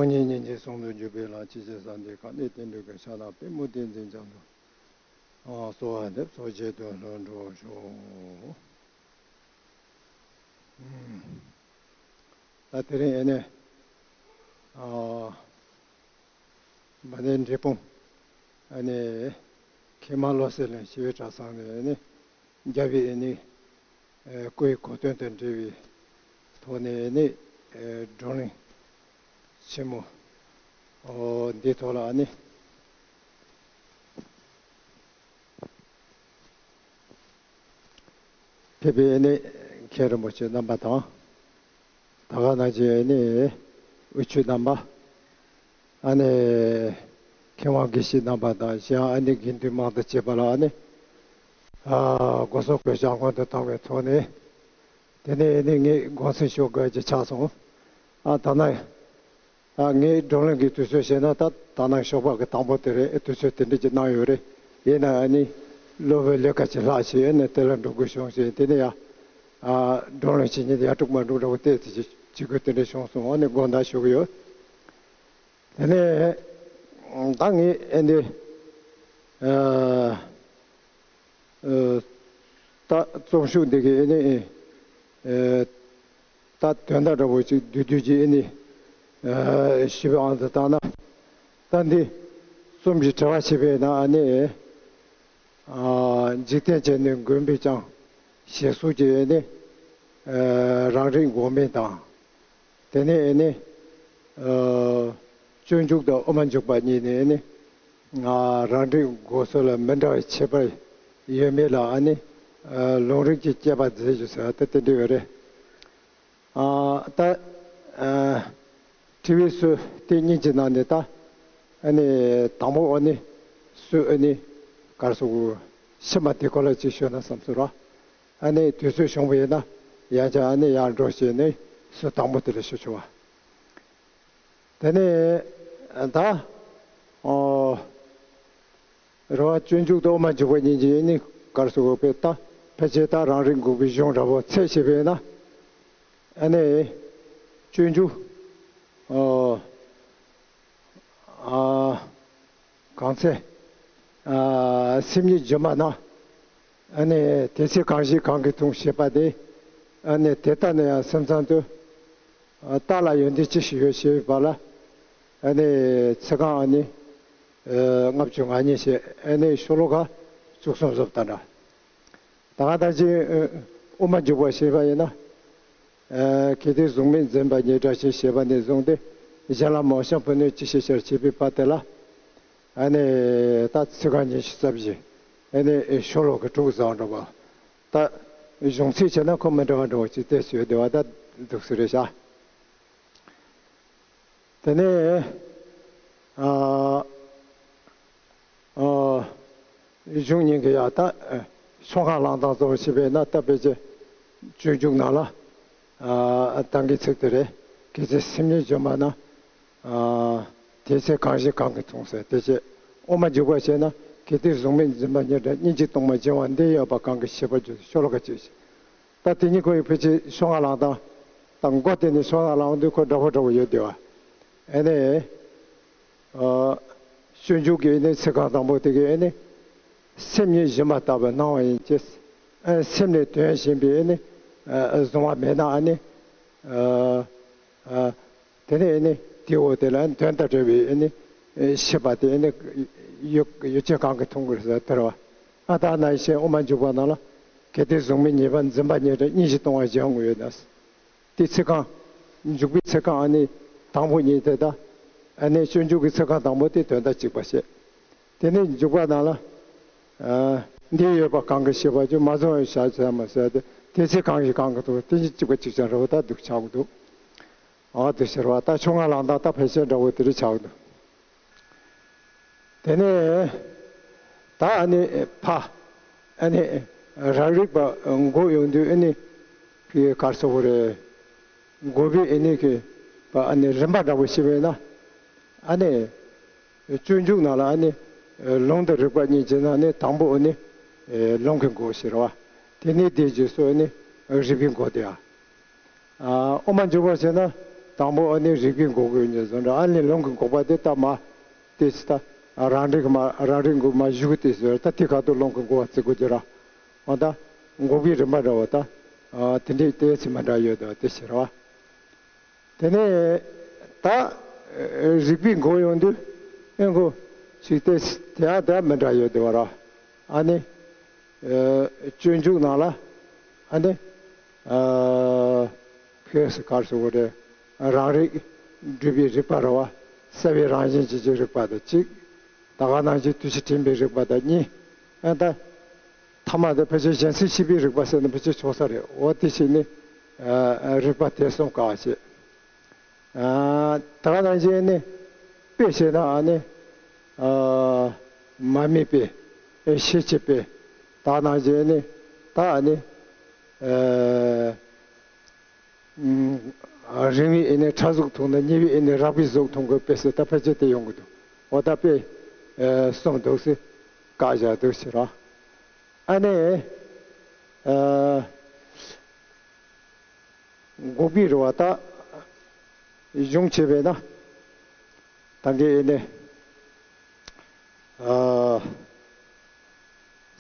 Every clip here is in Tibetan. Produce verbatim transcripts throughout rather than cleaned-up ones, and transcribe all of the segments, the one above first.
སྟོང་ཉིད་སྙིང་རྗེ་གསུང་དུ་འཇུག་པའི་ལམ། ཇི་སྲིད་བསམ་དོན་གང་གནས་བརྟན་པའི་སྐུ། ཕྱག་ན་པདྨོ་བསྟན་འཛིན་རྒྱ་མཚོ། གསོལ་བ་འདེབས་སོ་བྱེད་དུ་ལྷུན་གྲུབ་ཤོག། ད་དེ་རིང་ཨེ་ནས། ཨ། མ་ཎི་འབྲས་སྤུངས། ཨ་ནི། མཁན་མ་བློ་གསལ་གླིང་ཞི་བའི་གྲྭ་ཚང་ནས་ཨེ་ནི། རྒྱལ་བའི་ཨེ་ནི། ཨེ། སྐུའི་གོ་སྟོན་དང་འབྲེལ་བའི་ཐོག་ནས་ཨེ་ནི། ཨེ། བགྲོ་གླེང་ཆེན་མོ། ཨོ། འདིའི་ཐོག་ལ་ཨ་ནི། ཕེབས་པའི་ཨ་ནི་མཁན་རིན་པོ་ཆེ་རྣམ་པ་དང་། ད་ག་ནང་བཞིན་ཨ་ནི་དབུ་ཁྲིད་རྣམ་པ། ཨ་ནི་མཁས་དབང་དགེ་བཤེས་རྣམ་པ་དང་། གཞན་ཨ་ནི་དགེ་འདུན་མང་དུ་བྱས་པ་ལ་ཨ་ནི། ཨ། སྒོ་གསུམ་གྱི་བྱ་སྒོ་འདི་བཏང་བའི་ཐོག་ནས། དེ་ནས་ཨ་ནི་ངས་དགོངས་སེལ་ཞུ་དགོས་ཀྱི་ཆགས་སོང་། ཨ། ད་ནི། ད་ངས་བགྲོ་གླེང་གི་དུས་ཚོད་བཤད་ན། ད་ད་ནང་ཞོགས་པ་གི་དང་པོ་དེ་རེད། དུས་ཚོད་དེ་འདྲ་ཅིག་གནང་ཡོད་རེད། ཡིན་ན་ཨ་ནི་སློབ་དཔོན་ལས་ཀ་ཅིག་ལྷག་བྱས་ཨ་ནི་དེ་ལ་འགྲོ་དགོས་བྱུང་ཞིང་། དེ་ནས་ཡ། ཨ། བགྲོ་གླེང་བྱེད་མཁན་དེ་ཡར་འགྲོ་མར་འགྲོ་འདྲ་བོ་ཏོག་ཙམ་ཅིག་བྱེད་དགོས་དེ་འདྲ་བྱུང་སོང་། ཨ་ནི་དགོངས་དག་ཞུ་གི་ཡོད། དེ་ནས་ད་ངས་ཨ་ནི། ཨ། ཨ། ད་རྩོམ་ཤོག་འདི་གི་ཨ་ནི། ཨ། ད་དོན་དག་འདྲ་བོ་ཅིག་བསྡུས་བསྡུས་ཀྱིས་ཨ་ནི། ཨ། ཞུས་པའི་དབང་དུ་བཏང་ན། ད་འདི་རྩོམ་གྱི་དྲི་བ་བྱས་པས་ན་ཨ་ནི། ཨ། འཇིག་རྟེན་བྱས་ནས་མགོན་པོས་ཀྱང་ཞེས་སོགས་ཀྱི་ཨ་ནི། ཨ། རང་རིག་འགོག་མེད་དང་། དེ་ནས་ཨ་ནི། ཨ། སྤྱོད་འཇུག་དང་དབུ་མ་འཇུག་པ་གཉིས་ནས་ཨ་ནི། ཨ། རང་རིག་འགོག་ཚུལ་ལ་མི་འདྲ་བའི་ཁྱད་པར་ཡོད་མེད་ལ་ཨ་ནི། ཨ། ལུང་རིགས་ཀྱིས་དཔྱད་པ་མཛད་རྒྱུ་ཟེར་བ་དེ་དེ་འདྲ་ཡོད་རེད། ཨ། ད། ཨ། དྲི་བའི་ཚུལ་དེ་གཉིས་ཀྱི་ནང་ནས་ད། ཨ་ནི་དང་པོ་ཨ་ནི་སུ་ཨ་ནི་ག་རེ་ཟེར་དགོས། ཕྱི་མ་དེ་སྐོར་ལ་ཅིག་ཤོད་ན་བསམ་སོང་ར། ཨ་ནི་དུས་ཚོད་བྱུང་བ་ཡིན་ན་ཡང་བསྐྱར་ཨ་ནི་ཡར་འགྲོ་བྱས་ནས་སུ་དང་པོ་དེ་ལ་ཞུ་ཆོག་པ། དེ་ནས་ད། ཨོ། རེད་བ། སྤྱོད་འཇུག་དང་དབུ་མ་འཇུག་པ་གཉིས་ཀྱི་ཨ་ནི་ག་རེ་ཟེར་དགོས། དཔེ་ད་ཕལ་ཆེར་ད་རང་རིག་འགོག་པའི་གཞུང་འདྲ་བོ་ཚད་བྱས་པས་ན། ཨ་ནི་སྤྱོད་འཇུག་ཨོ། ཨ། གང་ཚེ། ཨ། སེམས་ཉིད་སྦྱིན་པ་ན། ཨ་ནི་དེ་ཚེ་གང་ཞིག་གང་གིས་འཐུང་ཞེས་པ་དེ། ཨ་ནི་དེ་ལྟ་ན་ཡང་སེམས་ཙམ་དུ། ཨ། རྟགས་ལ་ཡོན་ཏན་ཅི་ཞིག་ཡོད་ཞེས་པ་ལ། ཨ་ནི་ཚིག་རྐང་ཨ་ནི། ཨ། ལྔ་བཅུ་ང་གཉིས་ཞེས་ཨ་ནི་ཤོ་ལོ་ཀ་བཅུ་གསུམ་བཟོ་ལྟ་འདྲ། ད་ག་ད་ཅི། ཨ། དབུ་མ་འཇུག་པ་ཞེས་པ་ཡིན་ན། ཨ། གལ་ཏེ་གཟུགས་མེད་འཛིན་པ་ཉིད་འདྲ་ཞིང་ཞེས་པ་ནས་བཟུང་སྟེ། གཞན་ལ་མ་བྱིན་པའི་གནོད་ཅི་ཞིག་ཕྱིར་བྱེད་པའི་བར་དེ་ལ། ཨ་ནི་ད་ཚིག་རྐང་ཉི་ཤུ་རྩ་བཞི། ཨ་ནི་ཤོ་ལོ་ཀ་དྲུག་བཟང་འགྲོ་བ། ད་གཞུང་ཚིག་བྱས་ན་ཁོ་མི་འདྲ་བ་འདྲ་བོ་ཅིག་བལྟས་ཡོད་བསྡད་པ་ད་འདུག་སེ་རེད་ཤག། དེ་ནས། ཨ། ཨ། གཞུང་གཉིས་ཀྱི་ཡང་ད། ཨ། ཤོག་ཁག་བླང་སྟངས་གཙོ་བོ་བྱས་པས་ན་ད་དཔེ་ཆ་སྤྱོད་འཇུག་ནང་ལ། ཨ། ད་གིན་ཚིག་དེ་རེད། གལ་ཏེ་སེམས་ཉིད་སྦྱིན་པ་ན། ཨ། དེ་ཚེ་གང་ཞིག་གང་གིས་འཐུང་ཟེར། དེ་བྱས་དབུ་མ་འཇུག་པ་བྱས་ན། གལ་ཏེ་གཟུགས་མེད་འཛིན་པ་ཉིད་འདྲ། སྙིང་རྗེ་གཏོང་བར་བྱིན་པ་འདི་ཡོད་པ་གང་གིས་ཤེས་པར་འགྱུར། ཤོ་ལོ་ཀ་གཅིག་བྱས། ད་དེ་གཉིས་ཁོ་ཡི་ཕལ་ཆེར་ཤོག་ཁག་བླང་སྟངས། ད་མགོ་དེ་ནས་ཤོག་ཁག་བླང་དུས་ཁོ་འདྲ་བོ་འདྲ་བོ་ཡོད་བསྡད་པ། ཨ་ནི། ཨ། སྤྱོད་འཇུག་གི་ཨ་ནི་ཚིག་རྐང་དང་པོ་དེ་གི་ཨ་ནི། སེམས་ཉིད་སྦྱིན་པ་ལྟ་བུར་སྣང་བ་ཡིན་གྱི། ཨ། སེམས་ལས་དོན་གཞན་པའི་ཨ་ནི། ཨ། གཟུང་བ་མེད་ན་ཨ་ནི། ཨ། ཨ། དེ་ནས་ཨ་ནི་དེའི་འོག་དེ་ལ་དོན་དང་བྲལ་བའི་ཨ་ནི་ཤེས་པ་དེ་ཨ་ནི་ཡོད་ཡོད་ཅེས་གང་གིས་མཐོང་དགོས་ཟེར་དེ་རེད་བ། ཨ། ད་ནང་བཞིན་དབུ་མ་འཇུག་པ་ནང་ལ། གལ་ཏེ་གཟུགས་མེད་ཉིད་པ་འཛིན་པ་ཉིད་འདྲ། སྙིང་རྗེ་གཏོང་བར་བྱིན་པ་ཡོད་ན། དེ་ཚིག་རྐང་། འཇུག་པའི་ཚིག་རྐང་ཨ་ནི་དང་པོ་གཉིས་དེ་དང་། ཨ་ནི་སྤྱོད་འཇུག་གི་ཚིག་རྐང་དང་པོ་དེ་དོན་དག་གཅིག་པ་བཤད། དེ་ནས་འཇུག་པ་ནང་ལ། ཨ། འདི་ཡོད་པ་གང་གིས་ཤེས་པར་འགྱུར། མ་བྱིན་པ་ཡང་བྱ་བྱ་མ་ཟེར་ཏེ། དེ་ཚེ་གང་ཞིག་གང་གིས་འཐུང་། དེ་བཞིན་གཅིག་པ་གཅིག་ཀྱང་རེད་བ། ད་འདུག་ཆགས་འདུག། ཨ། དེ་ཟེར་བ་ད་ཤོག་ཁག་བླང་སྟངས་ད་ཕལ་ཆེར་འདྲ་བོ་དེ་རེད་ཆགས་འདུག། དེ་ནས་ད་ཨ་ནི་ཕ། ཨ་ནི་རང་རིག་པ་འགོག་ཡོང་དུས་ཨ་ནི་གི་ག་རེ་ཟེར་དགོས་རེད། འགོག་པའི་ཨ་ནི་གི་པ་ཨ་ནི་རིམ་པ་འདྲ་བོ་ཞིག་བྱས་ན། ཨ་ནི་སྤྱོད་འཇུག་ནང་ལ་ཨ་ནི་ལུང་དང་རིགས་པ་གཉིས་ཀྱི་ནང་ནས་དང་པོ་ཨ་ནི་ལུང་གིས་འགོག་ཟེར་བ། དེ་ནས་དེའི་རྗེས་སུ་ཨ་ནི་རིགས་པས་འགོག་དེ་ཡ། ཨ། དབུ་མ་འཇུག་པར་བྱས་ན། དང་པོ་ཨ་ནི་རིག་པའི་འགོག་པའི་ཉེས་བཟོ་འདྲ། ཨ་ནི་ལུང་གི་འགོག་པ་དེ་ད་མ་དེ་ཅི་ད་རང་རིག་མ་རང་རིག་འགོག་མ་བཞུགས་དེ་བཟོ་ད་དེ་ཁ་ཐུག་ལུང་གི་འགོག་པ་བརྩི་དགོས་ཀྱི་ར། འོ་ད་འགོག་པའི་རིམ་པ་འདྲ་བོ་ད་དེ་འདྲའི་ཏོག་ཙམ་མི་འདྲ་ཡོད་དོ། དེ་ཕྱིར་བ། དེ་ནས་ད་རིག་པའི་འགོག་ཡོང་དུས་ཨེ་འགོ་ཞིག་སྟེ་དེ་ཡང་དེ་མི་འདྲ་ཡོད་དེ་བ་ར། ཨ་ནི་སྤྱོད་འཇུག་ནང་ལ་ཨ་ནི་ཕེ་སི་གར་སོ་བོ་རེ་རང་རིག་སྒྲུབ་པའི་རིག་པ་ར་བ། གསལ་བའི་རང་བཞིན་ཅན་གྱི་རིག་པ་དང་གཅིག་ད་ག་ནང་བཞིན་དུས་ཕྱིས་དྲན་པའི་རིག་པ་དང་གཉིས། ཨ་ད་ཐ་མ་དེ་ཕལ་ཆེར་གཞན་སེལ་ཤེས་པའི་རིག་པ་ཟེར་ན་ཕལ་ཆེར་ཆོག་ས་རེད། འོ་དེ་བྱས་ནས་རིག་པ་དེ་གསུམ་བཀག་བྱས། ད་ག་ནང་བཞིན་ནི་དཔེ་བྱས་ན་ཨ་ནི་མ་དམིགས་པའི་ཤེས་བྱེད་པའི་ད་ག་ནང་བཞིན་ནི་ད་ཨ་ནི། རིང་བའི་ཨེ་ནས་ཕྲ་གཟུགས་མཐོང་ན་ཉེ་བའི་ཨེ་ནས་རགས་པའི་གཟུགས་མཐོང་དགོས་པས་ཟེར་ད་ཕལ་ཆེར་དེ་ཡོང་གི་འདུག་འོ་ད་དཔེ་གསུམ་འདུག་ཟེར་བཀག་བཞག་འདུག་ཟེར་རོ། ཨ་ནི་འགོག་པའི་རེ་བ་ད་གཞུང་བྱས་པས་ན་ད་གིན་ཨེ་ནས།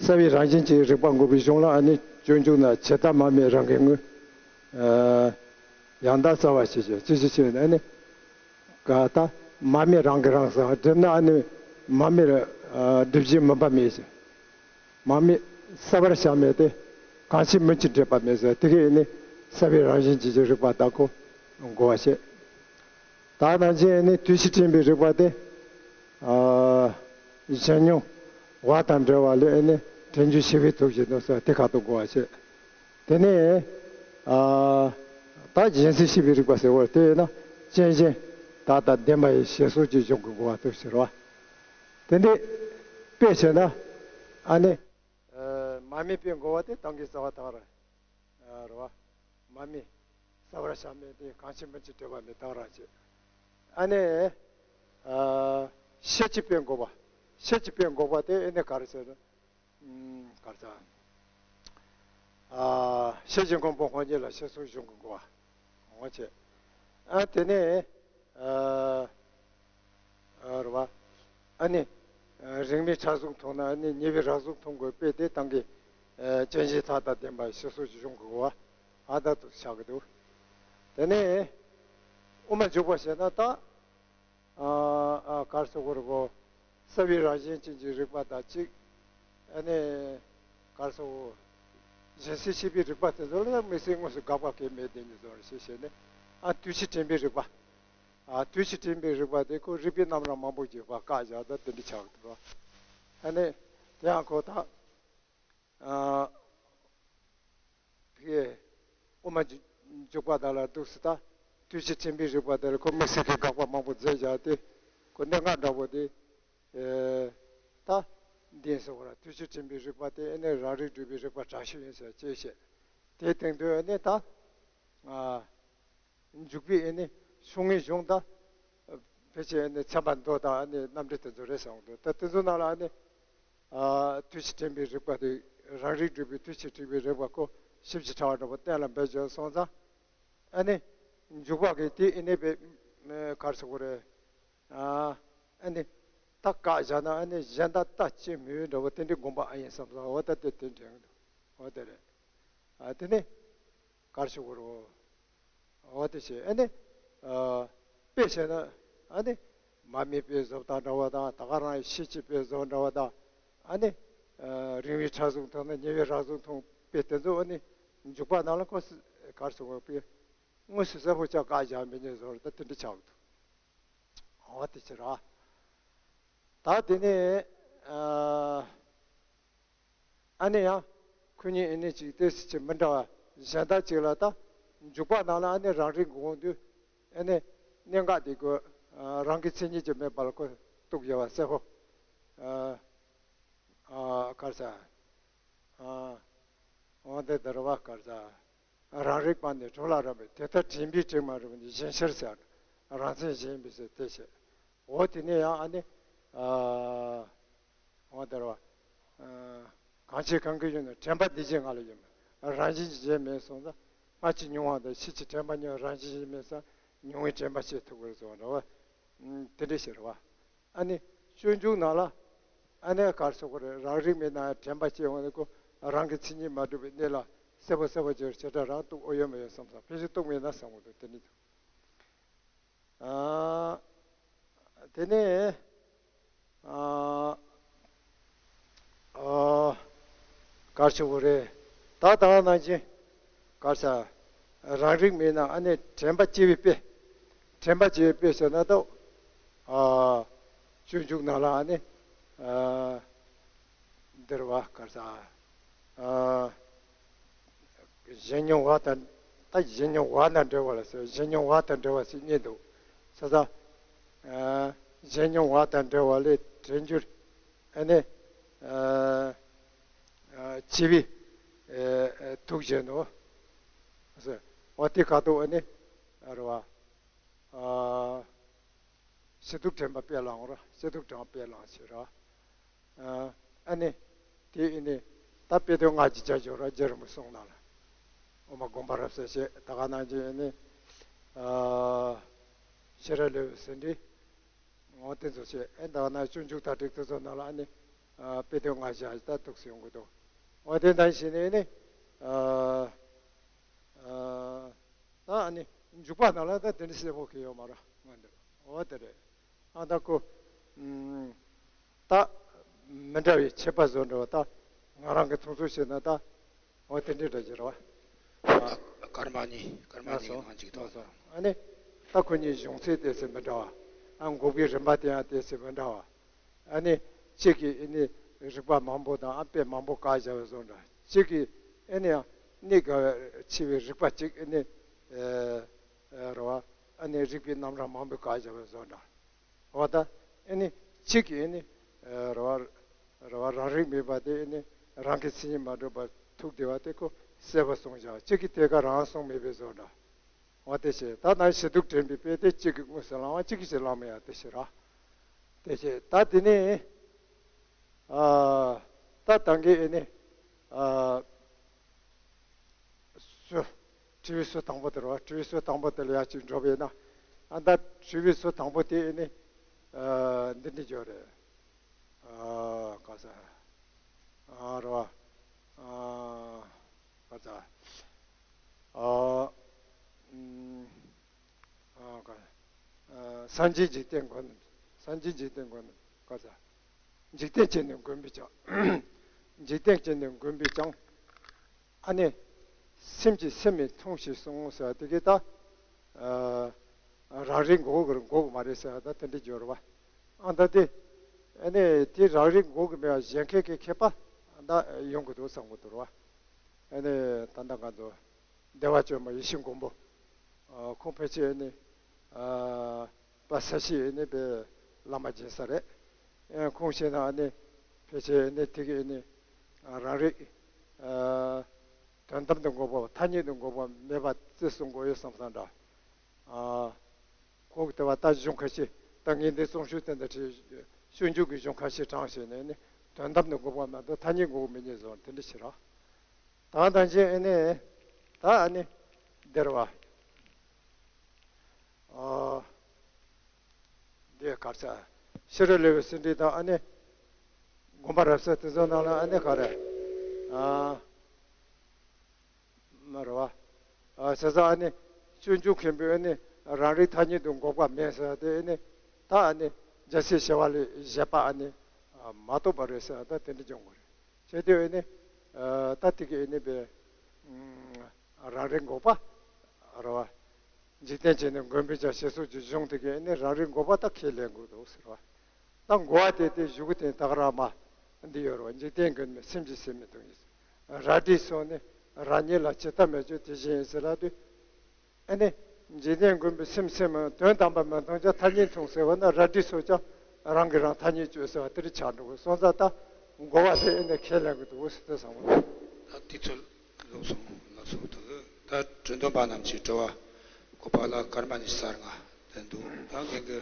གསལ་བའི་རང་བཞིན་གྱི་རིག་པ་འགོག་པའི་གཞུང་ལ་ཨ་ནི་སྤྱོད་འཇུག་ན་ཇི་ལྟ་མ་དམིགས་རང་གི་དངོས། ཡང་དག་རྩ་བ་ཞེས་བྱ་ཅི་ཞིག་བྱས་ནས་ཨ་ནི་ག་ད་མ་དམིགས་རང་གི་རང་ས་སྒྲིབ་ན་ཨ་ནི་མ་དམིགས་སྒྲིབ་བྱེད་མུན་པ་མེད་ཅིང་། མ་དམིགས་གསལ་བར་བྱ་མེད་དེ། གང་ཕྱིར་མུན་གྱིས་སྒྲིབ་པ་མེད་ཟེར་དེ་གས་ནི་གསལ་བའི་རང་བཞིན་གྱི་རིག་པ་དག་གོ་འགོག་པ་བྱེད། ད་ནང་བཞིན་ནི་དུས་ཕྱིས་དྲན་པའི་རིག་པ་དེ། གཞན་མྱོང་བ་དང་འབྲེལ་བ་ལས་ནི་དྲན་རྒྱུ་ཤེས་པའི་ཐོག་བཞིན་དུ་ཟེར་དེ་ཁ་ཐུག་འགོག་པ་བྱེད། དེ་ནས་ད་གཞན་སེལ་ཤེས་པའི་རིག་པ་ཟེར་བ་དེ་ཡིན་ན་རྐྱེན་གཞན་དག་དང་ལྡན་པ་ཡི་ཞེས་སོགས་ཀྱི་གཞུང་གི་འགོག་པ་དུ་ཟེར་བ། དེ་འདི་དཔེ་བྱས་ན་ཨ་ནི། མ་དམིགས་པའི་འགོག་པ་དེ་ཏང་གི་རྩ་བ་དག་ར། རེད་བ། མ་དམིགས། གསལ་བར་བྱ་མེད་དེ་གང་ཕྱིར་མུན་གྱིས་སྒྲིབ་པ་མེད་དག་ར་བྱེད། ཨ་ནི། ཤེས་བྱེད་པའི་འགོག་པ། ཤེས་བྱེད་པའི་འགོག་པ་དེ་ཨེ་ནི་ག་རེ་ཟེར་ན། ག་རེ་ཟེར། ཤེས་བྱེད་མགོན་པོ་དབང་རྒྱལ་ལ་ཤེས་སོགས་གཞུང་གི་འགོག་པ། འོ་བྱེད། ཨ་དེ་ནས། རེད་བ། ཨ་ནི། རིང་མིན་ཕྲ་གཟུགས་མཐོང་ན་ཨ་ནི་ཉེ་བའི་རགས་གཟུགས་མཐོང་དགོས་པས་དེ་ཏང་གི་རྐྱེན་གཞན་དག་དང་ལྡན་པ་ཞེས་སོགས་ཀྱི་གཞུང་གི་འགོག་པ། ཨ་ད་དུ་ཆགས་ཀྱི་འདུག་དེ་ནས་དབུ་མ་འཇུག་པ་བྱས་ན་ད་གར་སོགས་པར་གོ་གསལ་བའི་རང་བཞིན་ཅན་གྱི་རིག་པ་དང་གཅིག་ཨ་ནི་གར་སོགས་གཞན་སེལ་ཤེས་པའི་རིག་པ་དེ་ཚོ་ལ་ཡང་དམིགས་བསལ་དངོས་སུ་དགག་པ་གང་མེད་དེ་ཉིད་ཟོར་ཞེས་བྱས་ནས་ཨ་དུས་ཕྱིས་དྲན་པའི་རིག་པ། ཨ་དུས་ཕྱིས་དྲན་པའི་རིག་པ་དེ་ཁོ་རིག་པའི་རྣམ་གྲངས་མང་པོ་བརྗོད་པ་བཀག་བཞག་ད་དེ་འདྲ་ཆགས་འདུག་ཨ་ནི་དེ་ཡང་ཁོ་ད་ཨ་དེ་དབུ་མ་འཇུག་པ་དག་ལ་འདུག་སེ་ད་དུས་ཕྱིས་དྲན་པའི་རིག་པ་དེ་ལ་ཁོ་དམིགས་བསལ་གྱི་དགག་པ་མང་པོ་མཛད་བཞག་སྟེ་ཁོ་གནད་འགག་འདྲ་པོ་དེ་ད་འདི་ཟེར་བ་ལ་དུས་ཕྱིས་དྲན་པའི་རིག་པ་དེ་ཨེ་ནི་རང་རིག་སྒྲུབ་པའི་རིག་པ་དྲག་ཤོས་ཡིན་ཟེར་ཅེས་བཤད། དེའི་སྟེང་དུ་ཨེ་ནི་ད་འཇུག་པའི་ཨེ་ནི་ཕྱོགས་སྔའི་གཞུང་དང་ཕལ་ཆེར་ཨེ་ནི་ཚན་པ་མདོ་དང་ཨེ་ནི་རྣམ་འགྲེལ་དེ་ཚོ་རེད་གསུངས་འདུག་ད་དེ་ཚོ་ནང་ལ་ཨེ་ནི་དུས་ཕྱིས་དྲན་པའི་རིག་པ་དེ་རང་རིག་སྒྲུབ་པའི་དུས་ཕྱིས་དྲན་པའི་རིག་པ་ཁོ་ཞིབ་ཅིང་ཕྲ་བ་འདྲ་པོ་གཏན་ལ་འབེབས་བྱས་སོང་ཙང་། ཨ་ནི་འཇུག་པ་གི་དེ་ཨེ་ནི་བས་གར་སོགས་རེད། ཨ་ནི་ད་བཀག་བཞག་ན་ཨ་ནི་གཞན་དག་ལྟ་ཅི་མི་འདྲ་བོ་དེ་འདྲའི་དགོངས་པ་ཨ་ཡིན་བསམ་སོང་། འོ་ད་དེ་དེ་འདྲ་འདུག་འོ་དེ་རེད། ཨ་དེ་ནི་གར་སོགས་རོ། འོ་དེ་བྱས་ཨ་ནི་དཔེ་བྱས་ན་ཨ་ནི་མ་དམིགས་པའི་བཟོ་ལྟ་འདྲ་བ་དང་ད་ག་རང་ཤེས་བྱེད་པའི་བཟོ་འདྲ་བ་དང་ཨ་ནི་རིང་བའི་ཕྲ་གཟུགས་མཐོང་ན་ཉེ་བའི་རགས་གཟུགས་མཐོང་པའི་དེ་ཚོ་ཨ་ནི་འཇུག་པ་ནང་ལ་ཁོ་གར་སོགས་པའི། དངོས་སུ་གསལ་པོ་ཆགས་བཀག་བཞག་མི་ཉན་ཟོར་ད་དེ་འདྲ་ཆགས་འདུག་འོ་དེ་ཕྱིར་ར། ད་དེ་ནས་ཨ་ནི་ཡང་ཁོ་གཉིས་ཨ་ནི་ཅིག་ཏོག་ཙམ་ཅིག་མི་འདྲ་བ་གཞན་དག་ཅིག་ལ་ད་འཇུག་པ་ནང་ལ་ཨ་ནི་རང་རིག་འགོག་དུས་ཨ་ནི་གནད་འགག་དེ་ཁོ་རང་གི་མཚན་ཉིད་ཀྱིས་མེད་པ་ལ་ཁོ་གཏུགས་ཡོད་པ་གསལ་པོ། ཨ་གར་ས། ཨ་འོ་དེ་ལྟར་བ་གར་ས། རང་རིག་པ་ནི་གྲོལ་ལ་རག་པས་དེ་ལྟར་དྲན་པས་དྲན་མ་རུང་བ་ནི་གཞན་ཕྱིར་ཟེར། རང་མཚན་གཞན་ཡིན་པས་ཟེར་དེ་བྱས། འོ་དེ་ནས་ཡང་ཨ་ནི། འོ་དེར་བ། གང་ཕྱིར་གང་གི་ཡུལ་ན་དྲན་པ་འདི་གཞན་ང་ལ་ཡོད་མེད། རང་བཞིན་གྱིས་གཞན་མེད་གསུངས་ཙང་སྔར་གྱི་མྱོང་བ་དང་ཕྱིས་ཀྱི་དྲན་པ་གཉིས་རང་བཞིན་གཞན་མེད་ཙང་ མྱོང་བའི་དྲན་པ་སྐྱེ་ཐུབ་པར་བཟོ་འདྲ་བ། དེ་འདྲ་ཞིག་རེད་བ། ཨ་ནི་སྤྱོད་འཇུག་ནང་ལ་ཨ་ནི་ག་རེ་ཟེར་དགོས་རེད། རང་རིག་མེད་ན་དྲན་པ་སྐྱེ་འོང་ནི་ཁོ། རང་གི་མཚན་ཉིད་མ་གྲུབ་པའི་གནས་ལ་གསལ་པོ་གསལ་པོ་བརྗོད་བྱེ་བྲག་རང་རྟོགས། ཨོ་ཡོད་མ་ཡོད་བསམ་བསམ། ཕལ་ཆེར་རྟོགས་མེད་ན་བསམ་གྱི་འདུག་དེ་ནི་འདུག་ཨ། དེ་ནས་ཨ། ཨ། ག་རེ་ཟེར་དགོས་རེད། ད་ད་ག་ནང་བཞིན་ག་རེ་ཟེར། རང་རིག་མེད་ན་ཨ་ནི་དྲན་པ་སྐྱེ་བའི་དཔེ། དྲན་པ་སྐྱེ་བའི་དཔེ་ཟེར་ན་ད། ཨ། སྤྱོད་འཇུག་ནང་ལ་ཨ་ནི། ཨ། འདིར་བ་ག་རེ་ཟེར། ཨ། གཞན་མྱོང་བ་དང་། ད་གཞན་མྱོང་བ་དང་འབྲེལ་བ་ལ་ཟེར། གཞན་མྱོང་བ་དང་འབྲེལ་བ་ཟེར་གཉིས་འདུག་ས་ས། ཨ། གཞན་མྱོང་བ་དང་འབྲེལ་བ་ལས་དྲན་འགྱུར། ཨ་ནི། ཨ། ཨ། འཆི་བའི། ཨ། ཨ། དུག་བཞིན་ནོ། ཟེར། འོ་དེ་ཁ་ཐུག་ཨ་ནི། ཨ། རེད་བ། ཨ། ཤེས་སྡུག་དྲན་པ་དཔེ་བླངས་ར། ཤེས་སྡུག་དྲན་པ་དཔེ་བླངས་བྱས་ར། ཨ། ཨ་ནི། དེ་ཨ་ནི། ད་དཔེ་དོན་ལྔ་གི་བྱ་སྤྱོད་ར། རྗེ་རིན་པོ་གསུང་ནང་ལ། འོ་མ་དགོངས་པ་རབ་གསལ་བྱས། ད་ག་ནང་བཞིན་ཨ་ནི། ཨ། ཤེས་རབ་ལེའུ་ཟིན་བྲིས། འོ་དེ་ཚོ་བྱས། ཨེ་ད་ག་ན་སྤྱོད་འཇུག་དང་བྲིས་དེ་ཚོ་ནང་ལ་ཨ་ནི། ཨ། དཔེ་དོན་ལྔ་བཞག་ད་འདུག་སེ་ཡོང་གི་འདུག་འོ་དེ་ནང་བཞིན་ཨ་ནི། ཨ། ཨ། ད་ཨ་ནི་འཇུག་པ་ནང་ལ་ད་དེ་འདྲ་གསལ་པོ་གི་ཡོད་མ་རེད། འོ་འདི་འོ་དེ་རེད། ཨ། ད་ཁོ། ཨུམ། ད་མི་འདྲ་བའི་ཁྱད་པར་བཟོ་འདྲ་བ། ད་ང་རང་གི་མཐོང་ཚུལ་བྱས་ན་ད། འོ་དེ་འདྲ་འདྲ་ཅིག་རེད་བ། ཨ། ཀརྨ་ཉིད། ཀརྨ་ཉིད་ཀྱི་ནང་གཅིག་ཏུ། ཨ་ནི་ད་ཁོ་གཉིས་བྱུང་ཚད་དེ་ཚོ་མི་འདྲ་བ། ཨ། འགོག་པའི་རིམ་པ་དེ་ཡང་དེ་ཚོ་མི་འདྲ་བ། ཨ་ནི་གཅིག་གིས་ཨ་ནི་རིགས་པ་མང་པོ་དང་། ཨ། དཔེ་མང་པོ་བཀག་བཞག་པ་བཟོ་འདྲ། གཅིག་གིས་ཨ་ནི་ཡང་གནས་འགལ་བའི་འཆི་བའི་རིགས་པ་གཅིག་ཨ་ནི། ཨ། རེད་བ། ཨ་ནི་རིགས་པའི་རྣམ་གྲངས་མང་པོ་བཀག་བཞག་པ་བཟོ་འདྲ། འོ་ད་ཨ་ནི་གཅིག་གིས་ཨ་ནི། ཨ། རེད་བ། རེད་བ། རང་རིག་མེད་པ་དེ་ཨ་ནི་རང་གི་མཚན་ཉིད་མ་གྲུབ་པ། ཐུག་བདེ་བ་དེ་ཁོ་གསལ་པོ་གསུངས་བཞག་གཅིག་གིས་དེ་ག་རང་གསུངས་མེད་པའི་བཟོ་འདྲ། འོ་དེ་བྱས། ད་ནང་ཤེས་སྡུག་དྲན་པའི་དཔེ་དེ་གཅིག་གིས་དངོས་སུ་བླངས་པ། གཅིག་གིས་བླངས་མེད་ཡ་དེ་བྱས་ར། དེ་བྱས་ད་དེ་ནས། ཨ། ད་ད་གིན་ཨ་ནི། ཨ། སུ། དྲི་བའི་ཟུར་དང་པོ་དེ་རེད་བ། དྲི་བའི་ཟུར་དང་པོ་དེ་ལ་ཡར་གཅིག་འགྲོ་བས་ན། ཨ། ད་དྲི་བའི་ཟུར་དང་པོ་དེ་ཨ་ནི། ཨ། འདི་འདྲ་ཅིག་རེད། ཨ། ག་ས། ཨ། རེད་བ། ཨ། ག་ས། ཨ། ཨུམ། ཨ། ག་ཨ། སངས་རྒྱས་འཇིག་རྟེན་མགོན། སངས་རྒྱས་འཇིག་རྟེན་མགོན། ག་ས། འཇིག་རྟེན་ཅན་ནི་མགོན་པོས་ཀྱང་། འཇིག་རྟེན་ཅན་ནི་མགོན་པོས་ཀྱང་། ཨ་ནི། སེམས་ཀྱིས་སེམས་མི་མཐོང་ཞེས་གསུངས་ཟེར་བ་དེ་གིས་ད། ཨ། རང་རིག་འགོག་གི་འགོག་གི་མ་རེད་ཟེར་བ་ད་དེ་འདྲ་བརྗོད་རེད་བ། ཨ། ད་དེ། ཨ་ནི་དེ་རང་རིག་འགོག་གི་མེད་པ་གཞན་ཁས་ཀྱི་ཁྱད་པར་ད་ཡོང་གི་འདུག་བསམ་གི་འདུག་རེད་བ། ཨ་ནི་ད་ལྟ་ང་ཚོ་བདེ་བ་བཅོམ་པ་ཡེ་ཤེས་མགོན་པོ། ཨ། ཁོང་ཕལ་ཆེར་ཨ་ནི། ཨ། པ་ས་གཞི་ཨ་ནི་པའི་བླ་མ་སྦྱིན་ས་རེད། ཨ། ཁོང་བཤད་ན་ཨ་ནི་ཕལ་ཆེར་ཨ་ནི་དེ་གི་ཨ་ནི། ཨ། རང་རིག་ཨ། དོན་དམ་དུ་འགོག་པ། ཐ་སྙད་དུ་འགོག་པ་མེད་པ་རྩིས་སུ་འགོད་ཡོད་བསམ་བསམ་འདྲ། ཨ། ཁོ་གི་དེ་བ་ད་གཞུང་ཁ་ཤས། ད་ངས་འདི་རྩོམ་ཤོག་དེ་འདྲ་བྲིས། སྤྱོད་འཇུག་གི་གཞུང་ཁ་ཤས་དྲངས་བྱས་ནས་ནི། དོན་དམ་དུ་འགོག་པ་མ་གཏོགས་ཐ་སྙད་འགོག་མི་ཉན་བཟོ་དེ་འདྲ་བྱེད་ར། ད་ད་ཅི་ཨ་ནི། ད་ཨ་ནི་འདིར་བ། ཨ། འདི་ག་རེ་ཟེར། ཤེས་རབ་ལེའུ་ཟིན་བྲིས་དང་ཨ་ནི། དགོངས་པ་རབ་གསལ་དེ་ཚོ་ནང་ལ་ཨ་ནི་ག་རེ། ཨ། མ་རེད་བ། ཨ། བྱས་ཙང་ཨ་ནི། སྤྱོད་འཇུག་མཁན་པོས་ཨ་ནི། རང་རིག་ཐ་སྙད་དུ་འགོག་པ་མེད་ཟེར་བ་དེ་ཨ་ནི། ད་ཨ་ནི། རྒྱལ་སྲས་བྱེ་བ་ལས་བཞེད་པ་ཨ་ནི། ཨ། མ་རྟོགས་པ་རེད་ཟེར་བ་ད་དེ་འདྲ་སྦྱོང་དགོས་རེད། བྱས་དུས་ཨ་ནི། ཨ། ད་དེ་གི་ཨ་ནི་པའི། ཨུམ། རང་རིག་འགོག་པ། རེད་བ། འཇིག་རྟེན་ཅན་ནི་མགོན་པོས་ཀྱང་ཞེས་སོགས་ཀྱི་གཞུང་དེ་གའི་ནི་རང་རིག་འགོག་པ་ད་ཁས་ལེན་དགོས་འདུག་ཟེར་བ། ད་འགོག་པ་དེ་དེ་གཞུག་གུ་དེ་ད་ག་རང་མ་འདི་ཡོད་རེད་བ། འཇིག་རྟེན་མགོན་པོས་སེམས་ཀྱིས་སེམས་མི་མཐོང་ཡིན། རལ་གྲི་སོགས་ནི་རང་ཉིད་ལ་ཇི་ལྟ་མི་སྤྱོད་དེ་བཞིན་ཡིན་ཟེར་ལབ་དུས། ཨ་ནི། འཇིག་རྟེན་མགོན་པོས་སེམས་སེམས་དོན་དམ་པར་མི་མཐོང་ཀྱང་ཐ་སྙད་མཐོང་ཟེར་བ་ན་རལ་གྲི་སོགས་ཀྱང་རང་གིས་རང་ཐ་སྙད་གཅོད་ཟེར་བ་དེ་རུ་ཆགས་འགྲོ་གི་སོང་ཙང་ད་འགོག་པ་དེ་ཨ་ནི་ཁས་ལེན་གི་འདུག་ཟེར་བསམ་གི་འདུག་ད་དེ་ཚོ་ལོག་སོང་ལབ་སོང་འདུག་ད་དྲི་འདོན་པ་རྣམས་ཀྱི་དྲི་བ། བཀོད་པ་ལ་སྐར་མ་ཉི་ཤུ་རྩ་ལྔ་དེ་འདུག་ད་ངེད་ཀྱི་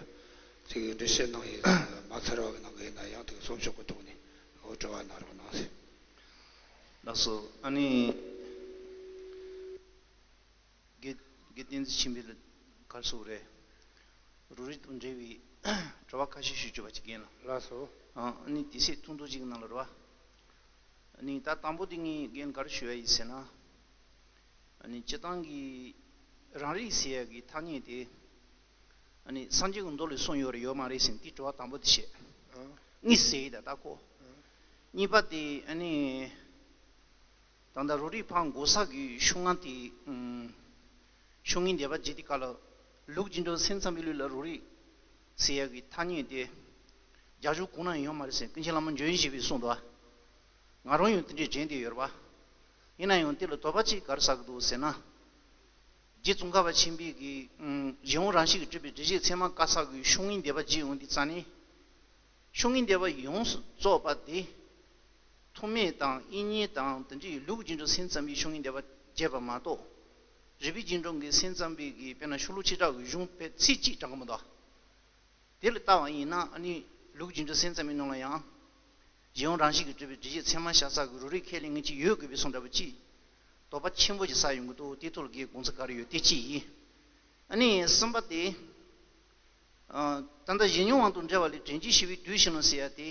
ཅིག་འགྲེལ་བཤད་གནང་ཡས་མ་ཚར་བ་གི་ནང་གི་ཡིན་ན་ཡང་དེ་གི་རྩོམ་ཤོག་གི་ཐོག་ནས་འོ་དྲི་བ་གནང་རོགས་གནང་ཟེར། ལགས་སོ། ཨ་ནི། དགེ་དགེ་བསྟན་འཛིན་ཆོས་འཕེལ། ག་རེ་ཟེར་དགོས་རེད། རོ་རིག་དང་འབྲེལ་བའི་དྲི་བ་ཁ་ཤས་ཞུ་ཆོག་པ་ཅིག་རྒན་ལགས། ལགས་སོ། ཨ་ནི་དུས་ཚོད་ཐུང་ཐུང་ཅིག་ནང་ལ་རེད་བ། ཨ་ནི་ད་དང་པོ་དེ་ངས་རྒན་ག་རེ་ཞུ་ཡ་ཡིན་ཟེར་ན། ཨ་ནི་སྤྱིར་བཏང་གི་རང་རིག་ཟེར་ཡ་གི་ཐ་སྙད་དེ། ཨ་ནི་སངས་རྒྱས་ཀྱི་མདོ་ལས་གསུངས་ཡོད་རེད་ཡོད་མ་རེད་ཟེར་ནས་དེ་དྲི་བ་དང་པོ་དེ་བྱས། ཨ། གཉིས་ཟེར་ཡི་ད་ད་ཁོ། ཨ། གཉིས་པ་དེ་ཨ་ནི། ད་ལྟ་རོ་རིག་ཕར་འགོ་ས་གི་ཤུགས་ལྔ་དེ། ཨུམ། ཤུགས་ལྔའི་བཟླས་པ་བརྒྱད་དེ་ག་ལ། ལུགས་ཀྱི་འགྲོ་སེམས་ཙམ་པའི་ལུགས་ལ་རོ་རིག་ཟེར་ཡ་གི་ཐ་སྙད་དེ། རྒྱ་གཞུང་གང་ན་ཡོད་མ་རེད་ཟེར་ཀུན་མཁྱེན་བླ་མ་འཇམ་དབྱངས་བཞད་པས་གསུངས་འདུག་ང་རང་ཡང་དེ་འདྲའི་དྲན་བསྡད་ཡོད་རེད་པ། ཡིན་ན་ཡང་དེ་ལ་དོགས་པ་གཅིག་ག་རེ་ཟ་གི་འདུག་ཟེར་ན། རྗེ་ཙོང་ཁ་པ་ཆེན་པོའི་གི། ཨུམ། གཞན་དབང་རང་བཞིན་གྱིས་གྲུབ་པའི་སྒྲུབ་བྱེད་ཚད་མ་བཀག་ས་གི་ཤུགས་ལྔའི་བཟླས་པ་བརྒྱད་ཡོང་དུས་ཙ་ནས། ཤུགས་ལྔའི་བཟླས་པ་ཡོངས་སུ་རྫོགས་པ་དེ། ཐོགས་མེད་དང་དབྱིག་གཉེན་དང་དེ་འདྲའི་ལུགས་ཀྱི་འགྲོ་སེམས་ཙམ་པའི་ཤུགས་ལྔའི་བཟླས་པ་བརྒྱབ་པ་མ་གཏོགས། རིག་པའི་རྗེས་འགྲོ་གི་སེམས་ཙམ་པའི་གི་དཔེར་ན་ཤོ་ལོ་ཀ་བཅུ་ཕྲག་གི་གཞུང་དཔེ་ཚིག་གཅིག་དྲངས་གི་མི་འདུག་དེ་ལ་ལྟ་བ་ཡིན་ན་ཨ་ནི་ལུགས་ཀྱི་འགྲོ་སེམས་ཙམ་པའི་ནང་ལ་ཡང་། གཞན་དབང་རང་བཞིན་གྱིས་གྲུབ་པའི་སྒྲུབ་བྱེད་ཚད་མ་བཞག་ས་གི་རོ་རིག་ཁས་ལེན་མཁན་གཅིག་ཡོད་དགོས་པའི་གསུང་འདྲ་པོ་གཅིག་དོགས་པ་ཆེན་པོ་ཞིག་ཟ་ཡོང་གི་འདུག་དེ་ཐོག་ལ་གི་དགོངས་ཚུལ་ག་རེ་ཡོད་དེ་གཅིག་ཡིན། ཨ་ནི་གསུམ་པ་དེ། ཨ། ད་ལྟ་གཞན་ཉོན་དབང་དང་བྲལ་བ་ལས་དྲན་གྱིས་ཞི་བའི་དུས་ཤིག་ནོ་ཟེར་ཡ་དེ།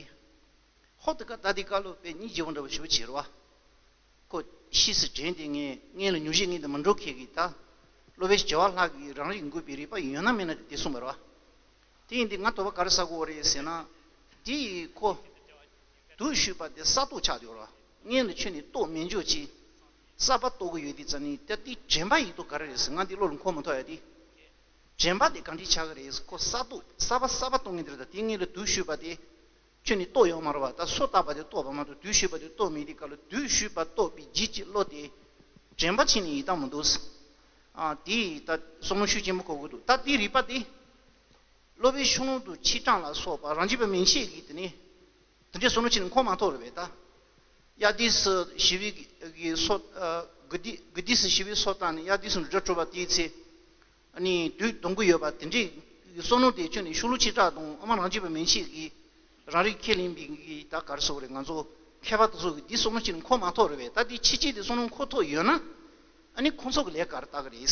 ཧོ་དེ་ཀ་ད་དེ་ཀ་ལོ་དཔེ་སྙིང་རྗེ་བོ་འདྲ་བོ་ཞེ་པོ་ཅིག་རེད་བ། ཁོ་ཤི་སི་དྲན་དེ་ངས་སྔོན་ལ་མྱོང་བྱེད་ངན་དུ་མི་འགྲོ་མཁན་གྱི་ད། སློབ་དཔོན་བྱེ་བ་ལྷ་གིས་རང་རིག་འགོད་པའི་རིགས་པ་ཡོད་ན་མེད་ན་དེ་གསུངས་པ་རེད་བ། དེ་ཡིན་དུས་ང་དོགས་པ་ག་རེ་ཟ་དགོས་རེད་ཟེར་ན། དེ་ཡིས་ཁོ། དུག་ཤོས་པ་དེ་ས་རྟོག་ཆགས་ཡོད་རེད་བ། སྔོན་ལ་ཁྱོན་ནས་རྟོག་མི་འཇུག་ཅིག་གསར་པ་རྟོགས་ཀྱི་ཡོད་དུས་ཙ་ནས་ད་དེ་དྲན་པ་ཡིན་དུས་ག་རེ་རེད་ཟེར་ང་འདི་བློ་ལ་འཁོར་མི་ཐུབ་ཡ་དེ། དྲན་པ་དེ་ག་འདྲས་ཆགས་ཀྱི་རེད་ཟེར་ཁོ་གསར་རྟོག་གསར་པ་གསར་པ་རྟོགས་ངེས་དེ་རེད་ད་དེ་སྔོན་ལ་དུག་ཤོས་པ་དེ། ཁྱོན་ནས་རྟོགས་ཡོད་མ་རེད་བ། ད་སོ་བཏགས་པ་དེ་རྟོགས་པ་མ་གཏོགས་དུག་ཤོས་པ་དེ་རྟོགས་མེད་དེ་ག་ལ་དུག་ཤོས་པ་རྟོགས་པའི་རྗེས་ཀྱི་བློ་དེ། དྲན་པ་ཕྱིན་ནས་ཡིན་སྟངས་མི་འདུག་ཨ། དེ་ཡིས་ད་བསམ་བློ་ཤུགས་ཆེན་པོ་འཁོར་དགོས་འདུག་ད་དེའི་རིགས་པ་དེ། སློབ་དཔོན་ཤོ་ལོ་ཀ་ཆིག་གྲངས་ལ་སོགས་པ་རང་རྒྱུད་པ་མན་ཆད་ཀྱིས་དེ་ནས། དེ་འདྲའི་བསམ་བློ་ཕྱིན་ནས་འཁོར་མ་ཐུབ་རེད་པས་ད། དབྱར་དུས་སུ་ཞི་བའི་གི་སོ། ཨ། དགུན་དུས་དགུན་དུས་སུ་ཞི་བའི་སོ་བཏང་ནས་དབྱར་དུས་སུ་འབྲུ་སྒྲ་སྒྲོགས་པ་དེའི་ཚེ། ཨ་ནི་དུག་གཏོང་གི་ཡོད་པ་དེ་འདྲའི་བསམ་བློ་དེ་ཁྱོན་ནས་ཤོ་ལོ་ཀ་ཆིག་གྲངས་དང་ཨ་མ་རང་རྒྱུད་པ་མན་ཆད་ཀྱིས་རང་རིག་ཁས་ལེན་པའི་གི་ད་ག་རེ་ཟེར་དགོས་རེད། ང་ཚོ་མཁས་པ་དེ་ཚོ་གིས་འདི་བསམ་བློ་ཕྱིན་ནས་འཁོར་མ་ཐུབ་རེད་པས་ད། འདི་ཕྱི་རྒྱལ་དེ་བསམ་བློ་འཁོར་ཐུབ་ཡོད་ན། ཨ་ནི་ཁོང་ཚོ་གི་ལས་ཀ་རེད་ད་ག་རེད།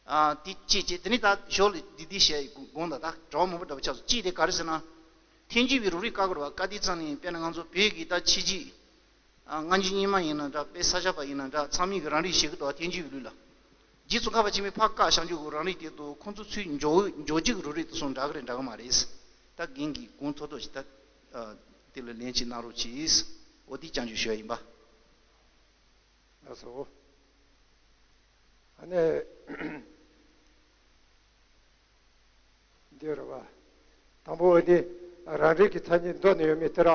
ཨ། དེ་གཅིག་བྱས། དེ་ནས་ད་ཞོར་ལ་འདི་འདི་བཤད་དགོངས་དག་ད་གྲྭ་བ་མང་པོ་འདྲ་པོ་ཆགས་སོང་། གཅིག་དེ་ག་རེ་ཟེར་ན། ཐལ་འགྱུར་བའི་རོ་རིག་བཀག་དགོས་རེད་བ། བཀག་དུས་ཙམ་ནས་དཔེར་ན་ང་ཚོ་བོད་ཀྱི་ད་ཕྱི་རྒྱལ། ཨ། སྔ་འགྱུར་རྙིང་མ་ཡིན་ན་འདྲ། དཔེ་ས་སྐྱ་པ་ཡིན་ན་འདྲ། ཚང་མས་གི་རང་རིག་བྱེད་ཀྱི་འདུག་ཐལ་འགྱུར་བའི་ལུགས་ལ། རྗེ་ཙོང་ཁ་པ་ཆེན་པོས་ཕར་བཀག་བཞག་རྒྱུ་གི་རང་རིག་དེ་དང་ཁོང་ཚོ་ཚུར་འཇོག་འཇོག་རྒྱུ་གི་རོ་རིག་དེ་ཚོ་འདྲ་གི་རེད་འདྲ་གི་མ་རེད། ད་རྒན་གྱིས་དགོངས་མཐོ་མཐོ་ཞིག་ད། ཨ། དེ་ལ་ལན་ཅིག་གནང་རོགས་གྱིས། འོ་དེ་རྐྱང་ཅིག་ཞུ་ཡ་ཡིན་པ། ལགས་སོ། ཨ་ནི། འདི་རེད་བ། དང་པོ་འདི་རང་རིག་གི་ཐ་སྙད་མདོ་ནས་ཡོད་མེད་དེ་ར།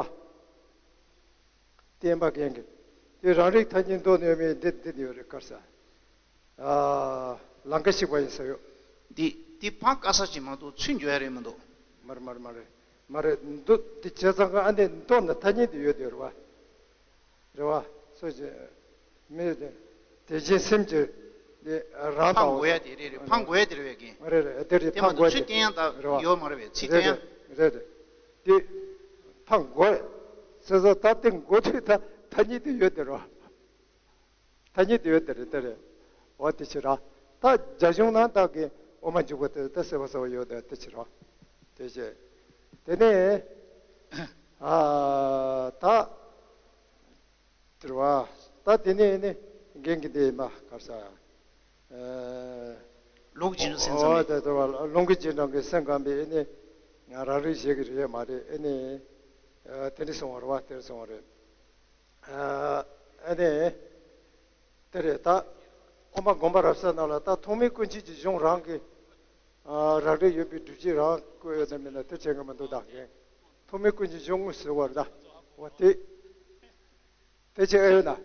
བསྟན་པ་རྒན་གྱི། དེ་རང་རིག་ཐ་སྙད་མདོ་ནས་ཡོད་མེད་འདི་འདི་ནས་ཡོད་རེད་དཀར་ས། ཨ། ལང་ཀ་གཤེགས་པ་ཡིན་ས་ཡོད། འདི་འདི་ཕར་བཀག་ས་ཅིག་མ་གཏོགས་ཚུར་འཇོག་ཡ་རེད་མི་འདུག་མ་རེད་མ་རེད་མ་རེད། མ་རེད། མདོ་འདི་བྱས་ཙང་ཀ་ཨ་འདི་མདོ་ན་ཐ་སྙད་འདི་ཡོད་དེ་རེད་བ། རེད་བ། སོ་ཅི། མི་དེ་དེ་བཞིན་སེམས་ཀྱི་འདི་རང་ཕར་དང་འགོ་ཡ་དེ་རེད་རེད། ཕར་འགོ་ཡ་དེ་རེད་བས་རྒན། རེད་རེད། དེ་རེད། དེ་ཕར་མ་འགོ་གཏོགས་ཡ་ཚུར་དེ་བསྟན་ཡ་ད་རེད་བ། ཡོད་མ་རེད་བས་ཚུར་བསྟན་ཡ། རེད་རེད་རེད་རེད། དེ་ཕར་འགོ་ཡ་ཟེར་ས་ད་དེ་འགོ་དུས་ད་ཐ་སྙད་དེ་ཡོད་དེ་རེད་བ། ཐ་སྙད་དེ་ཡོད་དེ་རེད་དེ་རེད། འོ་དེ་ཕྱིར་ར། ད་རྒྱ་གཞུང་ནང་ད་གི་དབུ་མ་འཇུག་པ་དེ་ད་གསལ་པོ་གསལ་པོ་ཡོད་དེ་དེ་ཕྱིར་ར། དེ་བྱས། དེ་ནས། ཨ། ད། དེ་རེད་བ། ད་དེ་ནས་ནི་རྒན་གྱི་འདི་ཡིན་པ་གར་ས། ཨ། ལུགས་ཀྱི་སེམས་ཙམ། ཨོ་པས། དེ་དེ་བ་ལུང་གི་རྗེས་འབྲང་གི་སེམས་ཁམས་པས་ཨེ་ནི། ང་རང་རིག་བྱེད་ཀྱི་རེད་མ་རེད་ཨེ་ནི། ཨ། དེ་འདྲ་སོང་བ་རེད་བ། དེ་འདྲ་སོང་བ་རེད། ཨ། ཨེ་ནི། དེ་རེད་ད། དབུ་མ་དགོངས་པ་རབ་གསལ་ནང་ལ་ད་ཐོགས་མེད་སྐུ་མཁྱེན་གྱི་གཞུང་རང་གི། ཨ། རང་རིག་ཡོད་པའི་སྒྲུབ་བྱེད་རང་བཀོད་ཡོད་ན་མིན་ན་དེ་བྱེད་གི་མི་འདུག་ད་རྒན། ཐོགས་མེད་སྐུ་མཁྱེན་གྱི་གཞུང་དངོས་སུ་བར་ད། འོ་དེ། དེ་ཅི་ཨེ་ཡོད་ན།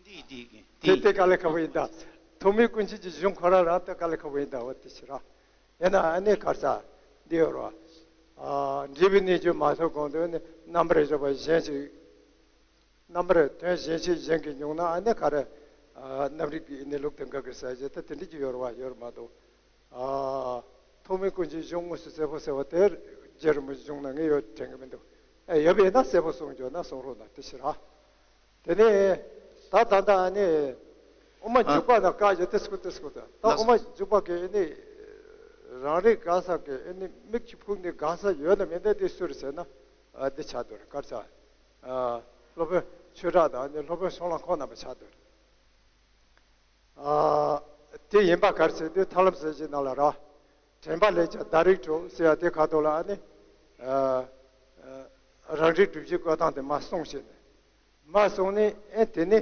འདི་འདི་གི་དེ་དེ་དེ་དཀའ་ལས་ཁག་པོ་ཡིན་ད། ཐོགས་མེད་སྐུ་མཁྱེན་གྱི་གཞུང་ཁོ་རང་རང་དེ་དཀའ་ལས་ཁག་པོ་ཡིན་ད། འོ་དེ་ཕྱིར་ར། ཡིན་ན་ཨ་ནི་གར་ས། འདི་ཡོད་རོ། ཨ། འབྲས་བུའི་གནས་གྱུར་མ་ཐོབ་གོང་དུ་ནི་རྣམ་པར་གཞག་པ་གཞན་ཞིག་རྣམ་པར་དོན་གཞན་ཞིག་གཞན་གྱིས་མྱོང་ན་ཨ་ནི་ག་རེ། ཨ། རྣམ་རིག་གི་གནས་ལུགས་དེ་འགལ་གྱི་ས་ཞེས་ད་དེ་འདྲ་ཅིག་ཡོད་ར་བ་ཡོད་ར་མ་གཏོགས། ཨ། ཐོགས་མེད་སྐུ་མཁྱེན་གཞུང་དངོས་སུ་གསལ་པོ་གསལ་བ་དེར་རྗེ་རིན་པོ་ཆེ་གཞུང་ན་ངས་ཡོད་དྲན་གི་མི་འདུག་ཨེ། ཡོད་པས་ན་གསལ་པོ་གསུང་རྒྱུ་ན་གསུང་རོགས་གནང་། དེ་ཕྱིར་ར། དེ་ནས་ད་ད་ལྟ་ཨ་ནི་དབུ་མ་འཇུག་པ་ན་བཀག་ཡོད་དེ་སྐུ་དེ་སྐུ་དང་ད་དབུ་མ་འཇུག་པ་གི་ཨ་ནི་ རང་རིག་གང་ཟག་གི་ཨ་ནི་མིག་གིས་ཕུག་ནས་གང་ཟག་ཡོད་ན་མེད་ན་དེ་སུ་རེད་ཟེར་ན། ཨ་འདི་ཆགས་འདུག་རེད། ག་རེ་ཟེར། ཨ་སློབ་དཔོན་ཆོས་གྲགས་དང་ཨ་ནི་སློབ་དཔོན་གཞུང་ལམ་ཁོང་རྣམ་པ་ཆགས་འདུག་རེད། ཨ་དེ་ཡིན་པ་ག་རེ་ཟེར་དུས་ཐར་ལམ་གསལ་བྱེད་ནང་ལ་ར། དྲན་པ་ལས་ཀྱང་བདག་རིག་གྲོལ་ཟེར་ཡ་དེ་ཁ་ཐོག་ལ་ཨ་ནི། ཨ་ཨ་རང་རིག་སྒྲུབ་བྱེད་བཀོད་སྟངས་དེ་མར་གསུངས་ཤིང་ནས། མར་གསུངས་ནས་ཨེ་དེ་ནི་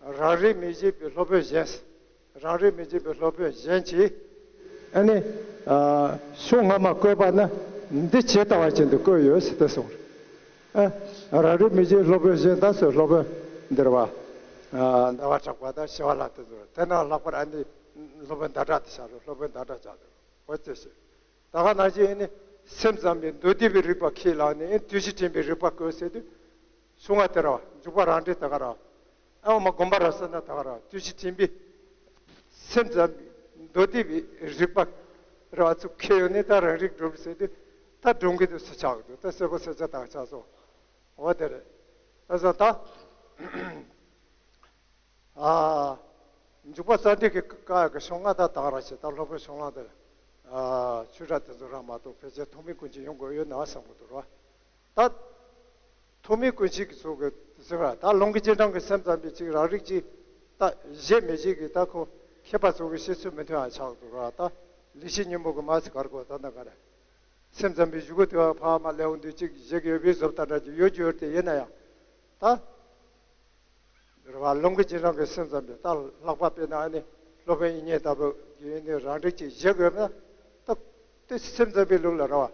རང་རིག་མི་བྱེད་པའི་སློབ་དཔོན་གཞན། རང་རིག་མི་བྱེད་པའི་སློབ་དཔོན་གཞན་གྱིས་ཨ་ནི། ཨ་ཕྱོགས་སྔ་མ་བཀོད་པ་ན་འདི་ཇི་ལྟ་བ་བཞིན་དུ་བཀོད་ཡོད་ཟེར་ཏེ་གསུངས། ཨ་རང་རིག་མི་བྱེད་སློབ་དཔོན་གཞན་དང་སོགས་སློབ་དཔོན་འདིར་བ། ཨ་ཟླ་བ་གྲགས་པ་དང་ཞི་བ་ལྷ་དེ་ཚོ་དེ་ན་ལྷག་པར་ཨ་ནི་སློབ་དཔོན་ཟླ་གྲགས་དེ་བཞག་རོགས། སློབ་དཔོན་ཟླ་གྲགས་བཞག་རོགས། འོ་ཙེ་ཞེས། ད་ག་ནང་བཞིན་ཨ་ནི་སེམས་ཙམ་པའི་མདོ་སྡེ་པའི་རིགས་པ་ཁས་བླངས་ནས་ཨ་ནི་དུས་ཕྱིས་དྲན་པའི་རིགས་པ་བཀོད་ཟེར་དུས། གསུང་བ་དེ་ར་བ་འཇུག་པ་རང་འགྲེལ་ད་ག་ར་བ། ཨ་འོ་མ་དགོངས་པ་རབ་གསལ་ན་ད་ག་ར་བ་དུས་ཕྱིས་དྲན་པའི་སེམས་ཙམ་པའི་མདོ་སྡེ་པའི་རིགས་པ་ར་བ་ཚུགས་ཁེལ་ཡོད་ནས་ད་རང་རིག་སྒྲུབ་ཟེར་དུས་ད་སྒྲུབ་མཁན་དུ་སུ་ཆགས་འདུག་ད་སེ་གོ་སེ་ཆ་དག་ཆགས་སོ། འོ་དེ་རེད། ཨ་ཟ་ད། ཨ་འཇུག་པ་རྩ་འགྲེལ་གྱི་བཀའ་གི་གཞུང་ལྔ་དག་དག་ར་ཞེས་ད་སློབ་དཔོན་གཞུང་ལམ་དེ། ཨ་ཆོས་གྲགས་དེ་ཚོ་རང་མ་གཏོགས་ཕལ་ཆེར་ཐོགས་མེད་ཀུན་གྱིས་ཡོང་དགོས་ཡོད་ན་བསམ་གྱི་འདུག་ར། ད་ཐོགས་མེད་ཀུན་གཞི་གི་ཚོགས་ཀྱི་ཟེར་བ་ད་ལུང་གི་རྗེས་འབྲང་གི་སེམས་ཙམ་པའི་ཅིག་རང་རིག་ཅིག་ད་བཞེད་མི་བཞེད་ཀྱི་ད་ཁོ་མཁས་པ་ཚོ་གི་བཤད་ཚུལ་མི་མཐུན་ཡང་ཆགས་འདུག་ར། ད་ལེགས་བཤད་སྙིང་པོ་གི་མ་ཚིག་གར་གོ་ད་ད་ག་རེ། སེམས་ཙམ་པའི་གཞུག་གུ་དེ་བ་ཕ་མ་ལེའུ་འདི་གཅིག་བཞེད་ཀྱི་ཡོད་པའི་བཟོ་ལྟ་འདྲ་ཅིག་ཡོད་ཀྱི་ཡོད་དེ་ཡིན་ན་ཡང་། ད་རེ་བ་ལུང་གི་རྗེས་འབྲང་གི་སེམས་ཙམ་པའི་ད་ལྷག་པ་དཔེར་ན་ཨ་ནི་སློབ་དཔོན་དབྱིག་གཉེན་ལྟ་བུ་ཡིན་ནི་རང་རིག་ཅིག་བཞེད་དགོས་ན། ད་དེ་སེམས་ཙམ་པའི་ལུགས་ལ་རེ་བ།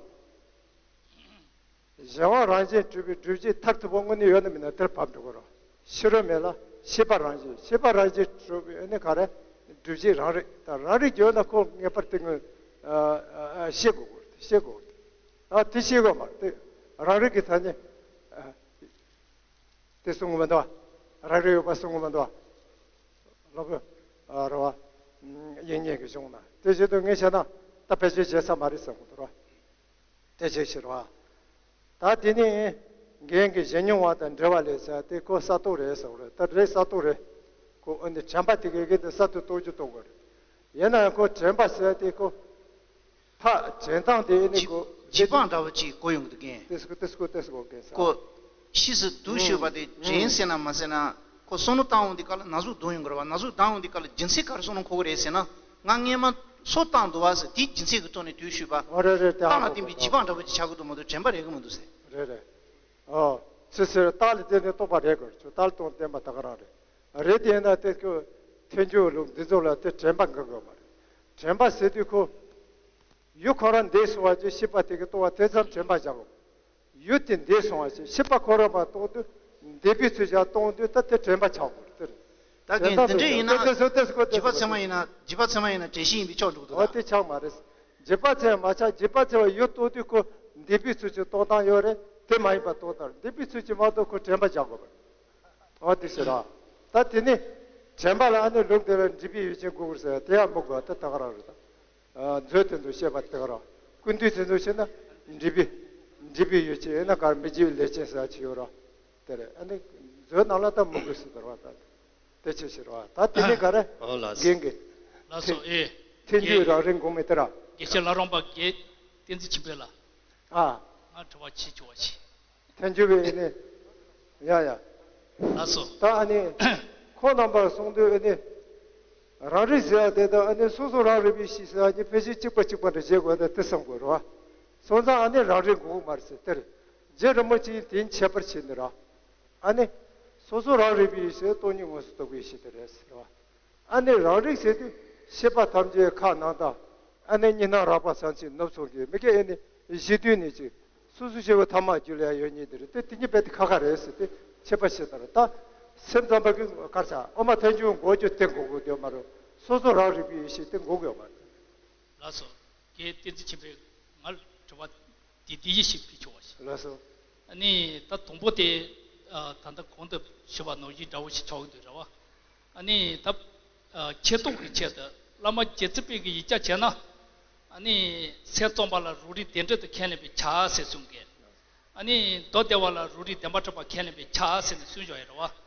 གཞན་དབང་རང་བཞིན་གྲུབ་པའི་སྒྲུབ་བྱེད་མཐར་ཐུག་པ་དངོས་གནས་ཡོད་ན་མིན་ན་དེར་བབས་འགྲོ་དགོས་རེད། ཕྱི་རོལ་མེད་ལ་ཤེས་པ་རང་བཞིན། ཤེས་པ་རང་བཞིན་གྲུབ་པའི་ཨ་ནི་ག་རེ། སྒྲུབ་བྱེད་རང་རིག་ད་རང་རིག་ཡོད་ན་ཁོ་ངེས་པར་དེ་ངོས་ཤེས་དགོས་དགོས་རེད། ཤེས་དགོས་རེད། ཨ་དེ་ཤེས་དགོས་མ་རེད། དེ་རང་རིག་གི་ཐ་སྙད་དེ་གསུང་གི་མི་འདུག་རང་རིག་ཡོད་པ་གསུང་གི་མི་འདུག་སློབ་དཔོན་རེ་བ་དབྱིག་གཉེན་གྱི་གཞུང་ན་དེ་བྱེད་དུས་ངས་བྱས་ན་ད་ཕལ་ཆེར་བྱེད་ས་མ་རེད་བསམ་གི་འདུག་ར། དེ་ཅིག་ཕྱིར་བ། ད་དེ་ནི་རྒན་གྱི་གཞན་མྱོང་བ་དང་འབྲེལ་བ་ལས་ཟེར་དེ་ཁོ་གསར་གཏོད་རེད་ཟེར་བ་རེད། ད་རེད་གསར་གཏོད་རེད། ཁོ་ཨ་ནི་དྲན་པ་དེ་གའི་གི་དེ་གསར་དུ་གཏོད་རྒྱུ་གཏོད་དགོས་རེད། ཡིན་ན་ཡང་ཁོ་དྲན་པ་ཟེར་དེ་ཁོ་ཕ་དྲན་སྟངས་དེ་ཨ་ནི་ཁོ་འཇིགས་པ་འདྲ་བོ་ཅིག་གོ་ཡོང་གི་འདུག་རྒན། ཏེ་སི་ཀོ་ཏེ་སི་ཀོ་ཏེ་སི་ཀོ་རྒན་ཟེར། ཁོ་ཕྱིས་སུ་སྡུག་ཤོས་པ་དེ་དྲན་ཟེར་ན་མ་ཟེར་ན་ཁོ་བསམ་བློ་བཏང་འོང་དུས་སྐབས་ལ་ན་ཟུག་སྡོད་ཡོང་གི་རེད་བ། ན་ཟུག་ལྡང་འོང་དུས་སྐབས་ལ་རྒྱུ་མཚན་ག་རེ་བསམ་བློ་འཁོར་གི་རེད་ཟེར་ན། ང་སྔས་མ་སོ་བཏང་འདུག་བ་ཟེར། དེའི་རྒྱུ་མཚན་གྱི་ཐོག་ནས་དུས་ཤོད་པ། ཨོ་རེད་རེད། དེ་རྟགས་ལ་ཧ་གོ་བརྟེན་པའི་འཇིགས་པ་འདྲ་བོ་ཅིག་ཆགས་ཀྱི་འདུག་མ་གཏོགས་དྲན་པ་རེག་གི་མི་འདུག་ཟེར། རེད་རེད། ཨོ། ཚུལ་ཟེར་རྟགས་ལ་བརྟེན་ནས་རྟོགས་པ་རེག་དགོས་རེད། ཚུལ་རྟགས་ལ་རྟོགས་བརྟེན་པ་ད་ག་རང་རེད། རེད་དེ་ཡིན་ན་དེ་ཁོ་ཐལ་འགྱུར་ལུགས་འདི་ཚོ་ལ་དེ་དྲན་པ་འགག་དགོས་མ་རེད། དྲན་པ་ཟེར་དུས་ཁོ་ཡུལ་ཁོ་རང་འདས་སོང་བ་ཅིག་ཤེས་པ་དེ་གི་རྟོགས་པ་དེ་ཙམ་དྲན་པ་བཞག་དགོས། ཡུལ་དེ་འདས་སོང་བ་ཞིག་ཤེས་པ་ཁོ་རང་མ་གཏོགས་དུས་འདས་པའི་ཚུལ་བཞག་གཏོང་དུས་ད་དེ་དྲན་པ་ཆགས་དགོས་རེད། དེ་རེད། ད་གིན་དེ་འདྲ་ཡིན་ན་འཇིགས་པ་ཚད་མ་ཡིན་ན་འཇིགས་པ་ཚད་མ་ཡིན་ན་དྲན་ཤེས་ཡིན་པའི་ཕྱོགས་འགྲོ་གི་འདུག་ཨོ་ད། དེ་ཆགས་མ་རེད། འཇིགས་པ་ཚད་མ་ཆགས། འཇིགས་པ་ཚད་མ་ཡུལ་རྟོགས་དུས་ཁོ་འདས་པའི་ཚུལ་གྱི་རྟོགས་སྟངས་ཡོད་རེད། དེ་མ་ཡིན་པ་རྟོགས་སྟངས་རེད། འདས་པའི་ཚུལ་གྱི་མ་གཏོགས་ཁོ་དྲན་པ་བཞག་དགོས་པ་རེད། ཨོ་དེ་ཟེར་ར། ད་དེ་ནི་དྲན་པ་ལ་ཨ་ནི་ལུགས་འདི་ལ་འདྲིས་པའི་ཡུལ་ཅན་དགོས་ཀྱི་ཟེར་དེ་ཡང་མི་དགོས། ད་ད་ག་རང་རེད་ད། མཛོད་དེ་ཚོ་བཤད་པ་དེ་ག་རང་། ཀུན་བཏུས་དེ་ཚོ་བཤད་ན་འདྲིས་པའི་འདྲིས་པའི་ཡུལ་ཅན་ཡིན་ན་གར་མི་འཇིགས་པའི་ལས་ཅན་ཟེར་ཅིག་ཡོད་ར། དེ་རེད། ཨ་ནི་མཛོད་ནང་ལ་ད་མི་དགོས་ཟེར་དར་བ་ད། དེ་ཆེ་ཕྱིར་བ་ད་དེ་ནི་ག་རེ། ཨོ་ལགས་སོ། རྒན་གྱི། ལགས་སོ། ཨེ། ཐལ་འགྱུར་རང་རིག་འགོག་མེད་དེ་ར། དགེ་བཤེས་བླ་རུང་པ་དགེ་བསྟན་འཛིན་ཆོས་འཕེལ་ལགས། ཨ། ང་དྲི་བ་ཅིག་ཞུ་བ་ཞིག་ཐལ་འགྱུར་བའི་ནི། ཡ་ཡ། ལགས་སོ། ད་ཨ་ནི། ཁོང་རྣམ་པར་གསུངས་དུས་ཨ་ནི། རང་རིག་ཟེར་བ་དེ་དང་ཨ་ནི་སོ་སོ་རང་རིག་པའི་གཤིས་ཟེར་བ་གཉིས་ཕལ་ཆེར་གཅིག་པ་གཅིག་པ་འདྲ་བྱེད་དགོས་ན་དེ་བསམ་དགོས་རེད་བ། སོང་ཙང་ཨ་ནི་རང་རིག་འགོག་མ་རེད་ཟེར་དེར། རྗེ་རིན་པོ་ཆེས་དེ་ཁྱད་པར་ཕྱེ་ནི་ར། ཨ་ནི། སོ་སོ་རང་རིག་པའི་ཡེ་ཤེས་སྟོང་ཉིད་དངོས་སུ་རྟོགས་པའི་ཡེ་ཤེས་དེ་རེད་ཟེར་བ། ཨ་ནི་རང་རིག་ཟེར་དུས་ཤེས་པ་ཐམས་ཅད་ཁ་ནང་དང་། ཨ་ནི་གཉིས་སྣང་རགས་པ་ཚང་ཚིང་ནུབ་སོང་གི་མི་སྐད་ཨ་ནི་གཞི་དུས་ནས་ཅིག་སོ་སོ་སྐྱེ་བོ་ཐ་མ་རྒྱུད་ལ་ཡང་ཡོད་ཉིད་དེ་རེད་དེ། དེ་གཉིས་རྦད་དེ་ཁ་ཁ་རེད་ཟེར་ཏེ་ཁྱད་པར་ཕྱེ་ད་ར། ད་སེམས་ཙམ་པ་གི་གར་ཆ་ཨོ་མ་ཐལ་འགྱུར་འགོག་རྒྱུ་དེ་འགོག་དགོས་དོན་མ་རེད། སོ་སོ་རང་རིག་པའི་ཡེ་ཤེས་དེ་འགོག་དགོས་མ་རེད། ལགས་སོ། དགེ་བསྟན་འཛིན་ཆོས་འཕེལ། ང་ལ་དྲི་བ་འདི་འདི་ཡི་ཞིག་ཕུལ་ཆོག་པ་ཞིག་ལགས་སོ། ཨ་ནི་ད་དང་པོ་དེ། ཨ་ད་ལྟ་གོང་དུ་ཞུས་པ་ནང་བཞིན་འདྲ་བོ་ཞིག་ཆགས་ཀྱི་འདུག་རེད་བ། ཨ་ནི་ད་ཨ་ཁྱད་སྟོབས་ཀྱི་ཆེད་དུ་བླ་མ་རྗེ་བཙུན་པས་ཀྱི་ཡིག་བརྒྱ་བྱས་ན། ཨ་ནི་སེམས་ཙམ་པ་ལ་རང་རིག་བདེན་གྲུབ་ཏུ་ཁས་ལེན་པས་ཁྱབ་ཟེར་གསུངས་ཀྱི། ཨ་ནི་མདོ་སྡེ་པ་ལ་རང་རིག་བདེན་པར་གྲུབ་པ་ཁས་ལེན་པས་ཁྱབ་ཟེར་ནས་གསུངས་བཞག་ཡོད་རེད་བ།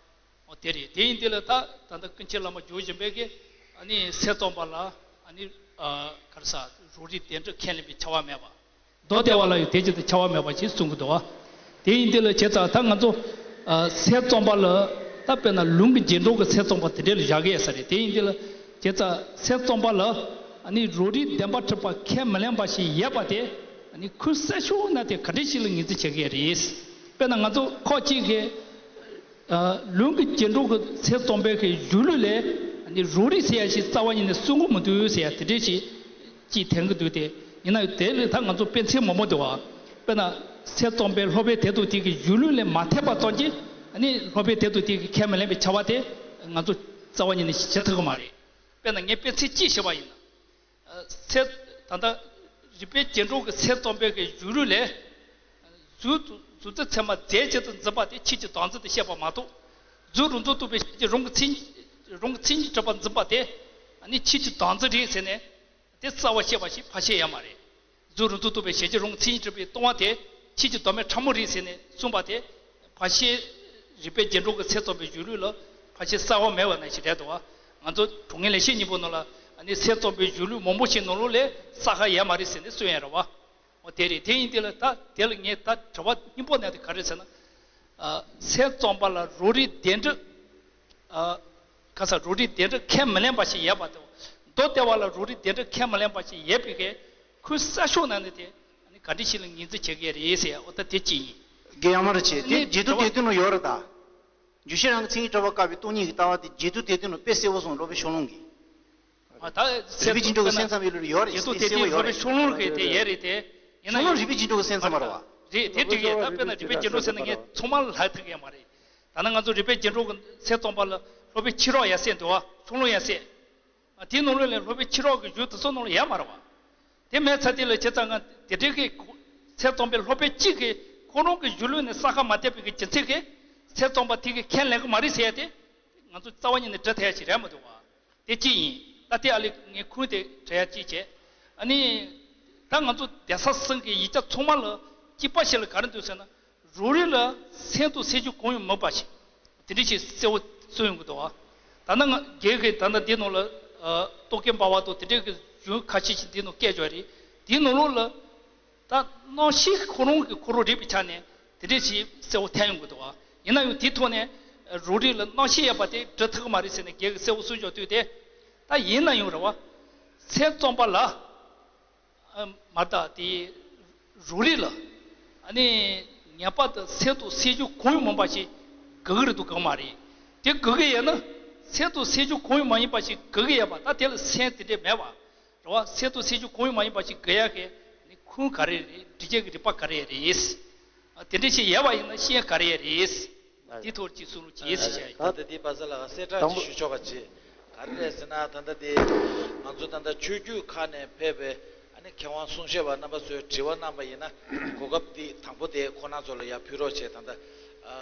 འོ་དེ་རེད། དེ་ཡིན་དུས་ལ་ད་ད་ལྟ་ཀུན་མཁྱེན་བླ་མ་རྒྱུད་བཞི་པའི་གི་ཨ་ནི་སེམས་ཙམ་པ་ལ་ཨ་ནི་ ཨ། ག་རེ་ཟ། རོ་རིགས་བདེ་འགྲོ་ཁས་ལེན་པའི་བྱ་བ་མེད་པ། མདོ་སྡེ་པ་ལ་ཡང་དེ་བཞིན་དུ་བྱ་བ་མེད་པ་ཞེས་གསུང་གི་འདུག་བ། དེ་ཡིན་དུས་ལ་བྱས་ཙང་ད་ང་ཚོ་ཨ་སེམས་ཙམ་པ་ལ་ད་དཔེར་ན་ལུང་གི་རྗེས་འགྲོ་གི་སེམས་ཙམ་པ་དེ་འདྲ་ལ་བཞག་གི་ཡོད་ས་རེད། དེ་ཡིན་དུས་ལ་བྱས་ཙང་སེམས་ཙམ་པ་ལ་ཨ་ནི་རོ་རིགས་བདེན་པར་གྲུབ་པ་ཁས་མི་ལེན་པ་ཞིག་ཡོད་པ་དེ་ཨ་ནི་ཁུངས་གསལ་ཤོས་ན་དེ་ག་འདྲ་ཞིག་ལ་ངོས་འཛིན་བྱེད་ཀྱི་ཡོད་རེད། དཔེར་ན་ང་ཚོ་ཁོག་གཅིག་གི་ལུང་གི་རྗེས་འགྲོ་གི་སེམས་ཙམ་པའི་གི་གཞུང་ལུགས་ལས་ནི་རོ་རིགས་ཟེར་ཡ་ཞིག་རྩ་བ་ཉིད་ནས་གསུང་གི་མི་འདུག་ཟེར་ཡ་དེ་འདྲའི་ཞིག་ཅིག་འཐེན་གི་འདུག་སྟེ། ཡིན་ན་ཡང་དེ་ལས་ད་ང་ཚོ་དཔེ་མཚན་མང་པོ་འདུག་བ། དཔེར་ན་སེམས་ཙམ་པའི་སློབ་དཔོན་དེ་དང་དེ་གི་གཞུང་ལུགས་ལས་མ་འཐད་པ་ཙམ་གྱིས་ནི་སློབ་དཔོན་དེ་དང་དེ་གི་ཁས་མི་ལེན་པའི་བྱ་བ་དེ་ང་ཚོ་རྩ་བ་ཉིད་ནས་བྱེད་ཐུབ་ཀྱི་མ་རེད། དཔེར་ན་ངས་དཔེ་མཚན་གཅིག་བཤད་པ་ཡིན་ན། ཚེ། ད་ལྟ་རིགས་པའི་རྗེས་འགྲོ་གི་ཚེ་བརྩམས་པའི་གི་གཞུང་ལུགས་ལས། གཟུགས་གཟུགས་ཚེ་ཚད་མ་རྫས་གཅིག་ཏུ་འཛིན་པ་དེ་ཆོས་ཀྱི་བདག་འཛིན་དུ་བཤད་པ་མ་གཏོགས། གཟུགས་རང་འཛིན་རྟོག་པའི་ཞལ་གྱིས་རང་གི་མཚན། རང་གི་མཚན་ཉིད་གྲུབ་པར་འཛིན་པ་དེ་ནི་ཆོས་ཀྱི་བདག་འཛིན་རེད་ཟེར་ནས་དེ་རྩ་བ་བཤད་པ་ཞིག་ཕར་བཤད་ཡ་མ་རེད། གཟུགས་རང་འཛིན་རྟོག་པའི་ཞལ་གྱིས་རང་གི་མཚན་ཉིད་གྲུབ་པའི་སྟོང་པ་དེ་ཆོས་ཀྱི་བདག་མེད་ཕྲ་མོ་རེད་ཟེར་ནས་གསུངས་པ་དེ། ཕར་ཕྱིན། རིགས་པའི་རྗེས་འགྲོ་གི་ཚེ་བརྩམས་པའི་གཞུང་ལུགས་ལ་ཕར་ཕྱིན་གསལ་བ་མེད་པ་ནང་བཞིན་རེད་འདུག་བ། ང་ཚོ་དྲང་ངེས་ལེགས་བཤད་སྙིང་པོ་ནང་ལ་ཨ་ནི་ཚེ་བརྩམས་པའི་གཞུང་ལུགས་མང་པོ་ཞིག་ནང་ལོགས་ལས་གསལ་ཁ་ཡོད་མ་རེད་ཟེར་ནས་གསུངས་ཡོད་རེད་བ། འོ་དེ་རེད། དེ་ཡིན་དུས་ལ་ད་དེ་ལ་ངས་ད་དྲི་བ་སྙིང་པོ་གནང་དེ་ག་རེ་ཟེར་ན། ཨ། ཚེ་བརྩམས་པ་ལ་རོ་རིགས་བདེན་གྲུབ། ཨ། ཁ་ས་རོ་རིགས་བདེན་གྲུབ་ཁས་མི་ལེན་པ་ཞིག་ཡོད་པ་དང་། མདོ་སྡེ་པ་ལ་རོ་རིགས་བདེན་གྲུབ་ཁས་མི་ལེན་པ་ཞིག་ཡོད་པའི་གི་ཁུངས་གསལ་ཤོས་ནང་ནས་དེ་ཨ་ནི་ག་འདྲ་ཞིག་ལ་ངོས་འཛིན་བྱེད་ཀྱི་རེད་ཟེར་ཡ། འོ་ད་དེ་གཅིག་ཡིན། རྒན་ཡ་མ་རེད་བྱས། དེ་ནི་རྗེས་ཐོབ་དེ་དུས་ནང་ཡོད་རེད་ད། འཇུག་ཤེས་རང་གི་མཚན་ཉིད་གྲུབ་པ་བཀག་པའི་སྟོང་ཉིད་ཀྱི་ལྟ་བ་དེ་རྗེས་ཐོབ་དེ་དུས་ནང་དཔེ་གསལ་པོ་སོང་། སློབ་དཔོན་ཤོ་ལོང་གིས། ཨ། ད་རིགས་པའི་རྗེས་འགྲོ་གི་སེམས་ཙམ་པའི་ལུགས་ཡོད་རེད། རྗེས་ཐོབ་དེ་དུས་སློབ་དཔོན་ཤོ་ལོང་གིས་དེ་ཡོད་རེད་དེ། ཡིན་ན་ཤོ་ལོང་རིགས་པའི་རྗེས་འགྲོ་གི་སེམས་ཙམ་པ་རེད་བ། རེད། དེ་འགྲིག་གི་ཡོད། ད་དཔེར་ན་རིགས་པའི་རྗེས་འགྲོ་ཟེར་ན་ངས་ཚང་མ་ལ་ལབ་ཐུབ་ཀྱི་ཡོད་མ་རེད། ད་ནི་ང་ཚོ་རིགས་པའི་རྗེས་འགྲོ་གི་ཚེ་བརྩམས་པ་ལ་སློབ་དཔོན་ཕྱི་རོལ་ཡ་སེ་འདུག་བ། ཤོ་ལོང་ཡ་སེ། དེའི་ནང་ལོགས་ལ་སློབ་དཔོན་ཕྱི་རོལ་གྱི་གཞུང་དེ་ཚོ་ནང་ལ་ཡོད་མ་རེད་བ། དེ་མེད་ཚར་དུས་ལ་བྱས་ཙང་ང་དེ་འདྲའི་གི་ཚེ་བརྩམས་པའི་སློབ་དཔོན་གཅིག་གིས་ཁོ་རང་གི་གཞུང་ལུགས་ནས་གསལ་ཁ་མ་བསྟན་པའི་གི་རྒྱུ་མཚན་གྱིས་ཚེ་བརྩམས་པ་དེ་གིས་ཁས་ལེན་གི་མ་རེད་ཟེར་ཡ་དེ་ང་ཚོ་རྩ་བ་ཉིད་ནས་འགྲིག་ཐུབ་ཡ་ཞིག་རེད་མི་འདུག་བ། དེ་གཅིག་ཡིན། ད་དེ་ཨ་ལས་ངས་ཁུངས་དེ་དྲི་ཡ་གཅིག་བྱས། ཨ་ནི། ད་ང་ཚོ་གདན་ས་གསུམ་གྱི་ཡིག་ཆ་ཚང་མ་ལ་གཅིག་པ་ཞིག་ལ་ག་རེ་འདུག་ཟེར་ན། རང་རིག་ལ་སེམས་དང་སེམས་བྱུང་གང་ཡང་མིན་པ་ཞིག་དེ་འདྲ་ཞིག་གསལ་བོ་གསུངས་ཡོང་གི་འདུག་བ། ད་ནི་ང་རྒན་གྱིས་ད་ལྟ་འདི་ནང་ལ་ཨ་རྟོག་གེ་འབར་བ་དང་དེ་འདྲའི་གི་གཞུང་ཁ་ཤས་ཤིག་འདི་ནང་བཀོད་ཡོད་རེད། དེའི་ནང་ལོགས་ལ་ད་རྣམ་ཤེས་ཁོ་རང་གི་ཁོ་རང་རིག་པའི་ཆ་ནས་དེ་འདྲ་ཞིག་གསལ་བོ་ཐོན་ཡོང་གི་འདུག་བ། ཡིན་ན་ཡང་དེའི་ཐོག་ནས་རང་རིག་ལ་རྣམ་ཤེས་ཡོད་པ་དེ་འགྲིག་ཐུབ་ཀྱི་མ་རེད་ཟེར་ནས་རྒན་གྱིས་གསལ་བོ་གསུངས་ཡོད་དུས་དེ། ད་ཡིན་ན་ཡང་རེད་བ། ཚེ་བརྩམས་པ་ལ། ཨ། མ་དག་དེ་རང་རིག་ལ་ཨ་ནི་ངེས་པར་དུ་སེམས་དང་སེམས་བྱུང་གང་ཡང་མིན་པ་ཞིག་དགོས་ཀྱི་རེད་འདུག་གམ་མ་རེད། དེ་དགོས་ཀྱི་ཡོད་ན་སེམས་དང་སེམས་བྱུང་གང་ཡང་མ་ཡིན་པ་ཞིག་དགོས་ཀྱི་ཡོད་པ། ད་དེ་ལ་སེམས་དེ་འདྲས་མེད་པ་རེད་བ། སེམས་དང་སེམས་བྱུང་གང་ཡང་མ་ཡིན་པ་ཞིག་དགོས་ཡ་གི་ནི་ཁུངས་ག་རེ་རེད། འགྲེལ་བྱེད་ཀྱི་རིགས་པ་ག་རེ་རེད། དེ་འདྲས་ཞིག་ཡོད་པ་ཡིན་ན་ཤེས་ཡ་ག་རེ་རེད། འདི་ཐོག་ཅིག་གསུང་རོགས་གྱིས་ཞེས་བྱ་ཡིན། ད་ལྟ་འདི་པ་ས་ལགས་གསལ་བསྒྲགས་ཅིག་ཞུ་ཆོག་པ་བྱེད། ག་རེ་རེད་ཟེར་ན། ད་ལྟ་འདི་ང་ཚོ་ད་ལྟ་ཆོས་བརྒྱུད་ཁག་ནས་ཕེབས་པའི་ཨ་ནི་མཁས་དབང་གསུང་བཤད་པ་རྣམ་པ་ཚོས་དྲི་བ་གནང་པ་ཡིན་ན། གོ་སྐབས་འདི་དང་པོ་དེ་ཁོང་རྣམ་ཚོ་ལ་ཡར་ཕུལ་རོགས་བྱེད། ད་ལྟ་ཨ་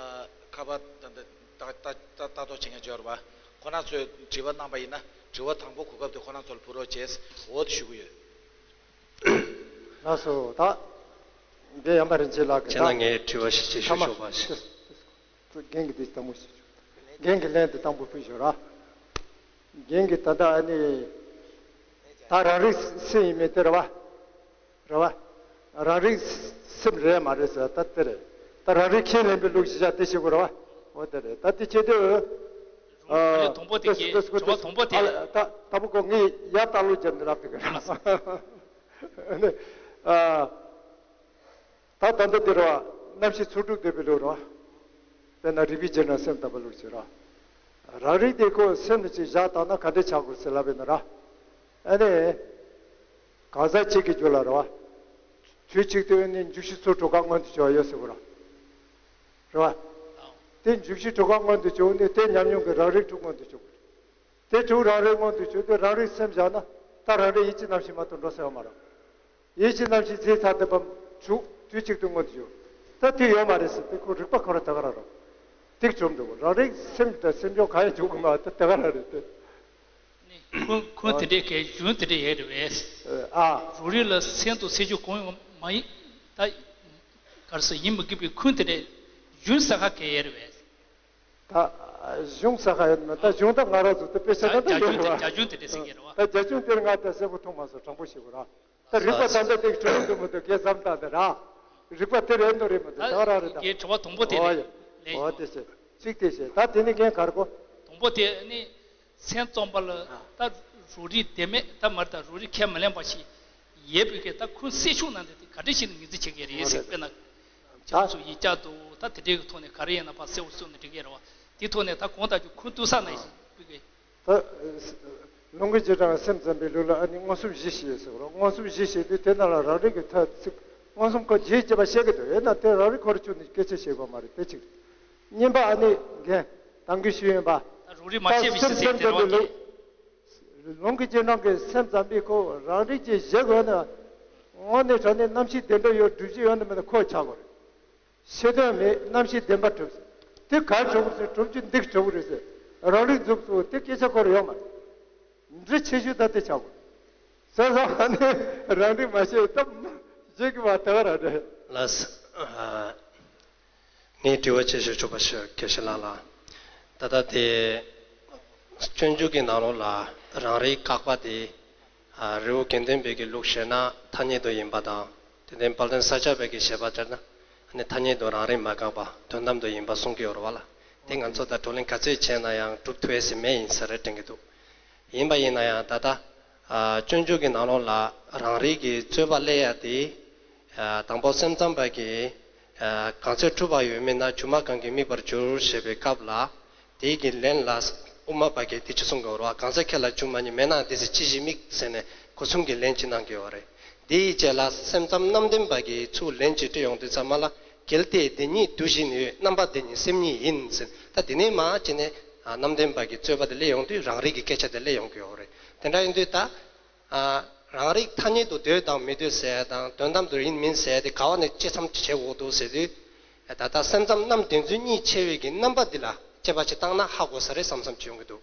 ཁ་པར་ད་ལྟ་ལྟ་ལྟ་ལྟ་རྟོག་བྱེད་མཁན་ཅིག་ཡོད་རེད་པ། ཁོང་རྣམ་ཚོས་དྲི་བ་གནང་པ་ཡིན་ན་དྲི་བ་དང་པོ་གོ་སྐབས་དེ་ཁོང་རྣམ་ཚོ་ལ་ཕུལ་རོགས་བྱེད། འོ་དེ་ཞུ་གི་ཡོད། ལགས་སོ། ད་རྒན་ཡམ་པ་རིན་ཆེན་ལགས་ཀྱིས་ད་ཁྱེད་རང་ངས་དྲི་བ་ཞིག་ཅིག་ཞུ་ཆོག་པ་ཞིག་རྒན་གྱིས་འདི་དང་པོ་ཞིག་ཞུ། རྒན་གྱིས་ལན་འདི་དང་པོ་ཕུལ་ཞོར་ར། རྒན་གྱིས་ད་ལྟ་ཨ་ནི་ད་རང་རིག་སེམས་ཡིན་མིན་དེ་རེད་བ། རེད་བ། རང་རིག་སེམས་རེད་མ་རེད་ཟེར་ད་དེ་རེད། ད་རང་རིག་ཁས་ལེན་པའི་ལུགས་ཞིག་བྱ་དེ་ཞིག་དགོས་རེད་བ། འོ་དེ་རེད། ད་དེ་བྱེད་དུས། ཨ་ནི་དང་པོ་དེ་གི་དྲི་བ་དང་པོ་དེ། ད་ད་པོ་ཀོ་ངས་ཡར་ལྟ་ཀློག་བརྒྱབ་ནས་ལབ་དེ་གི་རེད། ཨ་ནི། ཨ། ད་ད་ལྟ་འདི་རེད་བ། རྣམ་ཤེས་ཚོགས་དྲུག་འདོད་པའི་ལུགས་རེད་བ། དཔེར་ན་རིག་པའི་རྗེས་འབྲང་སེམས་དམ་པའི་ལུགས་ཀྱི་རེད་བ། རང་རིག་དེ་ཁོ་སེམས་ལ་ཅིག་བཞག་བཏང་ན་ག་འདྲ་ཆགས་དགོས་ཟེར་ལབ་པས་ན་ར། ཨ་ནི། གང་ཟག་གཅིག་གི་རྒྱུད་ལ་རེད་བ། དུས་གཅིག་ཏུ་ཨ་ནི་འཇུག་གཞི་ཚོགས་དྲུག་ག་མངོན་དུ་གྱུར་བ་ཡོད་ཟེར་དགོས་ར། རེད་བ། དེ་འཇུག་གཞི་དྲུག་ག་མངོན་དུ་གྱུར་ནས་དེ་ཉམས་མྱོང་གི་རང་རིག་དྲུག་མངོན་དུ་གྱུར་དགོས། དེ་དྲུག་རང་རིག་མངོན་དུ་གྱུར་ཏེ་རང་རིག་སེམས་བཞག་ན་ད་རང་རིག་ཡིད་ཀྱི་རྣམ་ཤེས་མ་གཏོགས་འགྲོ་ས་ཡོད་མ་རེད། ཡིད་ཀྱི་རྣམ་ཤེས་རྫས་ཐ་དད་པ་དྲུག་དུས་གཅིག་ཏུ་མངོན་དུ་གྱུར། ད་དེ་ཡོད་མ་རེད་ཟེར་ཏེ་ཁོ་རིག་པ་ཁོ་རང་དེ་ག་རང་རེད། ཏིག་གྲུབ་འདུག་རང་རིག་སེམས་དང་སེམས་བྱུང་གང་ཡང་འཇུག་གི་མ་ད་དེ་ག་རང་རེད་དེ། ནི་ཁུངས་ཁུངས་དེ་འདྲའི་གལ་གཞུང་དེ་འདྲ་ཡོད་རེད་བས། ཨ། རང་རིག་ལ་སེམས་དང་སེམས་བྱུང་གང་ཡང་མ་ཡིན། ད་ག་རེ་ཟེར་ཡིན་མི་དགོས་པའི་ཁུངས་དེ་འདྲ་གཞུང་གསལ་ཁ་གལ་ཡོད་རེད་བས། ད་ གཞུང་ས་ཁ་ཡོད་མ་ད་གཞུང་ད་ང་རང་ཚོ་ད་དཔེ་ཆ་ད་ད་ཡོད་ར། རྒྱ་གཞུང་དེ་འདྲ་ཟེར་གྱི་རེད་བ། ད་རྒྱ་གཞུང་དེར་ང་ད་གསལ་པོ་མཐོང་མ་སོང་། དྲང་པོ་ཞིག་ར། ད་རིག་པ་ད་ལྟ་དེ་གྲུབ་འདུག་མི་འདུག་གས་བསམ་སྟངས་དེ་ར། རིག་པ་དེ་རེད་འདུག་རེད་མི་འདུག་ད་ག་རང་རེད་ད། ངའི་དྲི་བ་དང་པོ་དེ་ཨོ་རེད། ཡ། ལན་ཨོ་ཞུ། དེ་བྱས། གཅིག་དེ་བྱས། ད་དེ་ནི་ངས་གར་གོ། དང་པོ་དེ་ནི། མཚན་རྩོམ་པ་ལ་ད་རོ་རིགས་ལྡན་མེད་ད་མར་ད་རོ་རིགས་ཁས་མི་ལེན་པ་ཞིག་ཡོད་པའི་གི་ད་ཁོའི་གསལ་ཤོས་ནང་དེ་ག་འདྲ་ཞིག་ནས་ངོས་འཛིན་བྱེད་ཀྱི་རེད་ཟེར། དཔེར་ན། ཁྱེད་ཚོ་ཡིག་བརྒྱ་འདུག་ད་དེ་འདྲའི་གི་ཐོག་ནས་ག་རེ་ཡིན་ན་ཕར་གསལ་པོ་གསུངས་ནས་འགྲིག་གི་རེད་བ། དེ་ཐོག་ནས་ད་གང་ལྟར་གྱི་ཁོའི་ལྟོས་ས་ན་ཡིན་པའི་གི་ད། ལུང་གི་རྗེས་འབྲང་སེམས་ཙམ་པའི་ལུགས་ལ་ཨ་ནི་མངོན་སུམ་བཞི་ཞེས་ཟེར་བ། མངོན་སུམ་བཞི་ཞེས་དུས་དེ་ནང་ལ་རང་རིག་གི་ཐ་ཚིག་མངོན་སུམ་ཁོ་རྗེས་བྱེད་པ་བཤད་ཀྱི་འདུག་ཡིན་ན་དེ་རང་རིག་ཁོ་རང་བཅུག་ནས་སྐད་ཆ་བཤད་དགོས་མ་རེད། དེ་གཅིག་གཉིས་པ་ཨ་ནི་རྒན་དང་གི་ཞུས་ཡིན་པ། ད་རང་རིག་མ་བཤད་པའི་ཕྱིར་ཟེར་དེ་རེད་བ། ལུགས་ལུང་གི་རྗེས་འབྲང་གི་སེམས་ཙམ་པའི་ཁོ་རང་རིག་ཅེས་བཞག་དགོས་ན། དངོས་གནས་དྲང་གནས་རྣམ་ཤེས་བདེན་གྲུབ་ཡོད་སྒྲུབ་བྱེད་ཡོད་ན་མེད་ན་ཁོ་ཆགས་དགོས་རེད། ཤེས་དོན་མེད་རྣམ་ཤེས་བདེན་པ་གྲུབ་ཟེར། དེ་ག་གྲུབ་ཟེར། གྲུབ་རྒྱུ་འདི་གྲུབ་རེད་ཟེར། རང་རིག་འཛུགས་སོ་དེ་སྐད་ཆ་ཁོ་ར་ཡོད་མ་རེད། འདྲི་ཆེ་ཤོས་ད་དེ་ཆགས་པ། ས་ས་ཨ་ནི་རང་རིག་མ་ཤེས་སྟབས་བྱེད་ཀྱི་བ་ད་ག་ར་རེད། ལགས། ངས་དྲི་བ་ཆེ་ཤོས་ཆོག་པ་ཞུ་དགེ་བཤེས་ལགས་ལ། ད་ལྟ་དེ་སྤྱོད་འཇུག་གི་ནང་ལོགས་ལ་རང་རིག་བཀག་པ་དེ། རི་བོ་དགེ་ལྡན་པའི་གི་ལུགས་བཤད་ན་ཐ་སྙད་དུ་ཡིན་པ་དང་། དེ་ནས་དཔལ་ལྡན་ས་སྐྱ་པའི་གི་བཤད་པ་ལྟར་ན། ཨ་ནི་ཐ་སྙད་དུ་རང་རིག་མ་བཀག་པ་དོན་དམ་དུ་ཡིན་པ་གསུང་གི་ཡོད་རེད་བ་ལ། དེ་ང་ཚོ་ད་བགྲོ་གླེང་ག་ཚོད་བྱས་ན་ཡང་གྲུབ་ཐུབ་ཡས་ཟེར་མེད་ཡིན་ས་རེད་དྲན་གི་འདུག་ཡིན་པ་ཡིན་ན་ཡང་ད་ལྟ། སྤྱོད་འཇུག་གི་ནང་ལོགས་ལ་རང་རིག་གི་རྩོད་པ་སླེབས་ཡ་དེ། དང་པོ་སེམས་ཙམ་པ་གིས། གང་ཚེ་འཁྲུལ་པ་ཡོད་མིན་ན། སྒྱུ་མ་གང་གིས་དམིགས་པར་འགྱུར་ཞེས་པའི་སྐབས་ལ། དེའི་གི་ལན་ལ་དབུ་མ་པ་གིས་དེ་ཅི་གསུང་གི་ཡོད་རེད་བ། གང་ཚེ་ཁྱེད་ལ་སྒྱུ་མ་ཉིད། མེད་ནའང་དེ་ཚེ་ཅི་ཞིག་དམིགས་ཟེར་ནས་གོ་མཚོན་གྱི་ལན་ཅིག་གནང་གི་ཡོད་རེད། དེའི་རྗེས་ལ་སེམས་ཙམ་རྣམ་བདེན་པ་གིས་ཚུར་ལན་ཅིག་སྤྲད་ཡོང་དུས་ཙམ་པ་ལ། གལ་ཏེ་དེ་ཉིད་དུ་བཞིན་ཡོད། རྣམ་པ་དེ་ཉིད་སེམས་ཉིད་ཡིན་ཟེར། ད་དེ་ནས་མར་ཅི་ནས་རྣམ་བདེན་པ་གི་རྩོད་པ་དེ་སླེབས་ཡོང་དུས་རང་རིག་གི་སྐད་ཆ་དེ་སླེབས་ཡོང་གི་ཡོད་རེད། དེ་འདྲ་ཡིན་དུས་ད། རང་རིག་ཐ་སྙད་དུ་འདོད་དང་མི་འདོད་ཟེར་དང་དོན་དམ་དུ་ཡིན་མིན་ཟེར་དེ་ག་བ་ནས་དཔྱད་མཚམས་བྱེད་དགོས་འདུག་ཟེར་དུས། ད་ལྟ་སེམས་ཙམ་རྣམ་བདེན་རྫུན་གཉིས་ཕྱེ་བའི་གི་རྣམ་པ་འདི་ལ་དཔྱད་པ་ཅིག་བཏང་ན་ཧ་གོ་ས་རེད་བསམ་བསམ་ཅིག་ཡོང་གི་འདུག་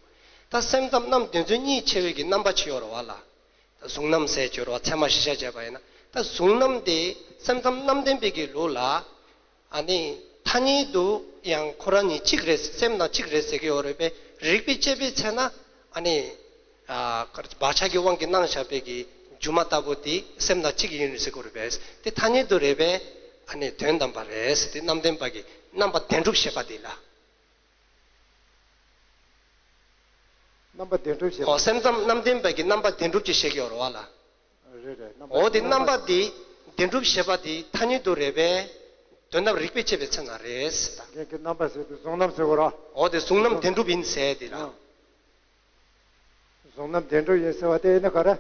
ད་སེམས་ཙམ་རྣམ་བདེན་རྫུན་གཉིས་ཕྱེ་བའི་གི་རྣམ་པ་ཅིག་ཡོད་རེད་བ་ལ། ད་གཟུང་རྣམ་ཟེར་གྱི་ཡོད་རེད་བ། ཚད་མ་གཞི་བཞག་བྱས་པ་ཡིན་ན། ད་གཟུང་རྣམ་དེ་སེམས་ཙམ་རྣམ་བདེན་པའི་གི་ལུགས་ལ། ཨ་ནི་ཐ་སྙད་དུ་ཡང་ཁོ་རང་གཉིས་གཅིག་རེད། སེམས་དང་གཅིག་རེད་ཟེར་གྱི་ཡོད་རེད་པས། རིགས་པས་དཔྱད་པའི་ཚེ་ན་ཨ་ནི་ཨ་བག་ཆགས་ཀྱི་དབང་གིས་སྣང་བཞག་པའི་གི་སྒྱུ་མ་ལྟ་བུ་དེ་སེམས་དང་གཅིག་ཡིན་ཟེར་གྱི་ཡོད་རེད་པས། དེ་ཐ་སྙད་དུ་རེད་པས། ཨ་ནི་དོན་དམ་པ་རེད་ཟེར། དེ་རྣམ་བདེན་པ་གི་རྣམ་པ་བདེན་གྲུབ་བཤད་པ་དེ་ལ། རྣམ་པ་བདེན་གྲུབ་བཤད་པ། ཨོ་སེམས་ཙམ་རྣམ་བདེན་པ་གི་རྣམ་པ་བདེན་གྲུབ་ཅེས་བཤད་ཀྱི་ཡོད་རེད་བ་ལ། རེད་རེད། རྣམ་པ། འོ་དེ་རྣམ་པ་དེ་བདེན་གྲུབ་བཤད་པ་དེ་ཐ་སྙད་དུ་རེད་པས། དོན་དམ་རིགས་པས་དཔྱད་པའི་ཚེ་ན་རེད་ཟེར་ད། རྒན་གྱི་རྣམ་པ་ཟེར་དུས་གཟུང་རྣམ་ཟེར་གོ་ར། འོ་དེ་གཟུང་རྣམ་བདེན་གྲུབ་ཡིན་ཟེར་དེ་ལ། ཨ། གཟུང་རྣམ་བདེན་གྲུབ་ཡིན་ཟེར་བ་དེ་ཡིན་ན་ག་རེ།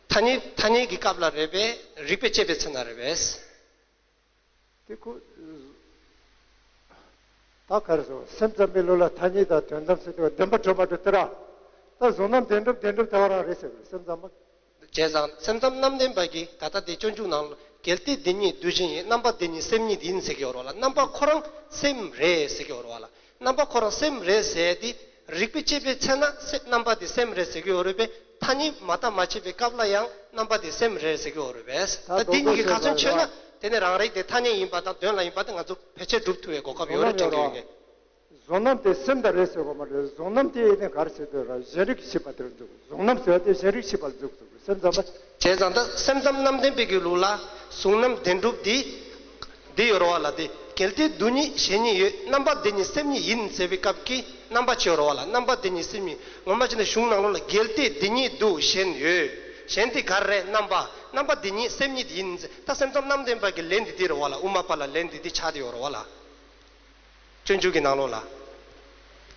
ཐ་སྙད་ཐ་སྙད་ཀྱི་སྐབས་ལ་རེད་པས། རིགས་པས་དཔྱད་པའི་ཚེ་ན་རེད་པས། དེ་ཁོ། ད་ག་རེ་ཟེར། སེམས་ཙམ་པའི་ལུགས་ལ་ཐ་སྙད་དང་དོན་དམ་ཟེར་དུས་བདེན་པ་གྲུབ་མ་གྲུབ་དེ་ར། ད་གཟུང་རྣམ་བདེན་གྲུབ་བདེན་གྲུབ་དེ་བ་རང་རེད་ཟེར་བ་རེད། སེམས་ཙམ་པ། བྱས་ཙང་སེམས་ཙམ་རྣམ་བདེན་པ་གིས་ད་ལྟ་དེ་སྤྱོད་འཇུག་ནང་ལ་གལ་ཏེ་དེ་ཉིད་དུ་བཞིན་ཡོད། རྣམ་པ་དེ་ཉིད་སེམས་ཉིད་ཡིན་ཟེར་གྱི་ཡོད་རེད་བ་ལ། རྣམ་པ་ཁོ་རང་སེམས་རེད་ཟེར་གྱི་ཡོད་རེད་བ་ལ། རྣམ་པ་ཁོ་རང་སེམས་རེད་ཟེར་དེ། རིགས་པས་དཔྱད་པའི་ཚེ་ན་སེ་རྣམ་པ་དེ་སེམས་རེད་ཟེར་གྱི་ཡོད་རེད་པས། ཐ་སྙད་མ་བཏགས་མ་བྱས་པའི་སྐབས་ལ་ཡང་རྣམ་པ་དེ་སེམས་རེད་ཟེར་གྱི་ཡོད་རེད་པས། ད་དེ་གཉིས་ཀྱི་ཁ་ཚོན་ཆོད་ན། དེ་ནི་རང་རིག་དེ་ཐ་སྙད་ཡིན་པ་དང་དོན་ལ་ཡིན་པ་དེ་ང་ཚོ་ཕལ་ཆེར་སྒྲུབ་ཐུབ་པའི་གོ་སྐབས་ཡོད་རེད་དྲན་གྱི་ཡོད་ངེས། གཟུང་རྣམ་དེ་སེམས་དང་རེད་ཟེར་གོ་མ་རེད། གཟུང་རྣམ་དེ་ཡིན་ནས་ག་རེ་ཟེར་དུས་ར་གཞན་རིག་ཤེས་པ་དེར་འཇུག་གཟུང་རྣམ་ཟེར་བ་དེ་གཞན་རིག་ཤེས་པ་ལ་འཇུག་གཟུགས་སེམས་ཙམ་པ། བྱས་ཙང་ད་སེམས་ཙམ་རྣམ་བདེན་པའི་གི་ལུགས་ལ་གཟུང་རྣམ་བདེན་གྲུབ་དེ། འདི་ཡོད་རེད་བ་ལ། དེ་གལ་ཏེ་དུ་ཉིད་གཞན་ཉིད་ཡོད། རྣམ་པ་དེ་ཉིད་སེམས་ཉིད་ཡིན་ཟེར་བའི་སྐབས་ཀྱི་རྣམ་པ་ཅིག་ཡོད་རེད་བ་ལ། རྣམ་པ་དེ་ཉིད་སེམས་ཉིད། ངོ་མ་བྱས་ན་གཞུང་ནང་ལོགས་ལ་གལ་ཏེ་དེ་ཉིད་དུ་གཞན་ཡོད། གཞན་དེ་ག་རེ་རེད། རྣམ་པ། རྣམ་པ་དེ་ཉིད་སེམས་ཉིད་ཡིན་ཟེར། ད་སེམས་ཙམ་རྣམ་བདེན་པ་གི་ལན་དེ་འདི་རེད་བ་ལ། དབུ་མ་པ་ལ་ལན་དེ་འདི་ཆགས་བསྡད་ཡོད་རེད་བ་ལ། སྤྱོད་འཇུག་གི་ནང་ལོགས་ལ།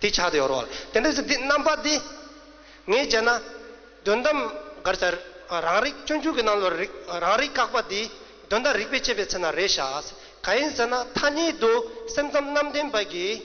དེ་ཆགས་བསྡད་ཡོད་རེད་བ་ལ། དེ་འདྲ་ཟེར་དེ་རྣམ་པ་དེ། ངས་བྱས་ན། དོན་དམ་ག་རེ་ཟེར། རང་རིག་སྤྱོད་འཇུག་གི་ནང་ལོགས་རིག་རང་རིག་བཀག་པ་དེ། དོན་དམ་རིགས་པས་དཔྱད་པའི་ཚེ་ན་རེད་ཤག་གང་ཡིན་ཟེར་ན་ཐ་སྙད་དུ་སེམས་ཙམ་རྣམ་བདེན་པ་གིས།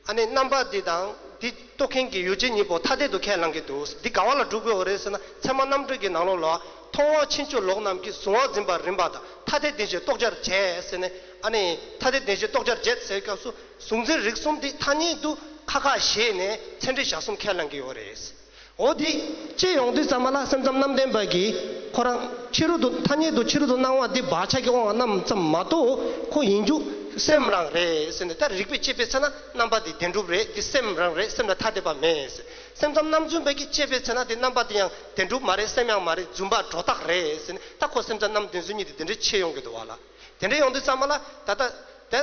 ཨ་ནི་རྣམ་པ་འདི་དང་འདི་རྟོགས་མཁན་གྱི་ཡུལ་ཅན་གཉིས་པོ་ཐ་དད་དུ་ཁས་བླངས་ཀྱི་འདུག་འདི་ག་བ་ལ་སྒྲུབ་དགོས་རེད་ཟེར་ན། ཚད་མ་རྣམ་འགྲེལ་གྱི་ནང་ལོགས་ལ། མཐོང་བ་ཕྱིན་ཅི་ལོག་རྣམས་ཀྱིས་གཟུང་བ་འཛིན་པ་རིམ་པ་དང་ཐ་དད་ལྡན་ཞེས་རྟོགས་བྱར་བྱེད་ཟེར་ནས། ཨ་ནི་ཐ་དད་ལྡན་ཞེས་རྟོགས་བྱར་བྱེད་ཟེར་བའི་སྐབས་སུ་གཟུང་འཛིན་རིག་གསུམ་འདི་ཐ་སྙད་དུ་ཁ་ཁ་ཞེས་ནས་ཚད་འབྲས་བཞག་གསུམ་ཁས་བླངས་ཀྱི་ཡོད་རེད། འོ་དེ་ཅི་ཡོང་དུས་ཙམ་པ་ལ་སེམས་ཙམ་རྣམ་བདེན་པ་གིས་ཁོ་རང་ཕྱི་རོལ་དུ་ཐ་སྙད་དུ་ཕྱི་རོལ་དུ་སྣང་བ་འདི་བག་ཆགས་ཀྱི་དབང་བ་རྣམས་ཙམ་མ་གཏོགས་ཁོ་ཡིན་རྒྱུ་ སེམས་རང་རེད་ཟེར་ནས། ད་རིགས་པས་དཔྱད་པའི་ཚེ་ན་རྣམ་པ་དེ་བདེན་གྲུབ་རེད། འདི་སེམས་རང་རེད། སེམས་ལ་ཐ་དད་པ་མེད་ཟེར། སེམས་ཙམ་རྣམ་རྫུན་པ་གིས་དཔྱད་པའི་ཚེ་ན་དེ་རྣམ་པ་དེ་ཡང་བདེན་གྲུབ་མ་རེད། སེམས་ཡང་མ་རེད། རྫུན་པ་སྒྲོ་བཏགས་རེད་ཟེར་ནས། ད་ཁོ་སེམས་ཙམ་རྣམ་བདེན་རྫུན་གཉིས་དེ་དེ་འདྲའི་ཕྱེ་ཡོང་གི་འདུག་བ་ལ། དེ་འདྲའི་ཡོང་དུས་ཙམ་པ་ལ་ད་ལྟ་དེ།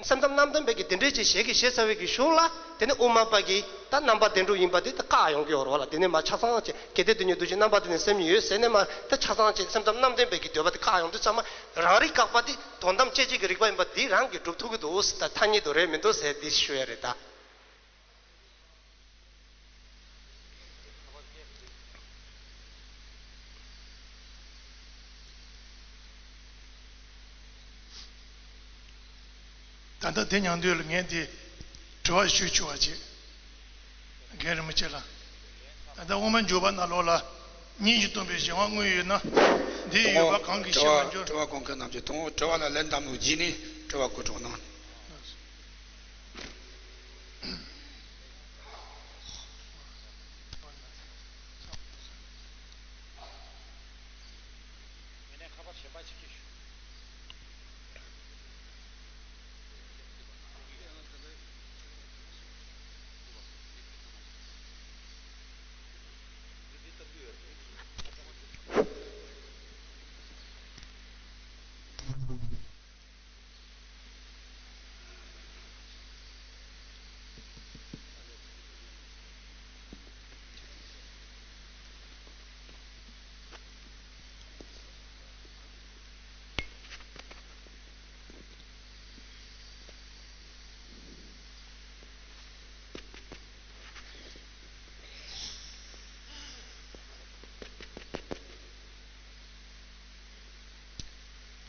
སེམས་ཙམ་རྣམ་བདེན་པའི་གི་དེ་འདྲའི་ཅིག་ཞལ་གྱིས་བཞེས་ཚར་བའི་གི་གཞུག་ལ། དེ་ནི་དབུ་མ་པ་གིས་ད་རྣམ་པ་བདེན་གྲུབ་ཡིན་པ་དེ་ད་བཀག་ཡོང་གི་ཡོད་རེད་བ་ལ། དེ་ནས་མར་ཆ་ཚང་ཅིག་གལ་ཏེ་དོན་གཉིས་འདུ་བྱེད་རྣམ་པ་དེ་ནི་སེམས་ཉིད་ཡོད་ཟེར་ནས་མར། ད་ཆ་ཚང་ཅིག་སེམས་ཙམ་རྣམ་བདེན་པའི་གི་འདོད་པ་དེ་བཀག་ཡོང་དུས་ཙམ་པ། རང་རིག་དགག་པ་དེ་དོན་དམ་དཔྱད་བྱེད་ཀྱི་རིགས་པ་ཡིན་པ་འདི་རང་གིས་སྒྲུབ་ཐུབ་ཀྱི་འདུག་ཟེར། ད་ཐ་སྙད་དུ་རེད་མི་འདུག་ཟེར་འདི་ཞུ་ཡ་རེད་ད། ད་ལྟ་དེ་མྱང་དུས་ལ་ངས་འདི་དྲི་བ་ཞུ་ཆོག་པ་བྱེད། རྒན་རིན་པོ་ཆེ་ལ། ད་ལྟ་དབུ་མ་འཇུག་པ་ནང་ལོགས་ལ་སྙིང་རྗེ་སྟོན་པའི་གཞན་དབང་དངོས་ཡོད་ན། འདི་ཡོད་པ་གང་གིས་ཤེས་པར་འགྱུར། དྲི་བ་དྲི་བ་གོང་ཁ་རྣམས་ཀྱི་དང་པོ་དྲི་བ་ལ་ལན་གདམ་ལུགས་བགྱིས་ནས་དྲི་བ་གོ་སྒྲིག་གནང་།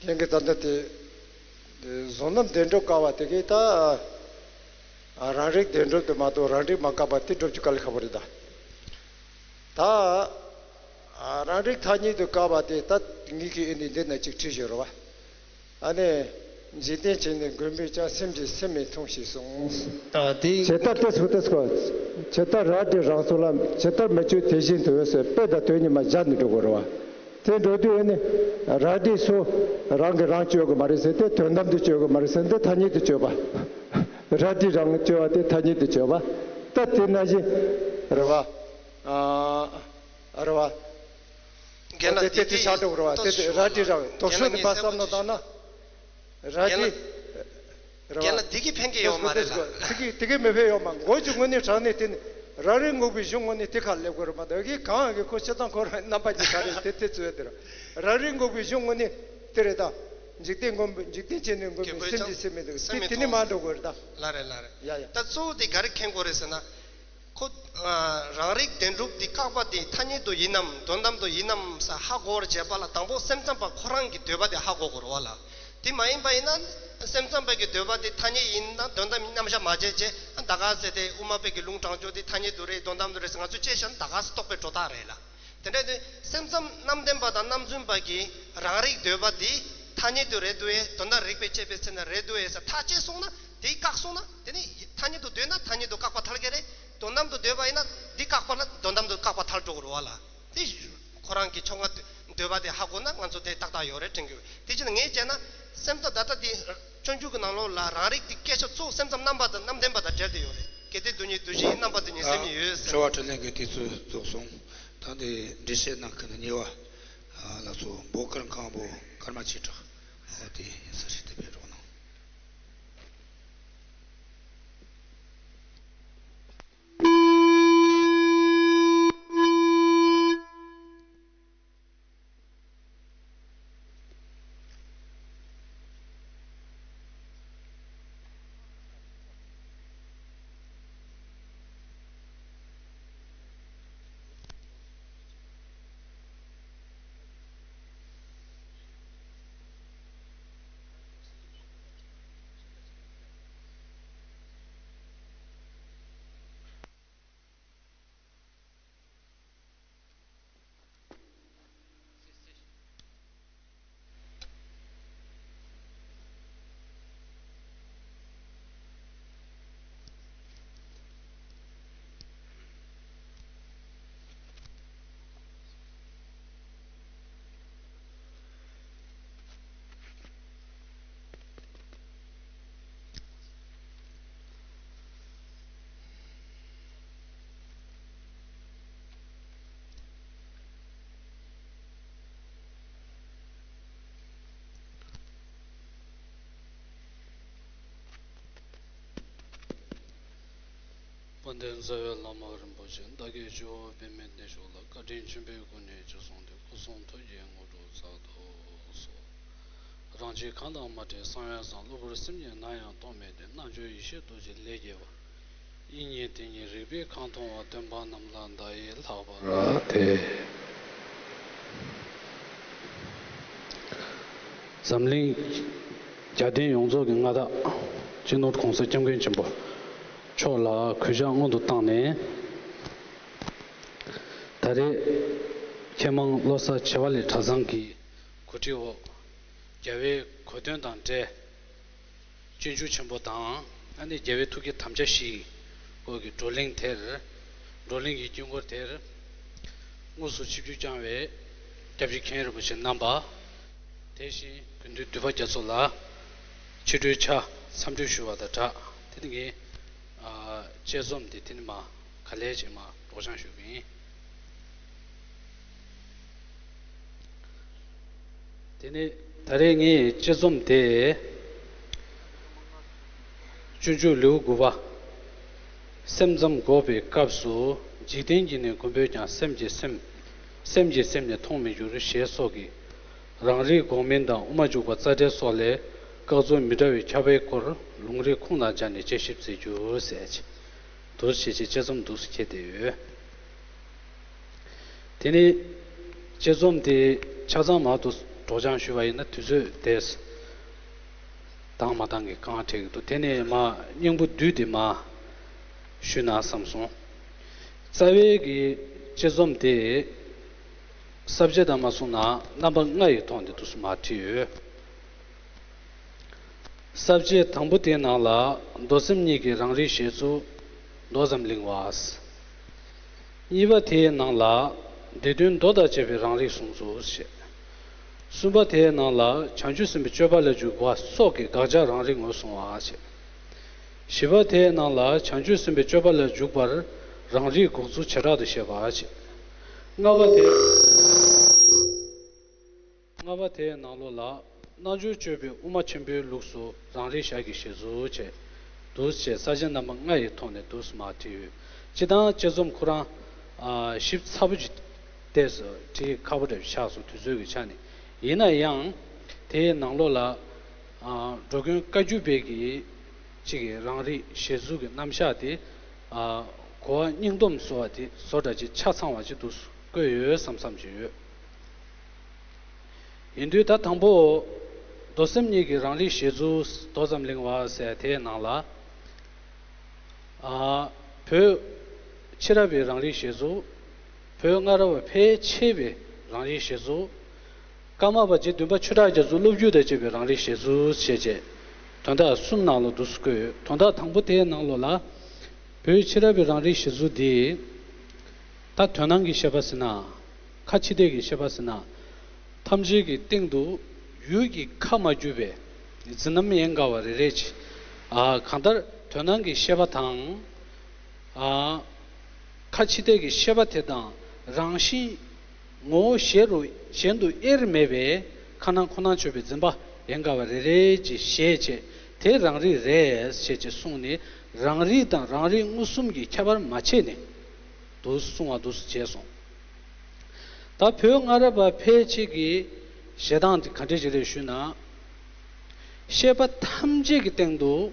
ལྷན་རྒྱས་ད་ལྟ་དེ། དེ་བཟུང་རྣམ་བདེན་གྲུབ་བཀག་པ་དེ་གིས་ད། རང་རིག་བདེན་གྲུབ་དེ་མ་གཏོགས་རང་རིག་མ་བཀག་པ་དེ་སྒྲུབ་རྒྱུ་དཀའ་ལས་ཁག་པོ་རེད་ད། ད། རང་རིག་ཐ་སྙད་དུ་བཀག་པ་དེ་ད་ངེད་ཀྱིས་ཨེ་ནི་འདི་ན་ཅིག་བྲིས་ཡོད་རེད་བ། ཨ་ནི། འཇིག་རྟེན་བྱེད་ནི་མགོན་པོས་ཀྱང་། སེམས་ཀྱིས་སེམས་མི་མཐོང་ཞེས་གསུངས། ཨ་དེ། ཇི་ལྟར་དེ་སོ་དེ་སོ། ཇི་ལྟར་རལ་གྲི་རང་སོ་ལ། ཇི་ལྟར་མི་གཅོད་དེ་བཞིན་དུ་ཟེར། དཔེ་དང་དོན་གཉིས་མ་སྦྱར་ནས་འགྲོ་དགོས་རེད་བ། དེ་འགྲོ་དུས་ཨེ་ནི། རལ་གྲི་སོ། རང་གིས་རང་གཅོད་དགོས་མ་རེད་ཟེར་ཏེ། དོན་དམ་དུ་གཅོད་དགོས་མ་རེད་ཟེར་ཏེ་ཐ་སྙད་དུ་གཅོད་པ། རལ་གྲི་རང་གཅོད་པ་དེ་ཐ་སྙད་དུ་གཅོད་པ། ད་དེ་ན་བཞིན་རེད་བ། ཨ། རེད་བ། རྒན་ལགས། དེ་དེ་དེ་ཆགས་འགྲོ་གི་རེད་བ། དེ་དེ་རལ་གྲི་རང་དོགས་གཞུག་ནས་ཕར་བསམ་བློ་བཏང་ན། རལ་གྲི། རེད་བ། རྒན་ལགས། འདི་གིས་ཕན་གྱི་ཡོད་མ་རེད་ལ། དེ་གི་དེ་གི་མི་ཕན་ཡོད་མ། མགོ་གི་ངོས་ནས་དྲངས་ནས་དེ་ནི། རང་རིག་དངོས་པོའི་གཞུང་ངོས་ནས་དེ་ཁ་སླེབས་དགོས་རེད་མ་གཏོགས། གི་གང་གི་ཁོ་སྤྱིར་བཏང་ཁོ་རང་རྣམ་པ་གཉིས་ཀ་རེད་དེ། དེ་རྩོད་དེ་ར། རང་རིག་དངོས་པོའི་གཞུང་ངོས་ནས་དེ་རེད་ད། འཇིག་རྟེན་མགོན་པོ། འཇིག་རྟེན་བྱེད་ནི་མགོན་པོའི་སེམས་ཀྱིས་སེམས་མི་མཐོང་། དེ་ནི་མ་འགྲོ་དགོས་རེད་ད། ལགས་རེད། ལགས་རེད། ཡ་ཡ། ད་གཙོ་བོ་དེ་ག་རེ་མཁྱེན་དགོས་རེད་ཟེར་ན། ཁོ། ཨ། རང་རིག་བདེན་གྲུབ་དེ་བཀག་པ་དེ་ཐ་སྙད་དུ་ཡིན་ནམ་དོན་དམ་དུ་ཡིན་ནམ་ཟེར་ཧ་གོ་བར་བྱེད་པ་ལ། དང་པོ་སེམས་ཙམ་པ་ཁོ་རང་གི་འདོད་པ་དེ་ཧ་གོ་དགོས་རེད་བ་ལ། དེ་མ་ཡིན་པ་ཡིན་ན། སེམས་ཙམ་པ་གི་འདོད་པ་དེ་ཐ་སྙད་ཡིན་ན་དོན་དམ་རྣམ་གཞག་མ་བྱས་བྱས། ད་ག་ཟེར་ཏེ་དབུ་མ་པའི་གི་ལུང་དྲངས་ཕྱོགས་དེ་ཐ་སྙད་དུ་རེད་དོན་དམ་དུ་རེད་ཟེར་ང་ཚོས་དཔྱད་བཞག་ན་ད་ག་ཟེར་རྟོག་པའི་སྒྲོ་བཏགས་རེད་ལ། དེ་འདྲ་དེ་སེམས་ཙམ་རྣམ་བདེན་པ་དང་རྣམ་རྫུན་པ་གིས་རང་རིག་འདོད་པ་དེ་ཐ་སྙད་དུ་རེད་འདུག་ཨེ། དོན་དག་རིགས་པས་དཔྱད་པའི་ཚེ་ན་རེད་འདུག་ཨེ་ཟེར་ཐག་བཅད་སོང་ན། དེ་བཀག་སོང་ན། དེ་ནི་ཐ་སྙད་དུ་འདོད་ན་ཐ་སྙད་དུ་བཀག་པ་ཐལ་གྱི་རེད། དོན་དམ་དུ་འདོད་པ་ཡིན་ན་འདི་བཀག་པ་ལ་དོན་དམ་དུ་བཀག་པ་ཐལ་འགྲོ་གི་རེད་བ་ལ། དེ་ཁོ་རང་གི་ཕྱོགས་སྔ་འདོད་པ་དེ་ཧ་གོ་ན་ང་ཚོ་དེ་ཏག་ཏག་ཡོད་རེད་དྲན་གྱི་ཡོད། དེ་བྱས་ན་ངས་བྱས་ན་སེམས་ཙམ་ད་ལྟ་དེ་སྤྱོད་འཇུག་གི་ནང་ལོགས་ལ་རང་རིག་དེ་སྐད་ཆ་གཙོ་བོ་སེམས་ཙམ་རྣམ་པ་དང་རྣམ་བདེན་པ་དང་འབྲེལ་ཏེ་ཡོད་རེད། གལ་ཏེ་དོན་གཉིས་འདུ་བྱེད་ཡིན། རྣམ་པ་དེ་ཉིད་སེམས་ཉིད་ཡོད་ཟེར། དྲི་བ་དྲིས་ལན་གྱི་དུས་ཚོད་རྫོགས་སོང་། ད་འདི་འགྲེལ་བཤད་གནང་མཁན་གཉིས་པ་ལགས་སོ། འབོ་དཀར་སྒང་པོ་ཀརྨ་ཆོས་གྲགས། འོ་དེ་ཡིན་ས་རེད། དེ་བས་རོགས་གནང་། དཔལ་ལྡན་རྩ་བའི་བླ་མ་རིན་པོ་ཆེ་བདག་གིས་སྤྱི་བོར་པདྨའི་གདན་བཞུགས་ལ། བཀའ་དྲིན་ཆེན་པོའི་སྒོ་ནས་རྗེས་བཟུང་སྟེ། སྐུ་གསུང་ཐུགས་ཀྱི་དངོས་གྲུབ་སྩལ་དུ་གསོལ། རང་རྒྱུད་གང་དང་མ་འདྲེས་གསང་བའི་བཟང་། གློ་བུར་སེམས་ཉིད་ནམ་ཡང་རྟོག་མེད་དེ། རྣལ་འབྱོར་ཡེ་ཤེས་རྡོ་རྗེ་ལས་སྐྱེས་པ། དབྱིངས་ཉིད་དེ་ཉིད་རིག་པས་གང་མཐོང་བ། སྟོན་པ་རྣམས་ལ་བདག་ཡིས་ལྷག་པར་དད། འཛམ་གླིང་རྒྱལ་བསྟན་ཡོངས་རྫོགས་ཀྱི་མངའ་བདག་སྤྱི་ནོར་༸གོང་ས་༸སྐྱབས་མགོན་ཆེན་པོ་མཆོག་ལ་གུས་ཕྱག་སྔོན་དུ་བཏང་ནས། ད་རེས་མཁས་མང་བློ་གསར་བྱེ་བ་ལས་གྲྭ་ཚང་གི་གོ་སྒྲིག་འོག་རྒྱལ་བའི་གོ་སྟོན་དང་འབྲེལ། སྤྱོད་འཇུག་ཆེན་པོ་དང་། ཨ་ནི་རྒྱལ་བའི་ཐུགས་ཀྱི་དམ་བཅའ་བཞིའི་སྐོར་གྱི་བགྲོ་གླེང་དེར། བགྲོ་གླེང་གི་དཀྱིལ་འཁོར་དེར་དངོས་སུ་ཆིབས་བསྒྱུར་བསྐྱངས་པའི་སྐྱབས་རྗེ་མཁན་རིན་པོ་ཆེ་རྣམ་པ། དེ་བཞིན་དགེ་འདུན་འདུས་པ་རྒྱ་མཚོ་ལ་ཕྱི་དྲོའི་ཕྱག་འཚམས་འདྲི་ཞུ་བ་དང་སྦྲགས། དེ་ནི་ངས་ཨ་དཔྱད་རྩོམ་དེ་དེ་ནི་མ་ག་ལེར་བྱས་མ་སྒྲོག་སྦྱང་ཞུ་གི་ཡིན། དེ་ནས་ད་རེས་ངས་དཔྱད་རྩོམ་དེ། སྤྱོད་འཇུག་ལེའུ་དགུ་པ། སེམས་ཙམ་འགོག་པའི་སྐབས་སུ། འཇིག་རྟེན་གྱི་ནི་མགོན་པོས་ཀྱང་། སེམས་ཀྱི་སེམས། སེམས་ཀྱི་སེམས་ནི་མཐོང་མི་འགྱུར། ཞེས་སོགས་ཀྱི་རང་རིག་འགོག་མིན་དང་དབུ་མ་འཇུག་པ་རྩ་འགྲེལ་སོགས་ལས་སྐབས་འཚོལ་མི་འདྲ་བའི་ཁྱབ་པའི་སྐོར་ལུང་རིགས་ཁུངས་དང་སྦྱར་ནས་དཔྱད་ཞིབ་མཛད་རྒྱུ་ཟེར། འདུག་སེ་བྱས་བྱས་དཔྱད་རྩོམ་འདུག་སེ་འཁྱེར་བསྡད་ཡོད། དེ་ནི་དཔྱད་རྩོམ་དེ་ཆ་ཚང་མང་དུ་སྒྲོག་སྦྱང་ཞུས་པ་ཡིན་ན་དུས་ཚོད་དེ་འདང་མ་འདང་གི་དཀའ་ངལ་འཕྲད་ཀྱི་འདུག་དེ་ནས་མ་སྙིང་པོ་བསྡུས་ཏེ་མ་ཞུས་ན་བསམ་སོང་། རྩ་བའི་གི་དཔྱད་རྩོམ་དེ་ས་བཅད་དང་མ་སོང་ན་རྣམ་པ་ལྔ་ཡི་ཐོག་ནས་འདུག་སེ་མ་བྲིས་ཡོད། ས་བཅད་དང་པོ་དེའི་ནང་ལ་མདོ་སེམས་གཉིས་ཀྱི་རང་རིག་བཞེད་ཚུལ་མདོ་ཙམ་གླེང་བ། གཉིས་པ་དེའི་ནང་ལ་སྡེ་བདུན་མདོ་དང་བཅས་པའི་རང་རིག་གསུང་ཚུལ་བཤད། གསུམ་པ་དེའི་ནང་ལ་བྱང་ཆུབ་སེམས་དཔའི་སྤྱོད་པ་ལ་འཇུག་པ་སོགས་ཀྱི་དགག་བྱ་རང་རིག་ངོས་བཟུང་བ་བཤད། བཞི་པ་དེའི་ནང་ལ་བྱང་ཆུབ་སེམས་དཔའི་སྤྱོད་པ་ལ་འཇུག་པར་རང་རིག་འགོག་ཚུལ་བྱེ་བྲག་ཏུ་བཤད་པ་བཤད། ལྔ་པ་དེ། ལྔ་པ་དེའི་ནང་ལོགས་ལ་རྣལ་འབྱོར་སྤྱོད་པའི་དབུ་མ་ཆེན་པོའི་ལུགས་སུ་རང་རིག་ཞར་གྱི་བཞེད་ཚུལ་བཅས། འདུག་སེ་ས་བཅད་རྣམ་པ་ལྔ་ཡི་ཐོག་ནས་འདུག་སེ་མར་བྲིས་ཡོད། སྤྱིར་བཏང་དཔྱད་རྩོམ་ཁོ་རང་ཨ་ཞིབ་ཚགས་པོ་ཅིག་བལྟས་སོ་བྲིས་ཁག་པོ་འདྲ་ཆགས་སོང་དུས་ཚོད་ཀྱི་ཆ་ནས། ཡིན་ན་ཡང་དེའི་ནང་ལོགས་ལ་ཨ་འགྲོ་མགོན་བཀའ་བརྒྱུད་པའི་གི་གཅིག་གི་རང་རིག་བཞེད་ཚུལ་གྱི་རྣམ་གཞག་དེ་ཨ་གོ་བ་སྙིང་སྡོམ་བཟོ་བ་དེ་བཟོ་འདྲ་ཅིག་ཆ་ཚང་བ་ཅིག་འདུག་སེ་བཀོད་ཡོད་བསམ་བསམ་ཅིག་ཡོད། ཡིན་དུས་ད་དང་པོ་མདོ་སེམས་གཉིས་ཀྱི་རང་རིག་བཞེད་ཚུལ་མདོ་ཙམ་གླེང་བ་ཟེར་དེའི་ནང་ལ། ཨ་བོད་ཕྱི་རབས་པའི་རང་རིག་བཞེད་ཚུལ། བོད་སྔ་རབས་པ་ཕལ་ཆེ་བའི་རང་རིག་བཞེད་ཚུལ། ཀརྨ་པ་རྗེ་བདུན་པ་ཆོས་གྲགས་རྒྱ་མཚོའི་སློབ་བརྒྱུད་དང་བཅས་པའི་རང་རིག་བཞེད་ཚུལ་ཞེས་བྱས། དོན་དག་གསུམ་ནང་ལ་འདུག་སེ་བཀོད་ཡོད། དོན་དག་དང་པོ་དེའི་ནང་ལོགས་ལ། བོད་ཕྱི་རབས་པའི་རང་རིག་བཞེད་ཚུལ་འདི། ད་དོན་སྣང་གི་བཤད་པ་ཟེར་ན། ཁ་ཕྱི་བལྟས་ཀྱི་བཤད་པ་ཟེར་ན། ཐམས་ཅད་ཀྱི་སྟེང་དུ་ཡུལ་གྱི་ཁ་མ་གྱུར་པའི་འཛིན་རྣམ་ཡན་གར་བ་རེ་རེ་ཅིག་ཨ་གང་ལྟར་དོན་སྣང་གི་བཤད་པ་དང་། ཨ་ཁ་ཕྱི་བལྟས་ཀྱི་བཤད་པ་དེ་དང་རང་བཞིན་ངོ་བོ་གཞན་རུ་གཞན་དུ་དབྱེར་མེད་པའི་ཁ་ནང་ཁོ་ནང་ཆོད་པའི་འཛིན་པ་ཡན་གར་བ་རེ་རེ་ཅིག་བཞེད་བྱས་དེ་རང་རིག་རེད་ཞེས་ཅིག་གསུངས་ནས། རང་རིག་དང་རང་རིག་མངོན་སུམ་གྱི་ཁྱད་པར་མ་ཕྱེ་ནས་འདུག་གསུང་བ་འདུག་སེ་བྱས་སོང་། ད་བོད་སྔ་རབས་པ་ཕལ་ཆེར་གྱི་བཞེད་སྟངས་དེ་ག་འདྲ་ཞིག་རེད་ཞུས་ན། བཤད་པ་ཐམས་ཅད་ཀྱི་སྟེང་དུ།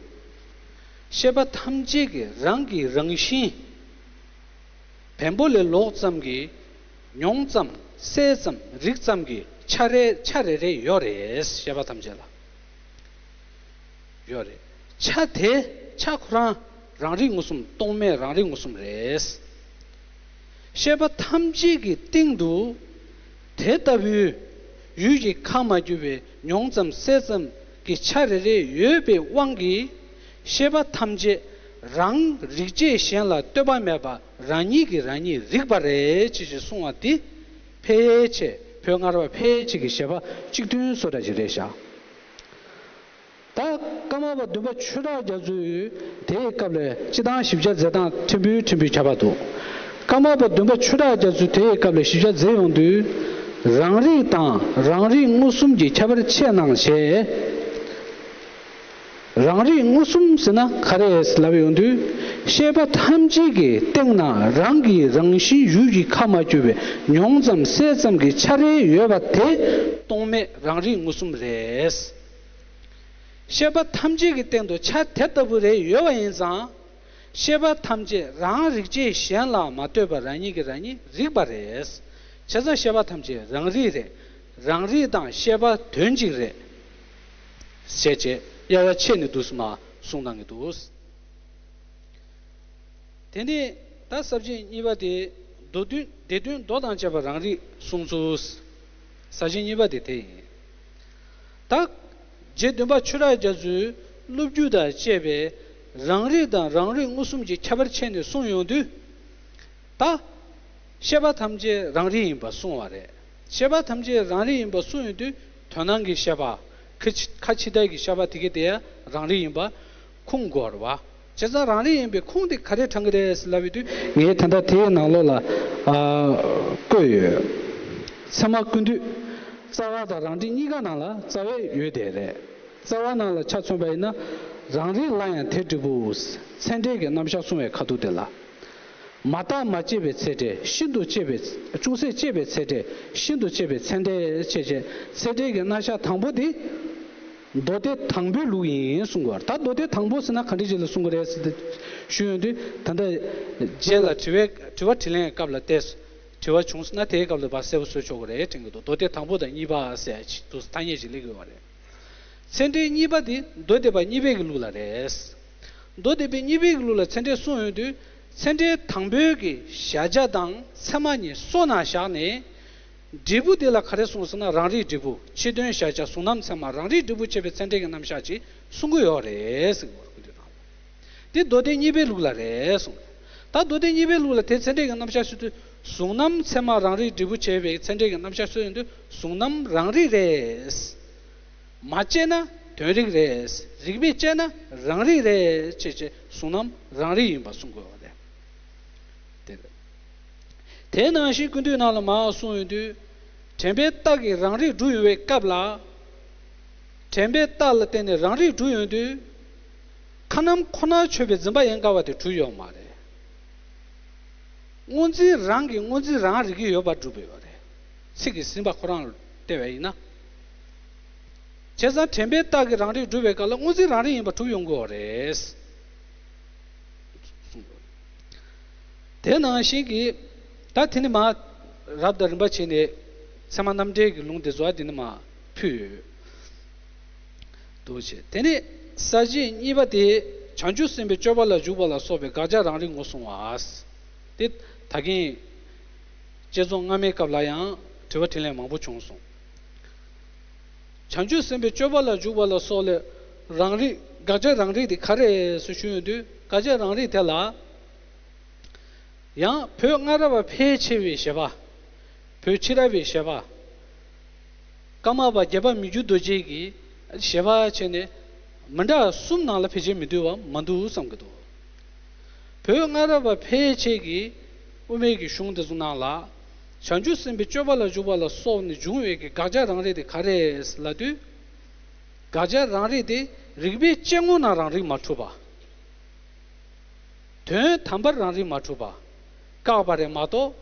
བཤད་པ་ཐམས་ཅད་ཀྱི་རང་གི་རང་བཞིན། བེམ་པོ་ལས་ལོག་ཙམ་གྱི། མྱོང་ཙམ་གསལ་ཙམ་རིག་ཙམ་གྱི་ཆ་རེ་ཆ་རེ་རེ་ཡོད་རེད། བཤད་པ་ཐམས་ཅད་ལ། ཡོད་རེད། ཆ་དེ་ཆ་ཁོ་རང་རང་རིག་མངོན་སུམ་རྟོག་མེད་རང་རིག་མངོན་སུམ་རེད། བཤད་པ་ཐམས་ཅད་ཀྱི་སྟེང་དུ་དེ་ལྟ་བུའི་ཡུལ་གྱི་ཁ་མ་གྱུར་པའི་མྱོང་ཙམ་གསལ་ཙམ་གྱི་ཆ་རེ་རེ་ཡོད་པའི་དབང་གིས་བཤད་པ་ཐམས་ཅད་རང་རིག་བྱེད་གཞན་ལ་ལྟོས་པ་མེད་པ་རང་ཉིད་ཀྱིས་རང་ཉིད་རིག་པ་རེད་ཅེས་ཞེས་གསུངས་པ་འདི་ཕལ་ཆེར་བོད་སྔ་རབས་པ་ཕལ་ཆེར་གྱི་བཞེད་པ་གཅིག་མཐུན་བཟོ་འདྲ་ཞིག་རེད་ཤག་ད་ཀརྨ་པ་བདུན་པ་ཆོས་གྲགས་རྒྱ་མཚོས་དེའི་སྐབས་ལ་སྤྱི་བཏང་ཞིབ་ཆ་མཛད་སྟངས་ཕྲན་བུ་ཕྲན་བུ་ཁྱད་པར་འདུག་ཀརྨ་པ་བདུན་པ་ཆོས་གྲགས་རྒྱ་མཚོས་དེའི་སྐབས་ལ་ཞིབ་ཆ་མཛད་ཡོང་དུས། རང་རིག་དང་རང་རིག་མངོན་སུམ་གྱི་ཁྱད་པར་ཕྱེ་གནང་ཞེས། རང་རིག་མངོན་སུམ་ཟེར་ན་ག་རེ་ལབ་ཡོང་དུས། ཤེས་པ་ཐམས་ཅད་ཀྱི་སྟེང་ན་རང་གི་རང་བཞིན་ཡུལ་གྱི་ཁ་མ་གྱུར་པའི་མྱོང་ཙམ་གསལ་ཙམ་གྱི་ཆ་རེ་ཡོད་པ་དེ་རྟོག་མེད་རང་རིག་མངོན་སུམ་རེད། ཤེས་པ་ཐམས་ཅད་ཀྱི་སྟེང་དུ་ཆ་དེ་ལྟ་བུ་རེ་ཡོད་པ་ཡིན་ཙང་། ཤེས་པ་ཐམས་ཅད་རང་རིག་བྱེད་གཞན་ལ་མ་ལྟོས་པར་རང་ཉིད་ཀྱིས་རང་ཉིད་རིག་པ་རེད། བྱས་ཙང་ཤེས་པ་ཐམས་ཅད་རང་རིག་རེད། རང་རིག་དང་ཤེས་པ་དོན་གཅིག་རེད། ཞེས་བྱས་དབྱེ་བ་ཕྱེ་ནས་འདུག་སེ་མར་གསུངས་གནང་གི་འདུག། དེ་ནས་ད་ས་བཅད་གཉིས་པ་དེ་མདོ་དོན་སྡེ་བདུན་མདོ་དང་བཅས་པ་རང་རིག་གསུངས་ཚུལ། ས་བཅད་གཉིས་པ་དེ་དེ་ཡིན། ད་རྗེ་བདུན་པ་ཆོས་གྲགས་རྒྱ་མཚོས་སློབ་བརྒྱུད་དང་བཅས་པའི་རང་རིག་དང་རང་རིག་མངོན་སུམ་གྱི་ཁྱད་པར་ཕྱེ་ནས་གསུངས་ཡོང་དུས། ད་ཤེས་པ་ཐམས་ཅད་རང་རིག་ཡིན་པ་གསུངས་པ་རེད། ཤེས་པ་ཐམས་ཅད་རང་རིག་ཡིན་པ་གསུངས་ཡོང་དུས་དོན་སྣང་གི་ཤེས་པ། ཁ་ཕྱི་ཁ་ཕྱི་དག་གི་ཤེས་པ་དེ་གའི་དེ་ཡང་རང་རིག་ཡིན་པ་ཁུངས་དགོས་རེད་བ། བྱས་ཙང་རང་རིག་ཡིན་པའི་ཁུངས་དེ་ག་རེ་དྲངས་ཀྱི་རེད་ཟེར་ལབ་པའི་དུས། ངས་ད་ལྟ་དེའི་ནང་ལོགས་ལ་ཨ་བཀོད་ཡོད། ཚད་མ་ཀུན་བཏུས། རྩ་བ་དང་རང་འགྲེལ་གཉིས་ཀ་ནང་ལ་རྩ་བའི་ཡོད་དེ་རེད། རྩ་བ་ནང་ལ་ཆ་མཚོན་པ་ཡིན་ན། རང་རིག་ལ་ཡང་དེ་འབྲས་བུ། ཚད་འབྲས་ཀྱི་རྣམ་གཞག་གསུང་བའི་ཁ་ཐུག་དེ་ལ། མ་བརྟགས་མ་དཔྱད་པའི་ཚད་འབྲས། ཤིན་ཏུ་དཔྱད་པའི། ཅུང་ཟད་དཔྱད་པའི་ཚད་འབྲས། ཤིན་ཏུ་དཔྱད་པའི་ཚད་འབྲས་བྱས་བྱས་ཚད་འབྲས་ཀྱི་རྣམ་གཞག་དང་པོ་དེ། མདོ་སྡེ་དང་པོའི་ལུགས་ཡིན་གསུང་དགོས། ད་མདོ་སྡེ་དང་པོ་ཟེར་ན་ག་འདྲ་ཅིག་ལ་གསུང་གི་རེད་ཟེར་ཏེ་ཞུ་ཡོང་དུས། ད་ལྟ་རྗེས་ལ་དྲི་བའི་དྲི་བ་དྲིས་ལན་སྐབས་ལ་བལྟས། དྲི་བ་བྱུང་སོང་ན་དེའི་སྐབས་ལ་ཕར་གསལ་པོ་བཟོ་ཆོག་གི་རེད་དྲན་གྱི་འདུག། མདོ་སྡེ་དང་པོ་དང་གཉིས་པ་ཟེར་ཡ་ཅིག་འདུག། ཐ་སྙད་ཅིག་སླེབས་ཀྱི་ཡོད་རེད། ཚད་འབྲས་གཉིས་པ་དེ་མདོ་སྡེ་པ་གཉིས་པའི་གི་ལུགས་ལ་རེད། མདོ་སྡེ་པའི་གཉིས་པའི་གི་ལུགས་ལ་ཚད་འབྲས་གསུངས་ཡོང་དུས། ཚད་འབྲས་དང་པོའི་གི་གཞལ་བྱ་དང་ཚད་མ་གཉིས་སོ་ནས་བཞག་ནས། འབྲས་བུ་དེ་ལ་ག་རེ་གསུངས་ཟེར་ན། རང་རིག་འབྲས་བུ། ཕྱི་དོན་གཞལ་བྱ། གཟུང་རྣམ་ཚད་མ། རང་རིག་འབྲས་བུ་བྱས་པའི་ཚད་འབྲས་ཀྱི་རྣམ་གཞག་ཅིག་གསུང་གི་ཡོད་རེད་ཟེར་གྱི་ཡོད་རེད། དེ་མདོ་སྡེ་གཉིས་པའི་ལུགས་ལ་རེད་གསུངས། ད་མདོ་སྡེ་གཉིས་པའི་ལུགས་ལ་དེ་ཚད་འབྲས་ཀྱི་རྣམ་གཞག་ཞུ་དུས། གཟུང་རྣམ་ཚད་མ་རང་རིག་འབྲས་བུ་བྱས་པའི་ཚད་འབྲས་ཀྱི་རྣམ་གཞག་ཞུ་ཡོང་དུས། གཟུང་རྣམ་རང་རིག་རེད། མ་དཔྱད་ན་དོན་རིག་རེད། རིགས་པས་དཔྱད་ན་རང་རིག་རེད་ཅེས་བྱས། གཟུང་རྣམ་རང་རིག་ཡིན་པ་གསུང་དགོས་པ་རེད། དེ་རེད། དེ་ནང་བཞིན་ཀུན་བཏུས་ནང་ལ་མར་གསུངས་ཡོང་དུས། དྲན་པའི་རྟགས་ཀྱིས་རང་རིག་སྒྲུབ་ཡོང་བའི་སྐབས་ལ། དྲན་པའི་རྟགས་ལ་བརྟེན་ནས་རང་རིག་སྒྲུབ་ཡོང་དུས། ཁ་ནམ་ཁོ་ནར་ཆོད་པའི་འཛིན་པ་ཡན་གར་བ་དེ་གྲུབ་ཡོད་མ་རེད། སྔོ་འཛིན་རང་གིས་སྔོ་འཛིན་རང་རིག་གི་ཡོད་པར་གྲུབ་ཡོད་རེད། ཚིག་གིས་ཟིན་པ་ཁོ་རང་ལ་བལྟས་པ་ཡིན་ན། བྱས་ཙང་དྲན་པའི་རྟགས་ཀྱིས་རང་རིག་སྒྲུབ་པའི་སྐབས་ལ་སྔོ་འཛིན་རང་རིག་ཡིན་པ་གྲུབ་ཡོང་གི་ཡོད་རེད། དེ་ནང་བཞིན་གྱི། ད་དེ་ནི་མར་རབ་དང་རིམ་པ་བྱས་ནས་ཚད་མ་རྣམ་འགྲེལ་གྱི་ལུང་དེ་ཚོ་དེ་ནི་མར་ཕུལ་ཡོད། འདུག་བྱས། དེ་ནས་ས་བཅད་གཉིས་པ་དེ་བྱང་ཆུབ་སེམས་དཔའི་སྤྱོད་པ་ལ་འཇུག་པ་ལ་སོགས་པའི་དགག་བྱ་རང་རིག་ངོ་བསྲུང་བ། དེ་ད་གིན་བསྐྱེད་རྫོགས་སྔ་མའི་སྐབས་ལ་ཡང་དྲི་བ་དྲིས་ལན་མང་པོ་བྱུང་སོང་། བྱང་ཆུབ་སེམས་དཔའི་སྤྱོད་པ་ལ་འཇུག་པ་ལ་སོགས་ལས་རང་རིག་དགག་བྱ་རང་རིག་དེ་ག་རེ་རེད་ཟེར་ཞུ་ཡོང་དུས། དགག་བྱ་རང་རིག་དེ་ལ། ཡང་བོད་སྔ་རབས་པ་ཕལ་ཆེ་བའི་བཞེད་པ། བོད་ཕྱི་རབས་པའི་བཞེད་པ། ཀརྨ་པ་དགྱེས་པ་མི་འགྱུར་རྡོ་རྗེ་གི་བཞེད་པ་བྱས་ནས་མི་འདྲ་གསུམ་ནང་ལ་ཕལ་ཆེར་མི་འདུས་པ་མ་འདུག་བསམ་གྱི་འདུག། བོད་སྔ་རབས་པ་ཕལ་ཆེ་གིས་དབུ་མའི་གི་གཞུང་དེ་ཚོ་ནང་ལ། བྱང་ཆུབ་སེམས་དཔའི་སྤྱོད་པ་ལ་འཇུག་པ་ལ་སོགས་ནས་འབྱུང་བའི་གི་དགག་བྱ་རང་རིག་དེ་ག་རེ་རེད་ལབ་དུས། དགག་བྱ་རང་རིག་དེ་རིགས་པས་དཔྱད་ངོ་ན་རང་རིག་མ་གྲུབ་པ། དོན་དམ་པར་རང་རིག་མ་གྲུབ་པ། བཀག་པ་རེད་མ་གཏོགས་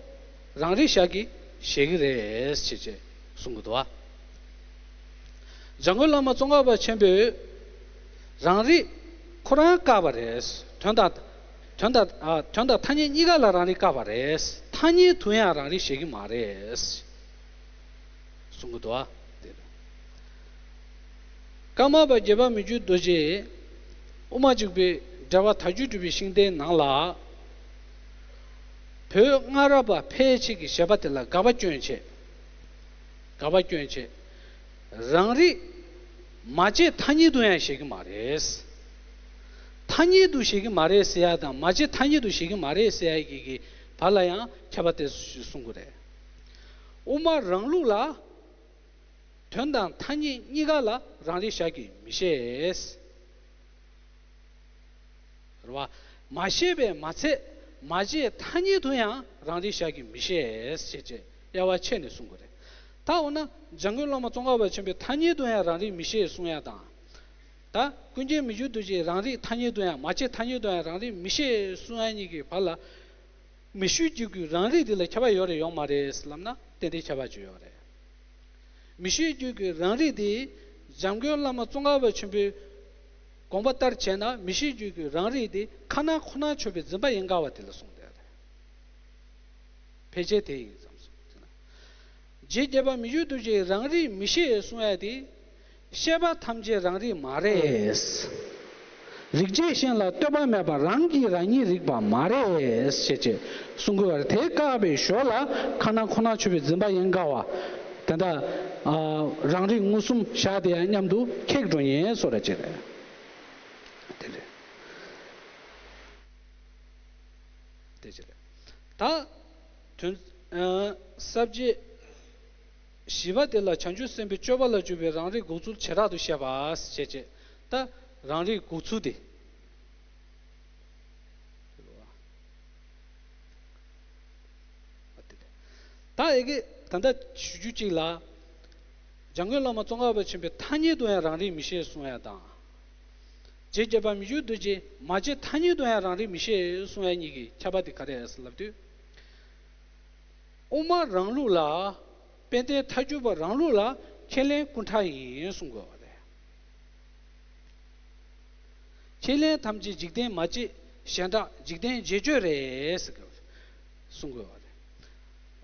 རང་རིག་བཞག་གི་བཞེད་ཀྱི་རེད་ཅེས་བྱས་གསུང་གི་འདུག་བ། འཇམ་མགོན་བླ་མ་ཙོང་ཁ་པ་ཆེན་པོས་རང་རིག་ཁོ་རང་བཀག་པ་རེད། དོན་དང་དོན་དང་ཨ་དོན་དང་ཐ་སྙད་གཉིས་ཀ་ལ་རང་རིག་བཀག་པ་རེད། ཐ་སྙད་དུ་ཡང་རང་རིག་བཞེད་ཀྱི་མ་རེད། གསུང་གི་འདུག་ཨ། དེ་རེད། ཀརྨ་པ་དགྱེས་པ་མི་འགྱུར་རྡོ་རྗེས་དབུ་མ་འཇུག་པའི་འགྲེལ་པ་དལ་འབྱོར་སྒྲུབ་པའི་ཤིང་རྟའི་ནང་ལ། བོད་སྔ་རབས་པ་ཕལ་ཆེར་གྱི་བཞེད་པ་དེ་ལ་དགག་པ་སྐྱོན་བྱས། དགག་པ་སྐྱོན་བྱས། རང་རིག་མ་བྱས་ཐ་སྙད་དུ་ཡང་བཞེད་ཀྱི་མ་རེད། ཐ་སྙད་དུ་བཞེད་ཀྱི་མ་རེད་ཟེར་ཡ་དང་མ་བྱས་ཐ་སྙད་དུ་བཞེད་ཀྱི་མ་རེད་ཟེར་ཡ་གི་གི་བར་ལ་ཡང་ཁྱད་པར་དེ་གསུང་གི་རེད། དབུ་མ་རང་ལུགས་ལ། དོན་དང་ཐ་སྙད་གཉིས་ཀ་ལ་རང་རིག་བཞག་གི་མི་ཤེས། རེད་བ། མ་ཤེས་པས་མ་ཚད་མ་བྱས་ཐ་སྙད་དུ་ཡང་རང་རིག་བཞག་གི་མི་ཤེས་ཞེས་བྱས་དབྱེ་བ་ཕྱེ་ནས་གསུང་གི་རེད། ད་འོ་ན་འཇམ་མགོན་བླ་མ་ཙོང་ཁ་པ་ཆེན་པོས་ཐ་སྙད་དུ་ཡང་རང་རིག་མི་ཤེས་གསུང་ཡ་དང་། ད་ཀུན་མཁྱེན་མི་བསྐྱོད་རྡོ་རྗེས་རང་རིག་ཐ་སྙད་དུ་ཡང་མ་བྱས་ཐ་སྙད་དུ་ཡང་རང་རིག་མི་ཤེས་གསུང་ཡ་གཉིས་ཀྱི་བར་ལ། མི་བསྐྱོད་རྒྱུད་ཀྱི་རང་རིག་འདི་ལ་ཁྱབ་པ་ཡོད་རེད་ཡོད་མ་རེད་ལབ་ན་ཏན་ཏན་ཁྱབ་པ་ཅིག་ཡོད་རེད། མི་བསྐྱོད་རྒྱུད་ཀྱི་རང་རིག་དེ་འཇམ་མགོན་བླ་མ་ཙོང་ཁ་པ་ཆེན་པོའི་དགོངས་པ་ལྟར་བྱས་ན་མི་བསྐྱོད་རྒྱུད་ཀྱི་རང་རིག་དེ་ཁ་ན་ཁོ་ན་ཆོད་པའི་འཛིན་པ་ཡིན་དཀའ་བ་དེ་ལ་གསུངས་བསྡད་རེད། ཕལ་ཆེར་དེ་ཡིན་བསམ་སོང་། རྗེ་བརྒྱད་པ་མི་བསྐྱོད་རྡོ་རྗེའི་རང་རིག་མི་ཤེས་གསུང་ཡ་དེ། ཤེས་པ་ཐམས་ཅད་རང་རིག་མ་རེད། རིག་བྱེད་གཞན་ལ་ལྟོས་པ་མེད་པར་རང་གིས་རང་ཉིད་རིག་པ་མ་རེད་ཞེས་བྱས་གསུང་དགོས་པ་རེད། དེ་བཀག་པའི་ཞོར་ལ་ཁ་ན་ཁོ་ན་ཆོད་པའི་འཛིན་པ་ཡིན་དཀའ་བ། དེ་འདྲ་ཨ་རང་རིག་མངོན་སུམ་བཞག་དེ་ཡང་མཉམ་དུ་ཁེགས་འགྲོ་ཉེན་བཟོ་འདྲ་ཅིག་རེད། དེ་རེད། དེ་ཅི་རེད། ད་དོན་ཨ་ས་བཅད་བཞི་པ་དེ་ལ་བྱང་ཆུབ་སེམས་དཔའི་སྤྱོད་པ་ལ་འཇུག་པའི་རང་རིག་འགོག་ཚུལ་བྱེ་བྲག་ཏུ་བཤད་པ་ཞེས་བྱས། ད་རང་རིག་འགོག་ཚུལ་དེ། ད་ཨེ་གེ་ད་ལྟ་ཞུ་རྒྱུ་གཅིག་ལ། འཇམ་མགོན་བླ་མ་ཙོང་ཁ་པ་ཆེན་པོས་ཐ་སྙད་དུ་ཡང་རང་རིག་མི་ཤེས་གསུང་ཡ་དང་། རྗེ་བརྒྱད་པ་མི་བསྐྱོད་རྡོ་རྗེས་མ་བྱས་ཐ་སྙད་དུ་ཡང་རང་རིག་མི་ཤེས་གསུང་ཡ་གཉིས་ཀྱི་ཁྱད་པར་དེ་ག་རེ་རེད་ལབ་དུས། དབུ་མ་རང་ལུགས་ལ། དཔལ་ལྡན་ཐལ་འགྱུར་བ་རང་ལུགས་ལ་ཁས་ལེན་ཀུན་བྲལ་ཡིན་གསུང་དགོས་པ་རེད། ཁས་ལེན་ཐམས་ཅད་འཇིག་རྟེན་མ་བྱས་གཞན་དག་འཇིག་རྟེན་བྱེད་སྤྱོད་རེད་ཟེར་གསུང་དགོས་པ་རེད།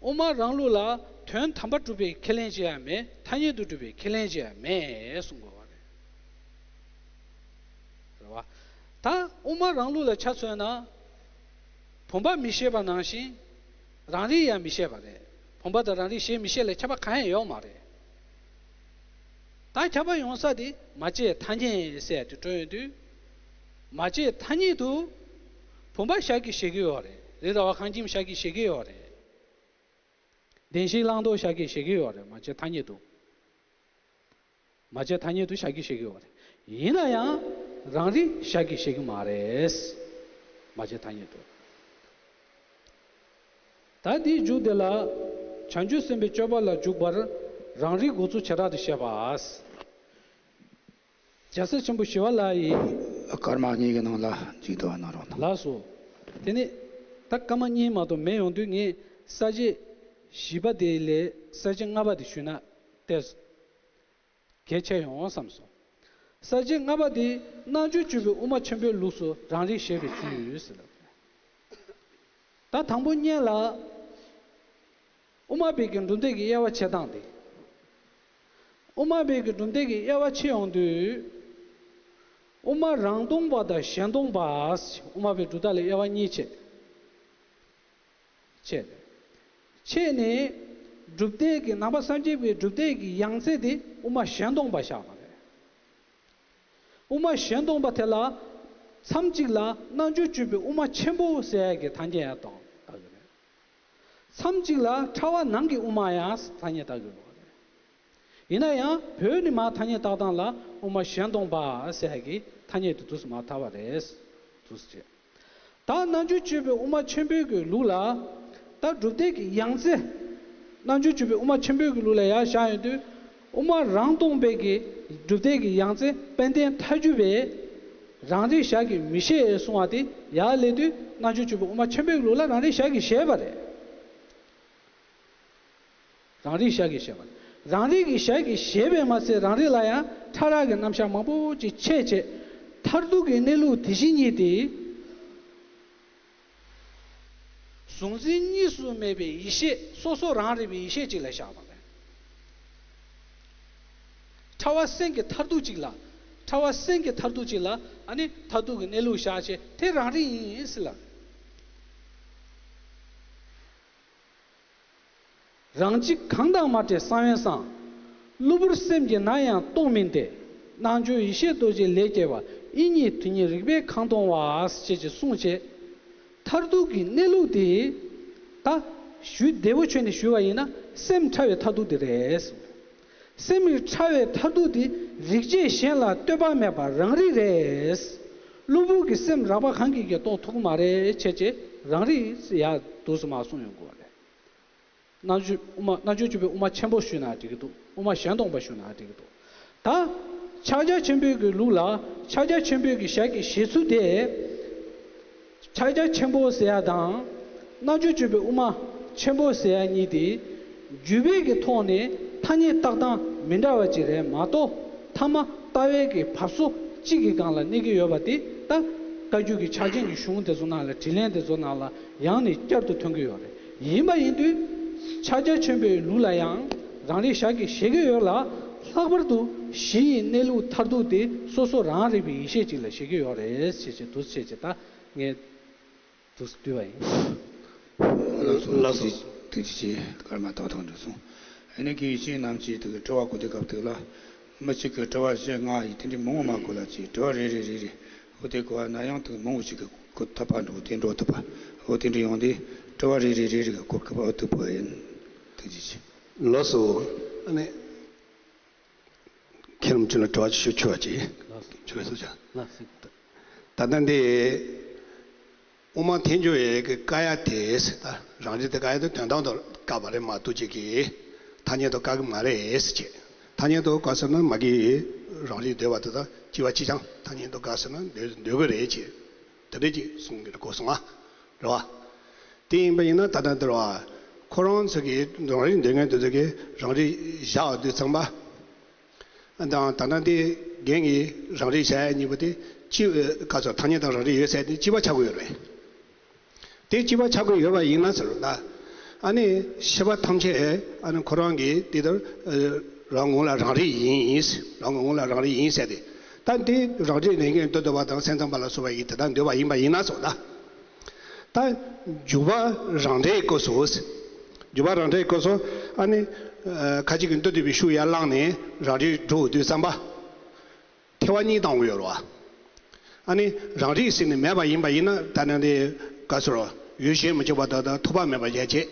དབུ་མ་རང་ལུགས་ལ་དོན་དམ་པར་གྲུབ་པའི་ཁས་ལེན་བྱེད་ཡ་མེད། ཐ་སྙད་དུ་གྲུབ་པའི་ཁས་ལེན་བྱེད་ཡ་མེད་གསུང་དགོས་པ་རེད། རེད་བ། ད་དབུ་མ་རང་ལུགས་ལ་ཆ་མཚོན་ན། བུམ་པ་མི་ཤེས་པ་ནང་བཞིན། རང་རིག་ཡང་མི་ཤེས་པ་རེད། བུམ་པ་དང་རང་རིག་ཤེས་མི་ཤེས་ལ་ཁྱད་པར་གང་ཡང་ཡོད་མ་རེད། ད་ཁྱད་པར་ཡོང་ས་དེ་མ་བྱས་ཐ་སྙད་ཟེར་ཡ་དེ་སྤྲོད་ཡོང་དུས། མ་བྱས་ཐ་སྙད་དུ། བུམ་པ་ཤར་གྱི་བཞག་གི་ཡོད་རེད། རི་ར་བ་གངས་ཁྱིམ་ཤར་གྱི་བཞག་གི་ཡོད་རེད། བདེན་བཞིའི་བླང་དོར་ཤར་གྱི་བཞག་གི་ཡོད་རེད། མ་བྱས་ཐ་སྙད་དུ། མ་བྱས་ཐ་སྙད་དུ་ཤར་གྱི་བཞག་གི་ཡོད་རེད། ཡིན་ན་ཡང་རང་རིག་ཤར་གྱི་བཞག་གི་མ་རེད། མ་བྱས་ཐ་སྙད་དུ། ད་འདིའི་མཇུག་དེ་ལ། བྱང་ཆུབ་སེམས་དཔའི་སྤྱོད་པ་ལ་འཇུག་པར་རང་རིག་འགོག་ཚུལ་བྱེ་བྲག་ཏུ་བཤད་པ། རྒྱལ་སྲས་ཆེན་པོ་ཞི་བ་ལྷ་ཡིས། སྐར་མ་གཉིས་ཀྱི་ནང་ལ་འཇུག་ཏུ་གནང་རོགས་གནང་། ལགས་སོ། དེ་ནས་ད་སྐར་མ་གཉིས་མ་གཏོགས་མེད་ཡོང་དུས་ངས་ས་བཅད་བཞི་པ་དེ་ལས་ས་བཅད་ལྔ་པ་དེ་ཞུས་ན་ཏོག་ཙམ་གལ་ཆེ་ཡོང་བསམ་སོང་། ས་བཅད་ལྔ་པ་དེ་རྣལ་འབྱོར་སྤྱོད་པའི་དབུ་མ་ཆེན་པོའི་ལུགས་སུ་རང་རིག་བཞག་པའི་ཚུལ་ཟེར་ལབ། ད་དང་པོ་སྔོན་ལ། དབུ་མ་པའི་གི་གྲུབ་མཐའི་གི་དབྱེ་བ་ཕྱེ་སྟངས་དེ། དབུ་མ་པའི་གི་གྲུབ་མཐའི་གི་དབྱེ་བ་ཕྱེ་ཡོང་དུས། དབུ་མ་རང་སྟོང་པ་དང་གཞན་སྟོང་པ། དབུ་མ་པའི་གྲུབ་མཐའ་ལ་དབྱེ་བ་གཉིས་ཕྱེ། ཕྱེ། ཕྱེ་ནས། གྲུབ་མཐའི་གི་ནང་པ་སངས་རྒྱས་པའི་གྲུབ་མཐའི་གི་ཡང་རྩེ་དེ་དབུ་མ་གཞན་སྟོང་པ་བཞག་པ་རེད། དབུ་མ་གཞན་སྟོང་པ་དེ་ལ། མཚམས་གཅིག་ལ་རྣལ་འབྱོར་སྤྱོད་པའི་དབུ་མ་ཆེན་པོ་ཟེར་ཡ་གི་ཐ་སྙད་ཡང་བཏགས་གི་རེད། མཚམས་གཅིག་ལ་ཕྲ་བ་ནང་གི་དབུ་མ་ཡང་ཐ་སྙད་བཏགས་ཀྱི་ཡོད་རེད། ཡིན་ན་ཡང་བོད་ནས་མར་ཐ་སྙད་བཏགས་སྟངས་ལ་དབུ་མ་གཞན་སྟོང་པ་ཟེར་ཡ་གི་ཐ་སྙད་དེ་འདུག་སེ་མར་བཏགས་པ་རེད། འདུག་སེ་བྱས། ད་རྣལ་འབྱོར་སྤྱོད་པའི་དབུ་མ་ཆེན་པོའི་གི་ལུགས་ལ། ད་གྲུབ་མཐའི་གི་ཡང་རྩེ། རྣལ་འབྱོར་སྤྱོད་པའི་དབུ་མ་ཆེན་པོའི་གི་ལུགས་ལ་ཡར་བཞག་ཡོང་དུས། དབུ་མ་རང་སྟོང་པའི་གི་གྲུབ་མཐའི་གི་ཡང་རྩེ་དཔལ་ལྡན་ཐལ་འགྱུར་བས། རང་རིག་བཞག་གི་མི་ཤེས་གསུང་བ་དེ་ཡར་སླེབས་དུས་རྣལ་འབྱོར་སྤྱོད་པའི་དབུ་མ་ཆེན་པོའི་གི་ལུགས་ལ་རང་རིག་བཞག་གི་བཞག་པ་རེད། རང་རིག་བཞག་གི་བཞག་པ་རེད། རང་རིག་གི་བཞག་གི་བཞག་པས་མ་ཚད་རང་རིག་ལ་ཡང་ཕྲ་རགས་ཀྱི་རྣམ་གཞག་མང་པོ་ཅིག་ཕྱེ་བྱས། མཐར་ཐུག་གི་གནས་ལུགས་དེ་བཞིན་ཉིད་དེ། གཟུང་འཛིན་གཉིས་སུ་མེད་པའི་ཡེ་ཤེས་སོ་སོ་རང་རིག་པའི་ཡེ་ཤེས་གཅིག་ལ་བཞག་པ་རེད། ཕྲ་བ་སེམས་ཀྱི་མཐར་ཐུག་གཅིག་ལ། ཕྲ་བ་སེམས་ཀྱི་མཐར་ཐུག་གཅིག་ལ་ཨ་ནི་མཐར་ཐུག་གི་གནས་ལུགས་བཞག་བྱས་དེ་རང་རིག་ཡིན་ཟེར་ལ། རང་གཅིག་གང་དང་མ་བྲལ་གསང་བའི་གསང་། གློ་བུར་སེམས་ཀྱིས་ནམ་ཡང་རྟོགས་མིན་ཏེ། རྣལ་འབྱོར་ཡེ་ཤེས་རྡོ་རྗེ་ལས་སྐྱེ་བ། དབྱིངས་ཉིད་དོན་གཉིས་རིག་པས་གང་མཐོང་བ། ཞེས་ཀྱི་གསུངས་བྱས། མཐར་ཐུག་གི་གནས་ལུགས་དེ། ད། ཞུ་བདེ་བོ་བྱས་ནས་ཞུས་པ་ཡིན་ན་སེམས་ཕྲ་བའི་མཐར་ཐུག་དེ་རེད། སེམས་ཀྱི་ཕྲ་བའི་མཐར་ཐུག་དེ་རིག་བྱེད་གཞན་ལ་ལྟོས་པ་མེད་པར་རང་རིག་རེད། གློ་བུར་གྱི་སེམས་རགས་པ་གང་གིས་ཀྱང་རྟོགས་ཐུབ་ཀྱི་མ་རེད་བྱས་བྱས་རང་རིག་ཡར་འདུག་སེ་མར་གསུངས་ཡོང་དགོས་པ་རེད། རྣལ་འབྱོར་དབུ་མ་རྣལ་འབྱོར་སྤྱོད་པའི་དབུ་མ་ཆེན་པོ་ཞུས་ན་འགྲིག་གི་འདུག་དབུ་མ་གཞན་སྟོང་པ་ཞུས་ན་འགྲིག་གི་འདུག་ད། ཕྱག་རྒྱ་ཆེན་པོའི་གི་ལུགས་ལ་ཕྱག་རྒྱ་ཆེན་པོའི་གི་ཞལ་གྱི་བཞེས་ཚུལ་དེ། ཕྱག་རྒྱ་ཆེན་པོ་ཟེར་ཡ་དང་། རྣལ་འབྱོར་སྤྱོད་པའི་དབུ་མ་ཆེན་པོ་ཟེར་ཡ་གཉིས་དེ། བརྒྱུད་པའི་གི་ཐོག་ནས་ཐ་སྙད་བཏགས་སྟངས་མི་འདྲ་བ་ཅིག་རེད་མ་གཏོགས། ཐ་མ་ལྟ་བའི་གི་བབས་སོ་གཅིག་གི་སྒང་ལ་གནས་ཀྱི་ཡོད་པ་དེ་ད། བཀའ་བརྒྱུད་ཀྱི་ཕྱག་ཆེན་གྱི་གཞུང་དེ་ཚོ་ནང་ལ་དྲིས་ལན་དེ་ཚོ་ནང་ལ་ཡང་ནས་བསྐྱར་དུ་ཐོན་གྱི་ཡོད་རེད། ཡིན་པ་ཡིན་དུས། ཕྱག་རྒྱ་ཆེན་པོའི་ལུགས་ལ་ཡང་རང་རིག་ཞལ་གྱིས་བཞེས་ཀྱི་ཡོད་ལ། ལྷག་པར་དུ་གཞི་ཡི་གནས་ལུགས་མཐར་ཐུག་དེ་སོ་སོ་རང་རིག་པའི་ཡེ་ཤེས་གཅིག་ལ་བཞེས་ཀྱི་ཡོད་རེད་ཞེས་བྱས་འདུག་སེ་བྱས་ད་ངས་འདུག་སེ་བསྡུས་པ་ཡིན། ལགས་སོ། ལགས་སོ། ཐུགས་རྗེ་ཆེ། སྐར་མ་ཏག་ཏག་འགྲོ་སོང་། ཨ་ནི་དགེ་བའི་བཤེས་རྣམས་ཀྱིས་དེ་གི་དྲི་བ་གོ་དུས་སྐབས་དེ་ལ། མི་གཅིག་གིས་དྲི་བ་བཞི་ལྔ་ཡིས་དེ་འདྲའི་མང་བོ་མ་གོ་ལ་ཅིག་དྲི་བ་རེ་རེ་རེ་རེ་གོ་དེ་གོ་བ་ན་ཡང་དེ་མང་བོ་ཞིག་གིས་གོ་ཐུབ་པ་འགྲོ་དེ་འགྲོ་ཐུབ་པ་འོ་དེ་འདྲ་ཡོང་དུས་དྲི་བ་རེ་རེ་རེ་རེ་གིས་གོ་ཐུབ་པ་འོ་ཐུབ་པ་ཡིན། ཐུགས་རྗེ་ཆེ། ལགས་སོ། ཨ་ནི། མཁན་རིན་པོ་ཆེ་ལ་དྲི་བ་ཞུ་ཆོག་ཅིག་ལགས་སོ། ཞུ་ལ་སོ་ཅག་ལགས་སོ། ད་ལྟ་འདི། དབུ་མ་ཐལ་འགྱུར་བའི་གི་བཀག་ཡ་དེ་ད་རང་རིག་དེ་བཀག་ཡ་དེ་དོན་དམ་དུ་བཀག་པ་རེད་མ་གཏོགས་ཅིག་གི་ཐ་སྙད་དུ་བཀག་གི་མ་རེད་ཅེས། ཐ་སྙད་དུ་བཀག་ཟེར་ན་མ་གི་རང་རིག་འདོད་པ་དེ་དང་གཅིག་པ་གཅིག་རྐྱང་ཐ་སྙད་དུ་བཀག་ཟེར་ན་འདོད་འདོད་གི་རེད་ཅེས་དེ་འདྲ་ཅིག་གསུང་གི་གོ་སོང་ང་། རེད་བ། དེ་ཡིན་པ་ཡིན་ན་ད་ལྟ་འདིར་བ། ཁོ་རང་ཚོ་གིས་རང་རིག་འདོད་མཁན་དེ་ཚོ་གིས་རང་རིག་བཞག་དུས་ཙམ་པ། དང་ད་ལྟ་འདི་རྒན་གྱིས་རང་རིག་བྱ་ཡ་གཉིས་པོ་དེ་གཅིག་ག་ཚོད་ཐ་སྙད་དང་རང་རིག་ཡོད་ཟེར་དེ་གཅིག་པ་ཆགས་ཀྱི་ཡོད་རེད། དེ་གཅིག་པ་ཆགས་ཀྱི་ཡོད་པ་ཡིན་ན་ཟེར་ད། ཨ་ནི་ཤེས་པ་ཐམས་ཅད་ཨ་ནི་ཁོ་རང་གིས་དེ་ལྟར་རང་ངོ་ལ་རང་རིག་ཡིན། རང་ངོ་ལ་རང་རིག་ཡིན་ཟེར་ཏེ། ད་འདི་རང་རིག་ལས་ངན་འདོད་འདོད་པ་དང་སེམས་ཙམ་པ་ལ་སོགས་པ་ཡིས་དེ་ལྟར་འདོད་པ་ཡིན་པ་ཡིན་ན་ཟེར་ད། ད་འཇུག་པ་རང་འབྲས་སྐབས་སུ། འཇུག་པ་རང་འབྲས་སྐབས་སུ་ཨ་ནི། ཁ་ཅིག་གིས་མདོ་སྡེ་པའི་ཤུགས་ཡར་བླངས་ནས་རང་རིག་སྒྲུབ་དུས་ཙམ་པ། ཐལ་བ་གཉིས་བཏང་དགོས་ཡོད་རེད་བ། ཨ་ནི་རང་རིག་ཟེར་ནས་མེད་པ་ཡིན་པ་ཡིན་ན་ད་ནི་འདི་ག་ཚོད་རེད། ཡུལ་གཞན་མི་འཆོལ་བ་དག་དང་ཐོགས་པ་མེད་པ་རྒྱ་ཆེ། རེད་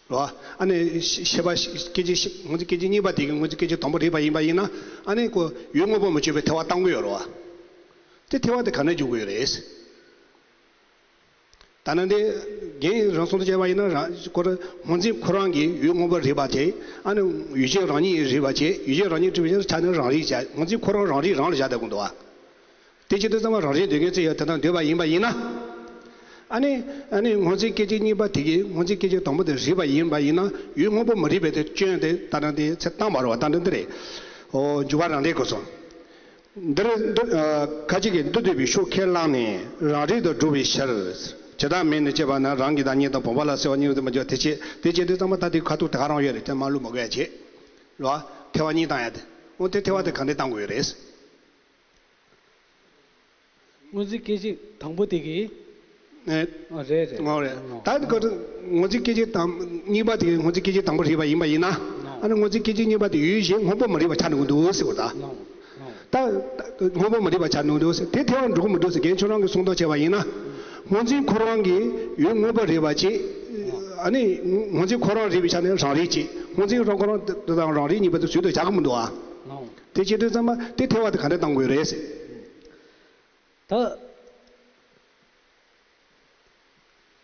བ། ཨ་ནི་ཤེས་པ་སྐད་ཅིག་ངོས་འཛིན་སྐད་ཅིག་གཉིས་པ་དེ་གི་ངོས་འཛིན་སྐད་ཅིག་དང་པོ་རིག་པ་ཡིན་པ་ཡིན་ན་ཨ་ནི་ཁོ་ཡུལ་དངོས་པོ་མི་འཆོལ་བའི་ཐལ་བ་བཏང་དགོས་ཡོད་རེད་བ། དེ་ཐལ་བ་དེ་ག་ནས་འཇུག་དགོས་ཡོད་རེད། ད་ནི་འདི་རྒན་རང་གསུང་དུ་བྱས་པ་ཡིན་ན་རང་ཁོ་རང་ངོས་འཛིན་ཁོ་རང་གི་ཡུལ་དངོས་པོ་རིག་པ་དེ་ཨ་ནི་ཡུལ་ཅན་རང་ཉིད་རིག་པ་བྱས་ཡུལ་ཅན་རང་ཉིད་རིག་པ་བྱས་ཆ་ནས་རང་རིག་བྱ་ངོས་འཛིན་ཁོ་རང་རང་རིག་རང་ལ་བཞག་བསྡད་དགོས་འདུག་བ། དེ་བྱེད་དུས་ཙམ་པ་རང་རིག་འདོད་མཁན་ཚོས་ཡང་དེ་ལྟར་འདོད་པ་ཡིན་པ་ཡིན་ན། ཨ་ནི་ཨ་ནི་ངོས་འཛིན་སྐད་ཅིག་གཉིས་པ་དེ་གིས་ངོས་འཛིན་སྐད་ཅིག་དང་པོ་དེ་རིག་པ་ཡིན་པ་ཡིན་ན་ཡུལ་དངོས་པོ་མི་རིག་པའི་དེ་སྐྱོན་དེ་ད་ལྟ་འདི་ཚེ་བཏང་བ་རེད་བ། ད་ལྟ་འདི་རེད། འོ་འཇུག་པ་རང་འབྲས་སྐབས་སུ། འདིར་མདོ་ཁ་ཅིག་གིས་མདོ་སྡེ་པའི་ཤུགས་ཁས་བླངས་ནས་རང་རིག་ཏུ་སྒྲུབ་པའི་ཕྱིར། ཇི་ལྟར་མིང་ནི་བཅས་པ་ན་རང་གི་བདག་ཉིད་དང་བུམ་པ་ལ་སོགས་གཉིས་སུ་མི་འགྱུར་དེ་བྱེད་དེ་བྱེད་དུས་ཙམ་པ་ད་དེ་ཁ་ཐུག་དེ་ག་རང་ཡོད་རེད་དེ་མ་བླུག་མ་དགོས་ཡ་བྱེད། རེད་བ། ཐལ་བ་གཉིས་བཏང་ཡ་དེ། འོ་དེ་ཐལ་བ་དེ་ག་འདྲས་བཏང་དགོས་ཡོད་རེད། ངོས་འཛིན་སྐད་ཅིག་དང་པོ་དེ་གིས། ཨེ། ཨ་རེད་རེད། ང་རེད། ཨོ། ད་ཁོ་ཚོ་ངོས་འཛིན་སྐད་ཅིག་དང་གཉིས་པ་དེ་ངོས་འཛིན་སྐད་ཅིག་དང་པོ་རིག་པ་ཡིན་པ་ཡིན་ན། ཨོ། ཨ་ནི་ངོས་འཛིན་སྐད་ཅིག་གཉིས་པ་དེ་ཡུལ་གཞན་དངོས་པོ་མ་རིག་པ་ཆགས་འགྲོ་གི་འདུག་ཟེར་བ་ད། ཨོ། ཨོ། ད་དངོས་པོ་མ་རིག་པ་ཆགས་འགྲོ་གི་འདུག་ཟེར་དེ་ཐལ་བ་འགྲོ་གི་མི་འདུག་ཟེར་རྒན་ཁྱོད་རང་གིས་གསུང་སྟངས་བྱས་པ་ཡིན་ན། ངོས་འཛིན་ཁོ་རང་གིས་ཡུལ་དངོས་པོ་རིག་པ་གཅིག་ཨ་ནི་ངོས་འཛིན་ཁོ་རང་རིག་པའི་ཆ་ནས་རང་རིག་གཅིག་ངོས་འཛིན་རང་ཁོ་རང་དང་རང་རིག་གཉིས་པ་དེ་ཟུར་དུ་བཞག་གི་མི་འདུག་ཨ། ཨོ། དེ་བྱེད་དུས་ཙམ་པ་དེ་ཐལ་བ་དེ་ག་འདྲ་བཏང་དགོས་རེད་ཟེར། ད།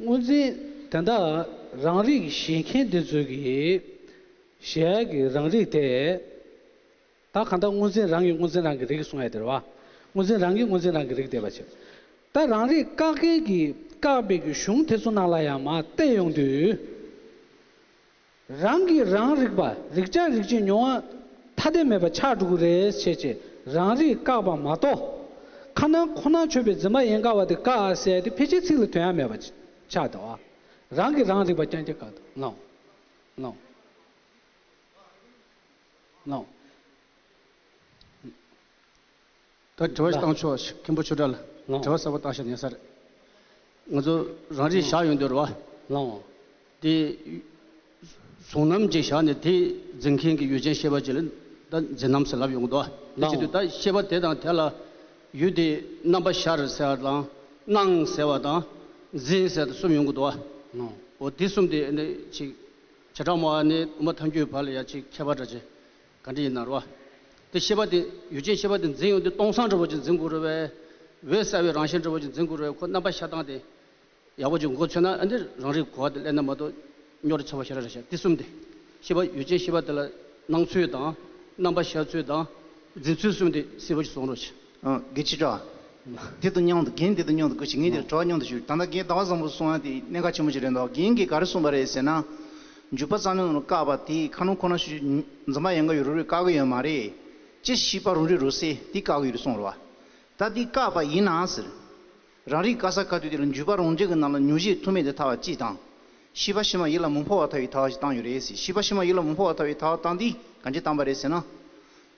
ངོས་འཛིན་དེ་འདྲ་རང་རིག་བཞེད་མཁན་དེ་ཚོས་ཀྱིས་གཞལ་ཡས་ཀྱི་རང་རིག་དེ། ད་གང་ལྟར་ངོས་འཛིན་རང་གིས་ངོས་འཛིན་རང་གི་རིག་གསུང་ཡ་དེ་རེད་བ། ངོས་འཛིན་རང་གིས་ངོས་འཛིན་རང་གི་རིག་བསྡད་པ་བྱེད། ད་རང་རིག་བཀག་མཁན་གྱིས་བཀག་པའི་གི་གཞུང་དེ་ཚོ་ནང་ལ་ཡང་མར་བལྟས་ཡོང་དུས། རང་གིས་རང་རིག་པ་རིག་བྱ་རིག་བྱེད་མྱོང་བ་ཐ་དད་མེད་པ་ཆགས་འགྲོ་གི་རེད་བྱས་བྱས་རང་རིག་བཀག་པ་མ་གཏོགས། ཁ་ནང་ཁོ་ནང་ཆོད་པའི་འཛིན་པ་ཡན་གར་བ་དེ་བཀག་ཟེར་དེ་ཕལ་ཆེར་ཚིག་ལ་དོན་ཡ་མེད་པ་ཆགས་འདུག་ཨ། རང་གིས་རང་རིག་པ་རྐྱང་རྐྱང་བཀག་འདུག་ལགས། ལགས། ལགས། ད་དྲི་བ་ཞིག་བཏང་ཆོག་མཁན་པོ་ཆོས་གྲགས་ལ། ལགས། དྲི་བ་གསར་པ་བཏང་ཤག་ཉན་ས་རེད། ང་ཚོ་རང་རིག་བཞག་ཡོང་དུས་རེད་བ། ལགས། དེ་གཟུང་རྣམ་ཅིག་བཞག་ནས་དེ་འཛིན་མཁན་གྱི་ཡུལ་ཅན་ཤེས་པ་ཅིག་ལ་ད་འཛིན་རྣམ་ཟེར་ལབ་ཡོང་གི་འདུག་བ། དེ་བྱེད་དུས་ད་ཤེས་པ་དེ་དང་དེ་ལ་ཡུལ་དེ་རྣམ་པ་ཤར་ཟེར་བ་དང་སྣང་ཟེར་བ་དང་འཛིན་ཟེར་བ་དེ་གསུམ་ཡོང་གི་འདུག་བ། ལགས། འོ་དེ་གསུམ་དེ་ནི་ཅིག་བྱེ་བྲག་སྨྲ་བ་ནས་དབུ་མ་ཐལ་འགྱུར་བར་ལ་ཡ་ཅིག་ཁྱད་པར་འདྲ་ཅིག་ག་འདྲ་ཡིན་ན་རེད་བ། དེ་ཤེས་པ་དེ་ཡུལ་ཅན་ཤེས་པ་དེ་འཛིན་ཡོང་དུས་སྟོང་སང་འདྲ་བོ་ཅིག་འཛིན་དགོས་རེད་བས། འོད་གསལ་བའི་རང་བཞིན་འདྲ་བོ་ཅིག་འཛིན་དགོས་རེད་བས། ཁོ་རྣམ་པ་ཤར་སྟངས་དེ་ཡག་པོ་ཅིག་མགོ་ཚོས་ན་ཨ་འདི་རང་རིག་གོ་བ་དེ་སླེབས་ན་མ་གཏོགས་རྙོག་དྲ་ཆེ་བ་ཞེ་དྲག་རེད་ཤག་དེ་གསུམ་དེ་ཤེས་པ་ཡུལ་ཅན་ཤེས་པ་དེ་ལ་སྣང་ཚུལ་དང་རྣམ་པ་ཤར་ཚུལ་དང་ འཛིན་ཚུལ་གསུམ་དེ་གསལ་པོ་ཞིག་གསུང་རོགས་ཞུ། ཨ། དགེ་ཆེ་དྲ། དེ་དང་མཉམ་དུ་རྒན་དེ་དང་མཉམ་དུ་སྐུ་མཁྱེན། ངས་དེར་དྲི་བ་མཉམ་དུ་ཞུ། ད་ལྟ་རྒན་ཟླ་བ་བཟང་པོ་གསུང་ཡ་དེ་གནད་འགག་ཆེན་པོ་ཞིག་རེད་འདུག་རྒན་གྱིས་ག་རེ་གསུངས་པ་རེད་ཟེར་ན། འཇུག་པ་རྩ་རླུང་ནང་བཀག་པ་དེ་ཁ་ནང་ཁོ་ན་ཞིག་འཛིན་པ་ཡན་ག་ཡོད་རུང་བཀག་གི་ཡོད་མ་རེད། ཅི་ཤེས་པ་རང་རིག་རང་གསལ་དེ་བཀག་གི་ཡོད་རེད་གསུངས་རེད་བ། ད་དེ་བཀག་པ་ཡིན་ན་ཟེར། རང་རིག་བཀག་ས་ག་དུས་དེ་ལ་འཇུག་པ་རང་འཇགས་ཀྱི་ནང་ལ་མྱོང་བྱེད་ཐུག་མེད་དེ་ཐལ་བ་གཅིག་དང་། ཤེས་པ་ཕྱི་མ་ཡིད་ལ་མི་འཕོ་བར་ཐལ་བའི་ཐལ་བ་ཞིག་བཏང་ཡོད་རེད་ཟེར། ཤེས་པ་ཕྱི་མ་ཡིད་ལ་མི་འཕོ་བར་ཐལ་བའི་ཐལ་བ་བཏང་དུས་གང་ཅི་བཏང་པ་རེད་ཟེར་ན།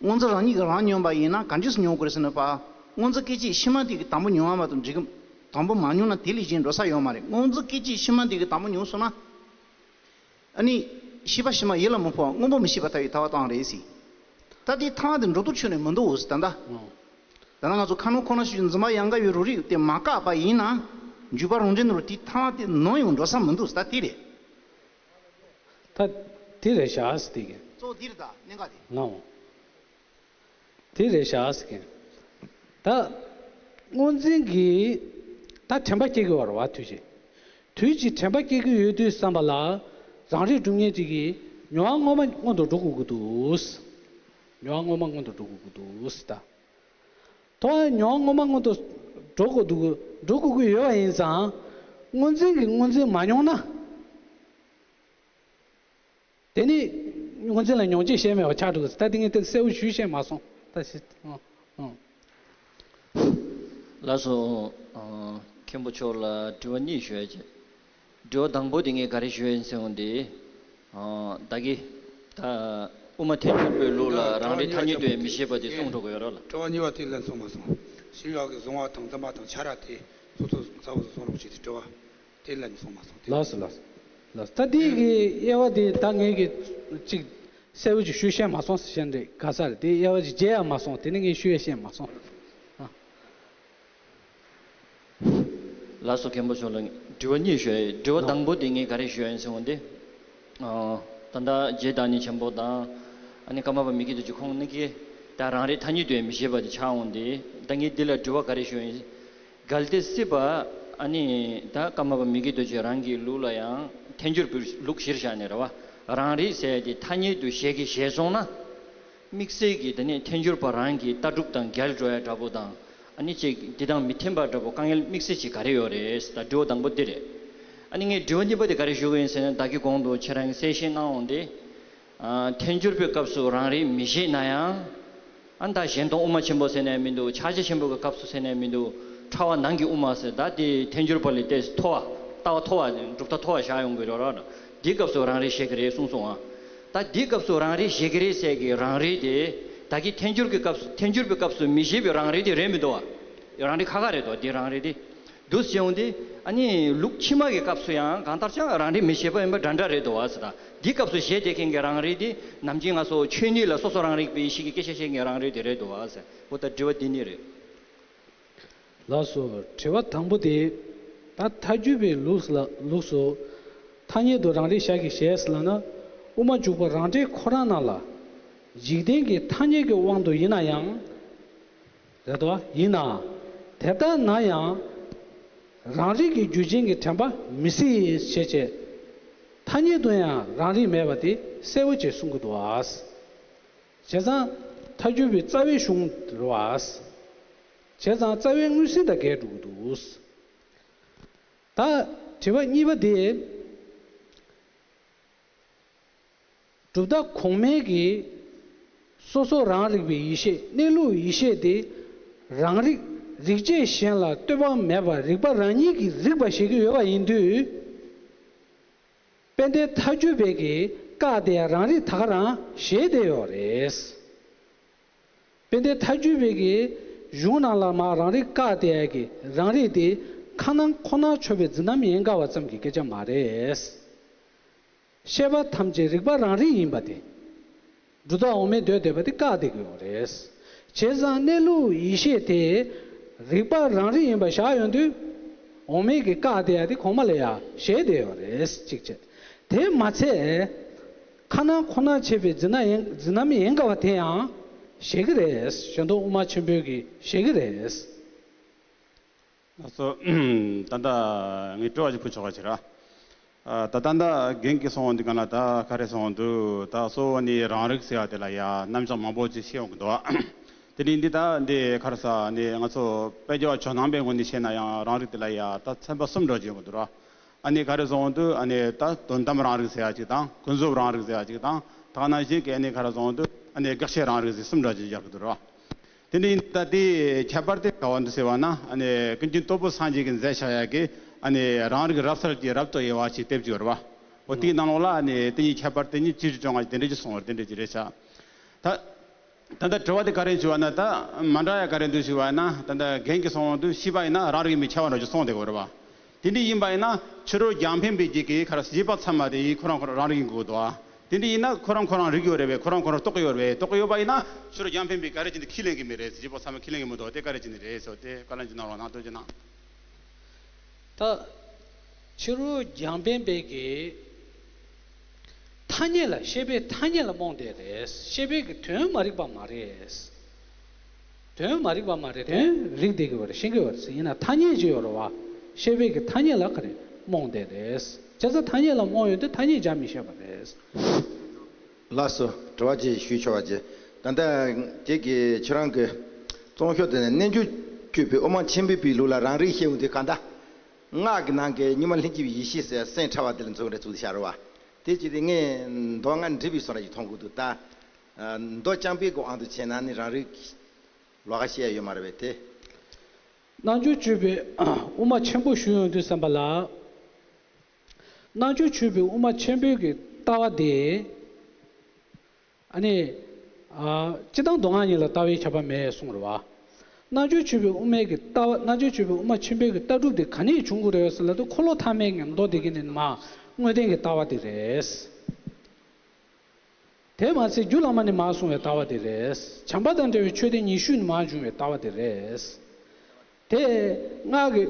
སྔོན་རྩིས་རང་ཉིད་ཀྱིས་རང་མྱོང་བ་ཡིན་ན་གང་ཅི་སེ་མྱོང་དགོས་རེད་ཟེར་ན། པ། སྔོན་རྩིས་སྐད་ཅིག་ཕྱི་མ་དེ་གི་དང་པོ་མྱོང་བ་མ་གཏོགས་འགྲིག་གི། དང་པོ་མ་མྱོང་ན་དེ་ལས་གཞན་འགྲོ་ས་ཡོད་མ་རེད། སྔོན་རྩིས་སྐད་ཅིག་ཕྱི་མ་དེ་གི་དང་པོ་མྱོང་སོང་ན། ཨ་ནི། ཤེས་པ་ཕྱི་མ་ཡིད་ལ་མི་འཕོ་བ་སྔོན་པོ་མི་ཤེས་པར་ཐལ་བའི་ཐལ་བ་བཏང་རེད་ཟེར། ད་དེ་ཐལ་བ་དེ་འགྲོ་ལྡོག་ཆོས་ནས་མི་འདུག་ཟེར་ད་ལྟ། ཨོ། ད་ལྟ་ང་ཚོ་ཁ་ནང་ཁོ་ན་ཞིག་འཛིན་པ་ཡན་ག་ཡོད་རུང་རིག་དེ་མ་བཀག་པ་ཡིན་ན། འཇུག་པ་རང་འཇགས་ནང་ལ་དེ་ཐལ་བ་དེ་ནམ་ཡང་འགྲོ་ས་མི་འདུག་ཟེར་ད་དེ་རེད། ད་དེ་རེད་བཞག་ཟེར་དེ་གི། གཙོ་བོ་དེ་རེད་ད་གནད་འགག་དེ། ལགས་འོང་། དེ་རེད་བཞག་ཟེར་གི། ད། སྔོ་འཛིན་གྱིས། ད་དྲན་པ་སྐྱེ་གི་ཡོད་རེད་བ་དུས་ཀྱི། དུས་ཀྱི་དྲན་པ་སྐྱེ་གི་ཡོད་དུས་ཙམ་པ་ལ། རང་རིག་སྒྲུབ་མཁན་ཅིག་གིས་མྱོང་བ་སྔོན་མ་སྔོན་དུ་འགྲོ་དགོས་ཀྱི་འདུག་མྱོང་བ་སྔོན་མ་སྔོན་དུ་འགྲོ་དགོས་ཀྱི་འདུག་ཟེར་ད། དོ་མྱོང་བ་སྔོན་མ་སྔོན་དུ་འགྲོ་དགོས་འདུག་འགྲོ་དགོས་ཀྱི་ཡོད་པ་ཡིན་ཙང་། སྔོ་འཛིན་གྱིས་སྔོ་འཛིན་མ་མྱོང་ན། དེ་ནི་སྔོ་འཛིན་ལ་མྱོང་བྱེད་ཤེས་མེད་པ་ཆགས་འགྲོ་གི། ད་དེ་ངས་དེ་གསལ་པོ་ཞུས་ཤེས་མ་སོང་། ད་ཤི་ཨང་ཨང་། ལགས་སོ། ཨ། མཁན་པོ་མཆོག་ལ་དྲི་བ་གཉིས་ཞུ་ཡ་བྱས། དྲི་བ་དང་པོ་དེ་ངས་ག་རེ་ཞུ་ཡ་ཡིན་ཟེར་འོང་དེ། ཨ། ད་གི། ད། དབུ་མ་ཐལ་འགྱུར་བའི་ལུགས་ལ་རང་རིག་ཐ་སྙད་དུ་ཡང་མི་བཞེད་པ་དེ་གསུངས་འགྲོ་གི་ཡོད་རེད་ལ། དྲི་བ་གཉིས་པ་དེ་ལན་སོང་མ་སོང་། ཤེས་པ་གི་གཟུང་བ་དང་འཛིན་པ་དང་ཆ་ར་དེ་སོ་སོ་གཙོ་བོ་སོང་རོགས་བྱེད་དེ་དྲི་བ། དེ་ལན་སོང་མ་སོང་དེ། ལགས་སོ་ལགས་སོ། ལགས་སོ། ད་དེ་གི་དབྱེ་བ་དེ་ད་ངས་གི་ཅིག་གསལ་པོ་ཅིག་ཞུ་ཤེས་མ་སོང་ཟེར་ཤེས་རེད་ག་ས་རེད། དེ་དབྱེ་བ་ཅིག་བརྗེ་ཡ་མ་སོང་། དེ་ནི་ངས་ཞུ་ཡ་ཤེས་མ་སོང་། ཨ། ལགས་སོ། མཁན་པོ་མཆོག་ལ་དྲི་བ་གཉིས་ཞུ་ཡ་ཡིན། དྲི་བ་ལགས། དང་པོ་དེ་ངས་ག་རེ་ཞུ་ཡ་ཡིན་ཟེར་འོང་དེ། ཨ། ད་ལྟ་རྗེ་བདག་ཉིད་ཆེན་པོ་དང་། ཨ་ནི་ཀརྨ་པ་མི་བསྐྱོད་རྡོ་རྗེ་ཁོང་གཉིས་ཀས་ད་རང་རིག་ཐ་སྙད་དུ་ཡང་མི་བཞེད་པ་དེ་ཆགས་འོང་དེ། ད་ངས་འདི་ལ་དྲི་བ་ག་རེ་ཞུ་ཡ་ཡིན། གལ་ཏེ་སྲིད་པ། ཨ་ནི་ད་ཀརྨ་པ་མི་བསྐྱོད་རྡོ་རྗེ་རང་གི་ལུགས་ལ་ཡང་ཐལ་འགྱུར་བའི་ལུགས་གཞིར་བཞག་ནས་རེད་བ། རང་རིག་ཟེར་ཡ་དེ་ཐ་སྙད་དུ་བཞེད་ཀྱི་བཞེད་སོང་ན། དམིགས་བསལ་གྱི་དེ་ནས་ཐལ་འགྱུར་བ་རང་གི་ལྟ་གྲུབ་དང་འགལ་འགྲོ་ཡ་འདྲ་པོ་དང་། ཨ་ནི་ཅིག་འདི་དང་མི་མཐུན་པ་འདྲ་པོ་དཀའ་ངལ་དམིགས་བསལ་ཅིག་ག་རེ་ཡོད་རེད་ད་དྲི་བ་དང་པོ་འདི་རེད། ཨ་ནི་ངས་དྲི་བ་གཉིས་པ་དེ་ག་རེ་ཞུ་གི་ཡིན་ཟེར་ན། ད་གི་གོང་དུ་ཁྱེད་རང་གིས་གསལ་བཤད་གནང་འོང་དེ། ཨ། ཐལ་འགྱུར་བའི་སྐབས་སུ་རང་རིག་མི་བཞེད་ན་ཡང་། ཨ། ད་གཞན་སྟོང་དབུ་མ་ཆེན་པོ་ཟེར་ནས་མི་འདུག་ཕྱག་རྒྱ་ཆེན་པོ་གི་སྐབས་སུ་ཟེར་ནས་མི་འདུག་ཕྲ་བ་ནང་གི་དབུ་མ་ཟེར་ད་དེ་ཐལ་འགྱུར་བ་ལས་ཏོག་ཙམ་མཐོ་བ། ལྟ་བ་མཐོ་བ་གྲུབ་མཐའ་མཐོ་བ་བཞག་ཡོང་གི་རེད་ར། འདིའི་སྐབས་སུ་རང་རིག་བཞེད་ཀྱི་རེད་གསུངས་སོང་ཨ། ད་འདིའི་སྐབས་སུ་རང་རིག་བཞེད་ཀྱི་རེད་ཟེར་གི་རང་རིག་དེ། ད་གི་ཐལ་འགྱུར་གྱི་སྐབས་སུ་ཐལ་འགྱུར་བའི་སྐབས་སུ་མི་བཞེད་པའི་རང་རིག་དེ་རེད་མི་འདུག་བ། རང་རིག་ཁ་ཁ་རེད་དོ་འདི་རང་རིག་དེ། འདུག་སེ་བྱུང་སྟེ། ཨ་ནི་ལུགས་ཕྱི་མ་གི་སྐབས་སུ་ཡང་གང་ལྟར་ཀྱང་རང་རིག་མི་བཞེད་པ་ཡིན་པ་འདྲ་འདྲ་རེད་དོ་བ་ཟེར་ད། འདིའི་སྐབས་སུ་བཞེད་བསྡད་མཁན་གྱི་རང་རིག་དེ་ནམ་རྒྱུན་ང་ཚོ་ཆོས་ཉིད་ལ་སོ་སོ་རང་རིག་པའི་ཡེ་ཤེས་ཀྱི་སྐད་ཆ་བཤད་མཁན་རང་རིག་དེ་རེད་དོ་བ་ཟེར། འོ་ད་དྲི་བ་འདི་ནི་རེད། ལགས་སོ། དྲི་བ་དང་པོ་དེ། ད་ཐལ་འགྱུར་བའི་ལུགས་ལ་ལུགས་སུ། ཐ་སྙད་དུ་རང་རིག་བཞག་གི་བཞེད་ཟེར་ལབ་ན། དབུ་མ་འཇུག་པ་རང་འགྲེལ་ཁོ་རང་ནང་ལ། འཇིག་རྟེན་གྱི་ཐ་སྙད་ཀྱི་དབང་དུ་ཡིན་ན་ཡང་། རེད་དོ། ཡིན་ནའང་། དེ་ལྟར་ན་ཡང་། རང་རིག་གི་རྒྱུ་ཅན་གྱི་དྲན་པ་མི་སྲིད་ཞེས་བྱས། ཐ་སྙད་དུ་ཡང་རང་རིག་མེད་པ་དེ་གསལ་པོ་བྱས་གསུང་གི་འདུག་བ། བྱས་ཙང་ཐལ་འགྱུར་བའི་རྩ་བའི་གཞུང་རེད་བ། བྱས་ཙང་རྩ་བའི་མངོན་ཟིན་དང་འགལ་འགྲོ་གི་འདུག་ད་དྲི་བ་གཉིས་པ་དེ། གྲུབ་མཐའ་གོང་མའི་གི་སོ་སོ་རང་རིག་པའི་ཡེ་ཤེས་གནས་ལུགས་ཡེ་ཤེས་དེ་རང་རིག་རིག་བྱེད་གཞན་ལ་ལྟོས་པ་མེད་པར་རིག་པ་རང་ཉིད་ཀྱིས་རིག་པ་ཤེས་ཀྱི་ཡོད་པ་ཡིན་དུས། དཔལ་ལྡན་ཐལ་འགྱུར་བས་ཀྱི་བཀག་སྟེ་རང་རིག་ད་ག་རང་བཞེད་བསྡད་ཡོད་རེད། དཔལ་ལྡན་ཐལ་འགྱུར་བས་ཀྱི་གཞུང་ནང་ལ་མར་རང་རིག་བཀག་སྟེ་ཀྱི་རང་རིག་དེ་ཁ་ནང་ཁོ་ནར་ཆོད་པའི་འཛིན་རྣམ་ཡན་ག་བ་ཙམ་གྱི་སྐད་ཆ་མ་རེད། ཤེས་པ་ཐམས་ཅད་རིག་པ་རང་རིག་ཡིན་པ་དེ། གྲུབ་མཐའ་འོག་མའི་མདོས་བསྡུས་པ་དེ་བཀག་བསྡད་ཀྱི་ཡོད་རེད། བྱས་ཙང་གནས་ལུགས་ཡེ་ཤེས་དེ་རིག་པ་རང་རིག་ཡིན་པ་བཞག་ཡོང་དུས། འོག་མའི་གི་བཀག་སྟེ་ཡ་དེ་གོང་མ་ལ་ཡ་བཞེད་བསྡད་ཡོད་རེད་གཅིག་བྱས། དེ་མ་ཚད། ཁ་ནང་ཁོ་ནར་ཆོད་པའི་འཛིན་རྣམ་ཡན་འཛིན་རྣམ་ཡན་ག་བ་དེ་ཡང་བཞེད་ཀྱི་རེད། གཞན་སྟོང་དབུ་མ་ཆེན་པོའི་གི་བཞེད་ཀྱི་རེད། ལགས་སོ། ད་ལྟ་ངས་དྲི་བ་ཞིག་ཕུལ་ཆོག་པ་ཞིག་ར། ཨ། ད་ད་ལྟ་རྒན་གྱིས་གསུངས་པ་འདི་ག་ལ་ད་ག་རེ་གསུངས་འདུག་ད་གཙོ་བོ་ནི་རང་རིག་ཟེར་བ་དེ་ལ་ཡ་རྣམ་གཞག་མང་པོ་ཅིག་བཤད་ཡོང་གི་འདུག་དེ་རིང་འདི་ད་འདི་ག་རེ་ཟེར་ནི་ང་ཚོ་དཔལ་འབྱོར་བ་ཇོ་ནང་པའི་ངོས་ནས་བཤད་ན་ཡང་རང་རིག་དེ་ལ་ཡ་ད་ཚན་པ་གསུམ་འདྲ་ཅིག་ཡོང་གི་འདུག་ར། ཨ་ནི་ག་རེ་ཟེར་འོང་དུས་ཨ་ནི་ད་དོན་དམ་རང་རིག་ཟེར་ཡ་ཅིག་དང་ཀུན་རྫོབ་རང་རིག་ཟེར་ཡ་ཅིག་དང་ད་ག་ནང་བཞིན་གྱི་ཨ་ནི་ག་རེ་ཟེར་འོང་དུས་ཨ་ནི་དགག་བྱའི་རང་རིག་ཟེར་གསུམ་འདྲ་ཅིག་ཡོང་གི་འདུག་ར། དེ་འདྲ་ཡིན་ད་དེའི་ཁྱད་པར་དེ་ག་བ་འདུག་ཟེར་བ་ན་ཨ་ནི་ཀུན་མཁྱེན་སྟོབས་པོ་སངས་རྒྱས་ཀྱིས་མཛད་བཞག་ཡ་གི་ཨ་ནི་རང་རིག་རབ་གསལ་གྱི་རབ་ཏུ་དབྱེ་བ་ཞིག་དེབ་ཅིག་ཡོད་རེད་བ། འོ་དེའི་ནང་ལོགས་ལ་ཨ་ནི་དེ་གཉིས་ཁྱད་པར་དེ་གཉིས་ཅི་ཞིག་བྱུང་བ་དེ་འདྲ་ཅིག་གསུངས་པ་རེད། དེ་འདྲ་ཅིག་རེད་ཤག་ད་ད་ལྟ་དྲི་བ་དེ་ག་རེ་ཞུ་བ་ན་ད་མ་འདྲ་ཡ་ག་རེ་འདུག་ཞུ་བ་ན་ད་ལྟ་རྒན་གྱིས་གསུངས་དུས་ཤེས་པ་ཡིན་ན་རང་རིག་མི་ཁྱབ་པ་འདྲ་ཅིག་གསུངས་བསྡད་ཡོད་རེད་བ། དེ་འདྲ་ཡིན་པ་ཡིན་ན་ཕྱི་རོལ་རྒྱང་འཕེན་པའི་རྒྱུད་ཀྱི་ག་རེ་ཤེས་པ་ཚད་མ་དེ་ཡིས་ཁོ་རང་ཁོ་རང་རང་རིག་ཡིན་དགོས་འདུག་ཨ། དེ་འདྲ་ཡིན་ན་ཁོ་རང་ཁོ་རང་རིག་ཡོད་རེད་པས། ཁོ་རང་ཁོ་རང་རྟོགས་ཀྱི་ཡོད་རེད་པས། རྟོགས་ཀྱི་ཡོད་པ་ཡིན་ན་ཕྱི་རོལ་རྒྱང་འཕེན་པས་ག་རེ་བྱས་ནས་ཁས་ལེན་གྱི་མེད་རེད། བྱེད་པ་ཚད་མ་ཁས་ལེན་གྱི་མི་འདུག་དེ་ག་རེ་བྱས་ནས་རེད་ཟེར་དེ་བཀའ་ལན་ཅིག་གནང་རོགས་གནང་། ཐུགས་རྗེ་གནང་། ད་ཕྱི་རོལ་རྒྱང་འཕེན་པས་ཀྱི་ཐ་སྙད་ལ་ཤེས་པའི་ཐ་སྙད་ལ་རྨོངས་བསྡད་རེད། ཤེས་པའི་གི་དོན་མ་རིག་པ་མ་རེད། དོན་མ་རིག་པ་མ་རེད། དོན་རིག་བསྡད་ཀྱི་ཡོད་རེད། ཤེས་ཀྱི་ཡོད་རེད། ཡིན་ན་ཐ་སྙད་ཅིག་ཡོད་རེད་བ། ཤེས་པའི་གི་ཐ་སྙད་ལ་ག་རེ་རྨོངས་བསྡད་རེད། བྱས་ཙང་ཐ་སྙད་ལ་རྨོངས་ཡོང་དུས་ཐ་སྙད་སྦྱར་མི་ཤེས་པ་རེད། ལགས་སོ། དྲི་བ་ཅིག་ཞུས་ཆོག་པ་ཅིག་ད་ལྟ་ཁྱེད་ཀྱིས་ཁྱེད་རང་གི་རྩོམ་ཤོག་དེ་ནས་རྣལ་འབྱོར་སྤྱོད་པའི་དབུ་མ་ཆེན་པོའི་པའི་ལུགས་ལ་རང་རིག་བཤད་ཡོང་དུས་གང་ལྟར་སྔགས་ཀྱི་ནང་གི་གཉུག་མ་ལྷན་སྐྱེས་པའི་ཡེ་ཤེས་ཟེར་སེམས་ཕྲ་བ་དེ་ལ་མཚོན་རེ་ཚུལ་བཞག་རེད་བ། དེ་ཅི་སྟེ་ངས་མདོ་སྔགས་འབྲེལ་བའི་བཟོ་འདྲ་ཞིག་མཐོང་གི་འདུག་ད་མདོ་རྐྱང་པའི་གི་དབང་དུ་བྱས་ན་ནི་རང་རིག་ལོགས་ཀ་བཤད་ཡ་ཡོད་མ་རེད་པས་དེ། རྣལ་འབྱོར་སྤྱོད་པའི་དབུ་མ་ཆེན་པོ་ཞུ་ཡོང་དུས་ཙམ་པ་ལ། རྣལ་འབྱོར་སྤྱོད་པའི་དབུ་མ་ཆེན་པོའི་གི་ལྟ་བ་དེ། ཨ་ནི། ཨ། སྤྱིར་བཏང་མདོ་སྔགས་གཉིས་ལ་ལྟ་བའི་ཁྱབ་པ་མེད་གསུངས་རེད་བ། རྣལ་འབྱོར་སྤྱོད་པའི་དབུ་མའི་གི་ལྟ་བ། རྣལ་འབྱོར་སྤྱོད་པའི་དབུ་མ་ཆེན་པོའི་གི་ལྟ་གྲུབ་དེ་ག་ནས་བྱུང་གི་རེད་ཟེར་ལབ་དུས་འཁོར་ལོ་ཐ་མའི་གི་མདོ་དེ་གི་ནི་མ་དངོས་བསྟན་གྱི་ལྟ་བ་དེ་རེད། དེ་མ་ཚད་རྒྱུད་བླ་མ་ནས་མར་གསུངས་པའི་ལྟ་བ་དེ་རེད། བྱམས་པ་དང་འབྲེལ་བའི་ཆོས་སྡེ་ཉི་ཤུ་ནས་མར་བྱུང་བའི་ལྟ་བ་དེ་རེད། དེ་སྔགས་ཀྱི་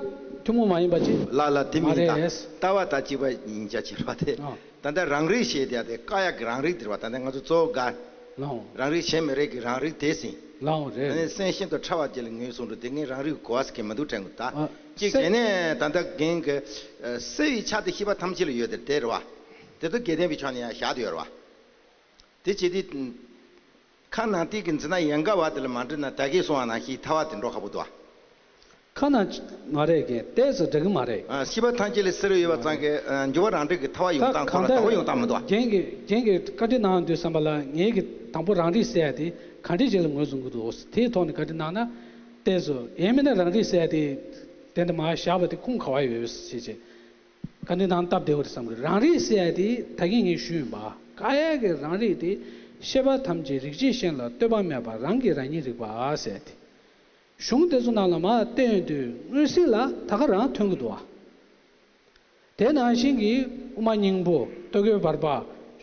ཐུན་མོང་མ་ཡིན་པ་ཅིག་ལ་ལ་དེ་མ་མིན་ད་རེད། ལྟ་བ་དང་བཅས་པ་ཡིན་ཆ་ཕྱིར་བ་དེ། ཨ། ད་ལྟ་རང་རིག་ཞེས་དེ་ཡ་དེ་བཀག་ཡག་གི་རང་རིག་དེ་རེད་བ། ད་ལྟ་ང་ཚོ་གཙོ་བོ་དགའ། ལའོ། རང་རིག་བྱེད་མི་རིག་གི་རང་རིག་དེ་ཟིན། ལའོ་རེད། ཨ་ནི་སེམས་ཤིན་ཏུ་ཕྲ་བ་ཅིག་ལ་ངོས་བཟུང་འགྲོ་དེ་ངས་རང་རིག་གོ་བ་ཟེར་གྱི་མི་འདུག་དྲན་གི་ད། ཨ། གཅིག་སེ། བྱས་ནས་ད་ལྟ་རྒན་གྱི་ཨ། སེལ་བའི་ཆ་དེ་ཤེས་པ་ཐམས་ཅད་ལ་ཡོད་དེ་དེ་རེད་བ། དེ་ཚོ་དགེ་ལྡན་པའི་ཕྱོགས་ནས་ཡང་བཞག་དེ་ཡོད་རེད་བ། དེ་བྱེད་དུས། ཁ་ནང་བསྟན་གྱི་འཛིན་སྟངས་ཡན་གར་བ་དེ་ལ་མ་འགྲིག་ན་ད་གིན་གསུངས་པ་ནང་བཞིན་ཐལ་བ་དེ་འགྲོ་ཁག་པོ་འདུག་ཨ། ཁ་ནང་ང་རེ་གི་ཏོག་ཙམ་འགྲིག་གི་མ་རེད། ཨ། ཤེས་པ་ཐམས་ཅད་ལ་སེལ་ཡོད་པ་ཙང་གི་ཨ། འགྱུ་བ་རང་འགྲིག་གི་ཐལ་བ་ཡོང་སྟངས་ཁོ་རང་དོགས་པ་ཡོང་སྟངས་མི་འདུག་ཨ། རྒན་གྱི་རྒན་གྱི་བཀའ་འདྲི་གནང་དུས་ཙམ་པ་ལ་ངེད་ཀྱི་དང་པོ་རང་རིག་ཟེར་ཡ་དེ་ག་འདྲ་ཅིག་ལ་ངོས་བཟུང་གི་འདུག་དེའི་ཐོག་ནས་བཀའ་འདྲི་གནང་ན་ཏོག་ཙམ་ཡིན་མིན་ན་རང་རིག་ཟེར་ཡ་དེ་དེ་འདྲ་མར་བཞག་པ་དེ་ཁུངས་ག་བ་ཡོད་ཞེས་བྱས། བཀའ་འདྲི་ནང་སྟབས་བདེ་བོ་རེད་བསམ་གི། རང་རིག་ཟེར་ཡ་དེ་ད་གིན་ངས་ཞུས་ཡིན་པ། བཀག་ཡ་གི་རང་རིག་དེ་ཤེས་པ་ཐམས་ཅད་རིག་བྱེད་གཞན་ལ་ལྟོས་པ་མེད་པར་རང་གིས་རང་ཉིད་རིག་པ་ཟེར་ཏེ། གཞུང་དེ་ཚོ་ནང་ལ་མར་བལྟས་ཡོང་དུས་མངོན་གསལ་ལ་ད་ག་རང་ཐོན་གི་འདུག་བ། དེ་ནང་བཞིན་གྱི་དབུ་མ་སྙིང་པོ། ལྟོ་གོས་བར་པ།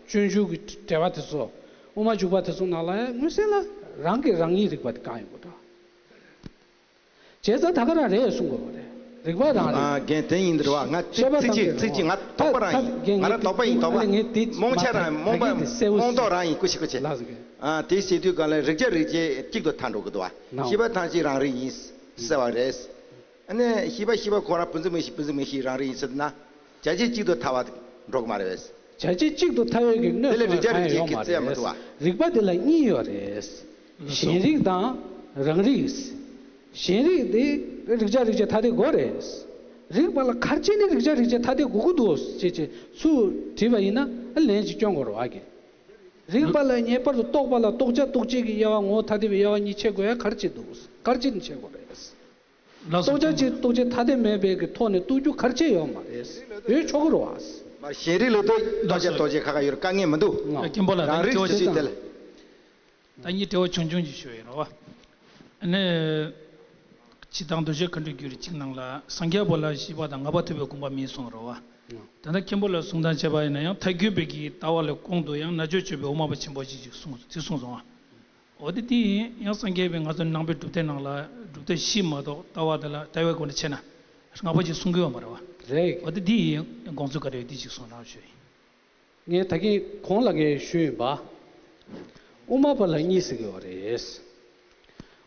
སྤྱོད་འཇུག་གི་འགྲེལ་པ་དེ་ཚོ། དབུ་མ་འཇུག་པ་དེ་ཚོ་ནང་ལ་ཡང་མངོན་གསལ་ལ་རང་གིས་རང་ཉིད་རིག་པ་དེ་བཀག་ཡོང་གི་འདུག་བ། བྱས་ཙང་ད་ག་རང་རེད་གསུང་དགོས་པ་རེད། རིག་པ་རང་རེད། ཨ། རྒན་དེ་ཡིན་འདྲ་བ། ང་ཤེས་པ་ཚིག་ཐམས་ཅད་གཅིག་གཅིག་གཅིག་ང་དོགས་པ་རང་ཡིན། ད་ད་ང་རང་དོགས་པ་ཡིན། དོགས་པ། ངས་དེ་རྨོངས་འཆར་རང་། རྨོངས་པ། ད་གིན་དེ་གསལ་པོ་རྨོངས་རྟོག་རང་ཡིན། ཀུ་ཤི་ཀུ་ཤི། ལགས་སོ། རྒན། ཨ། དེ་བྱེད་དུས་གང་ལ་རིག་བྱ་རིག་བྱེད་གཅིག་ཏུ་ཐལ་འགྲོ་གི་འདུག་བ། ནའོ། ཤེས་པ་ཐམས་ཅད་རང་རིག་ཡིན་ཟེར་བ་རེད། ཨ་ནི་ཤེས་པ་ཤེས་པ་ཁོ་རང་བུ་འཛིན་མིག་ཤེས། བུ་འཛིན་མིག་ཤེས་རང་རིག་ཡིན་ཟེར་ན་བྱ་བྱེད་གཅིག་ཏུ་ཐལ་བ་འགྲོ་གི་མ་རེད། བྱ་བྱེད་གཅིག་ཏུ་ཐལ་ཡོད་ཀྱི་གནོད་དེ་ལ་སོང་བའི་རིག་བྱ་ཕན་རིག་ཡོད་མ་བྱེད་ཀྱི་རྩི་ཡ་མི་རེད། འདུག་བ། རིག་པ་དེ་ལ་གཉིས་ཡོད་རེད། གཞན་རིག་དང་རང་རིག། གཞན་རིག་དེ་རིག་བྱ་རིག་བྱེད་ཐ་དད་དགོས་རེད། རིག་པ་ལ་ག་རེ་བྱས་ནས་རིག་བྱ་རིག་བྱེད་ཐ་དད་དགོས་ཀྱི་འདུག་ཅེས་བྱས་ཚུར་དྲིས་པ་ཡིན་ན་ལན་ཅིག་སྐྱོན་དགོས་རེད་བ། རིག་པ་ལ་ངེས་པར་དུ་རྟོག་པ་ལ་རྟོག་བྱ་རྟོག་བྱེད་ཀྱི་དབྱེ་བ། ངོ་བོ་ཐ་དད་པའི་དབྱེ་བ་གཉིས་ཕྱེ་དགོས་ཡ་ག་རེ་བྱས་འདུག་ག་རེ་བྱས་ནས་ཕྱེ་དགོས་རེད། ལགས་སོ། རྟོག་བྱ་གཅིག་རྟོག་བྱེད་ཐ་དད་མེད་པའི་གི་ཐོག་ནས་རྟོགས་རྒྱུ་ག་རེ་བྱས་ཡོད་མ་རེད། ཡོད་ཆོག་གི་རེད་བ། མ་གཞན་རིག་ལ་ལྟོས་རྟོག་བྱ་རྟོག་བྱེད་ཁ་ཁ་ཡོད་དཀའ་ངལ་མི་འདུག་མཁན་པོ་ལགས། རང་རིག་དེ་ཅི་ཞིག་དེ་ལ། ད་གཉིས་དྲི་བ་ཆུང་ཆུང་ཅིག་ཞུ་ཡིན་རོ་བ། ཨ་ནི། སྤྱིར་བཏང་རྡོ་རྗེ་མཁའ་འགྲོའི་རྒྱུད་རིགས་གཅིག་ནང་ལ་སངས་རྒྱས་པ་ལ་ཤེས་པ་དང་ལྔ་པ་ཐུབ་པའི་དགོངས་པ་མེད་གསུངས་རོ་བ། ད་ལྟ་མཁན་པོ་ལ་གསུང་སྟངས་བྱས་པ་ཡིན་ན་ཡང་ཐལ་འགྱུར་བའི་གི་ལྟ་བ་ལ་གོང་དུ་ཡང་རྣལ་འབྱོར་སྤྱོད་པའི་དབུ་མ་པ་ཆེན་པོ་ཅིག་ཅིག་གསུངས་དེ་གསུངས་སོང་བ། འོ་དེ་དེ་ཡིན་ཡང་སངས་རྒྱས་པའི་ང་ཚོ་ནང་པའི་གྲུབ་མཐའི་ནང་ལ་གྲུབ་མཐའ་བཞི་མ་གཏོགས་ལྟ་བ་དེ་ལ་ལྟ་བའི་སྒོ་ནས་ཕྱེ་ན་ལྔ་པ་ཅིག་གསུང་གི་ཡོད་མ་རེད་བ། རེད། འོ་དེ་དེ་ཡིན་དགོངས་ཚུལ་ག་རེ་ཡོད་དེ་ཅིག་གསུང་རོགས་ཞུ་ཡིན། ངས་ད་གིན་གོང་ལ་ངས་ཞུས་ཡིན་པ། དབུ་མ་པ་ལ་གཉིས་ཟེར་གི་ཡོད་རེད།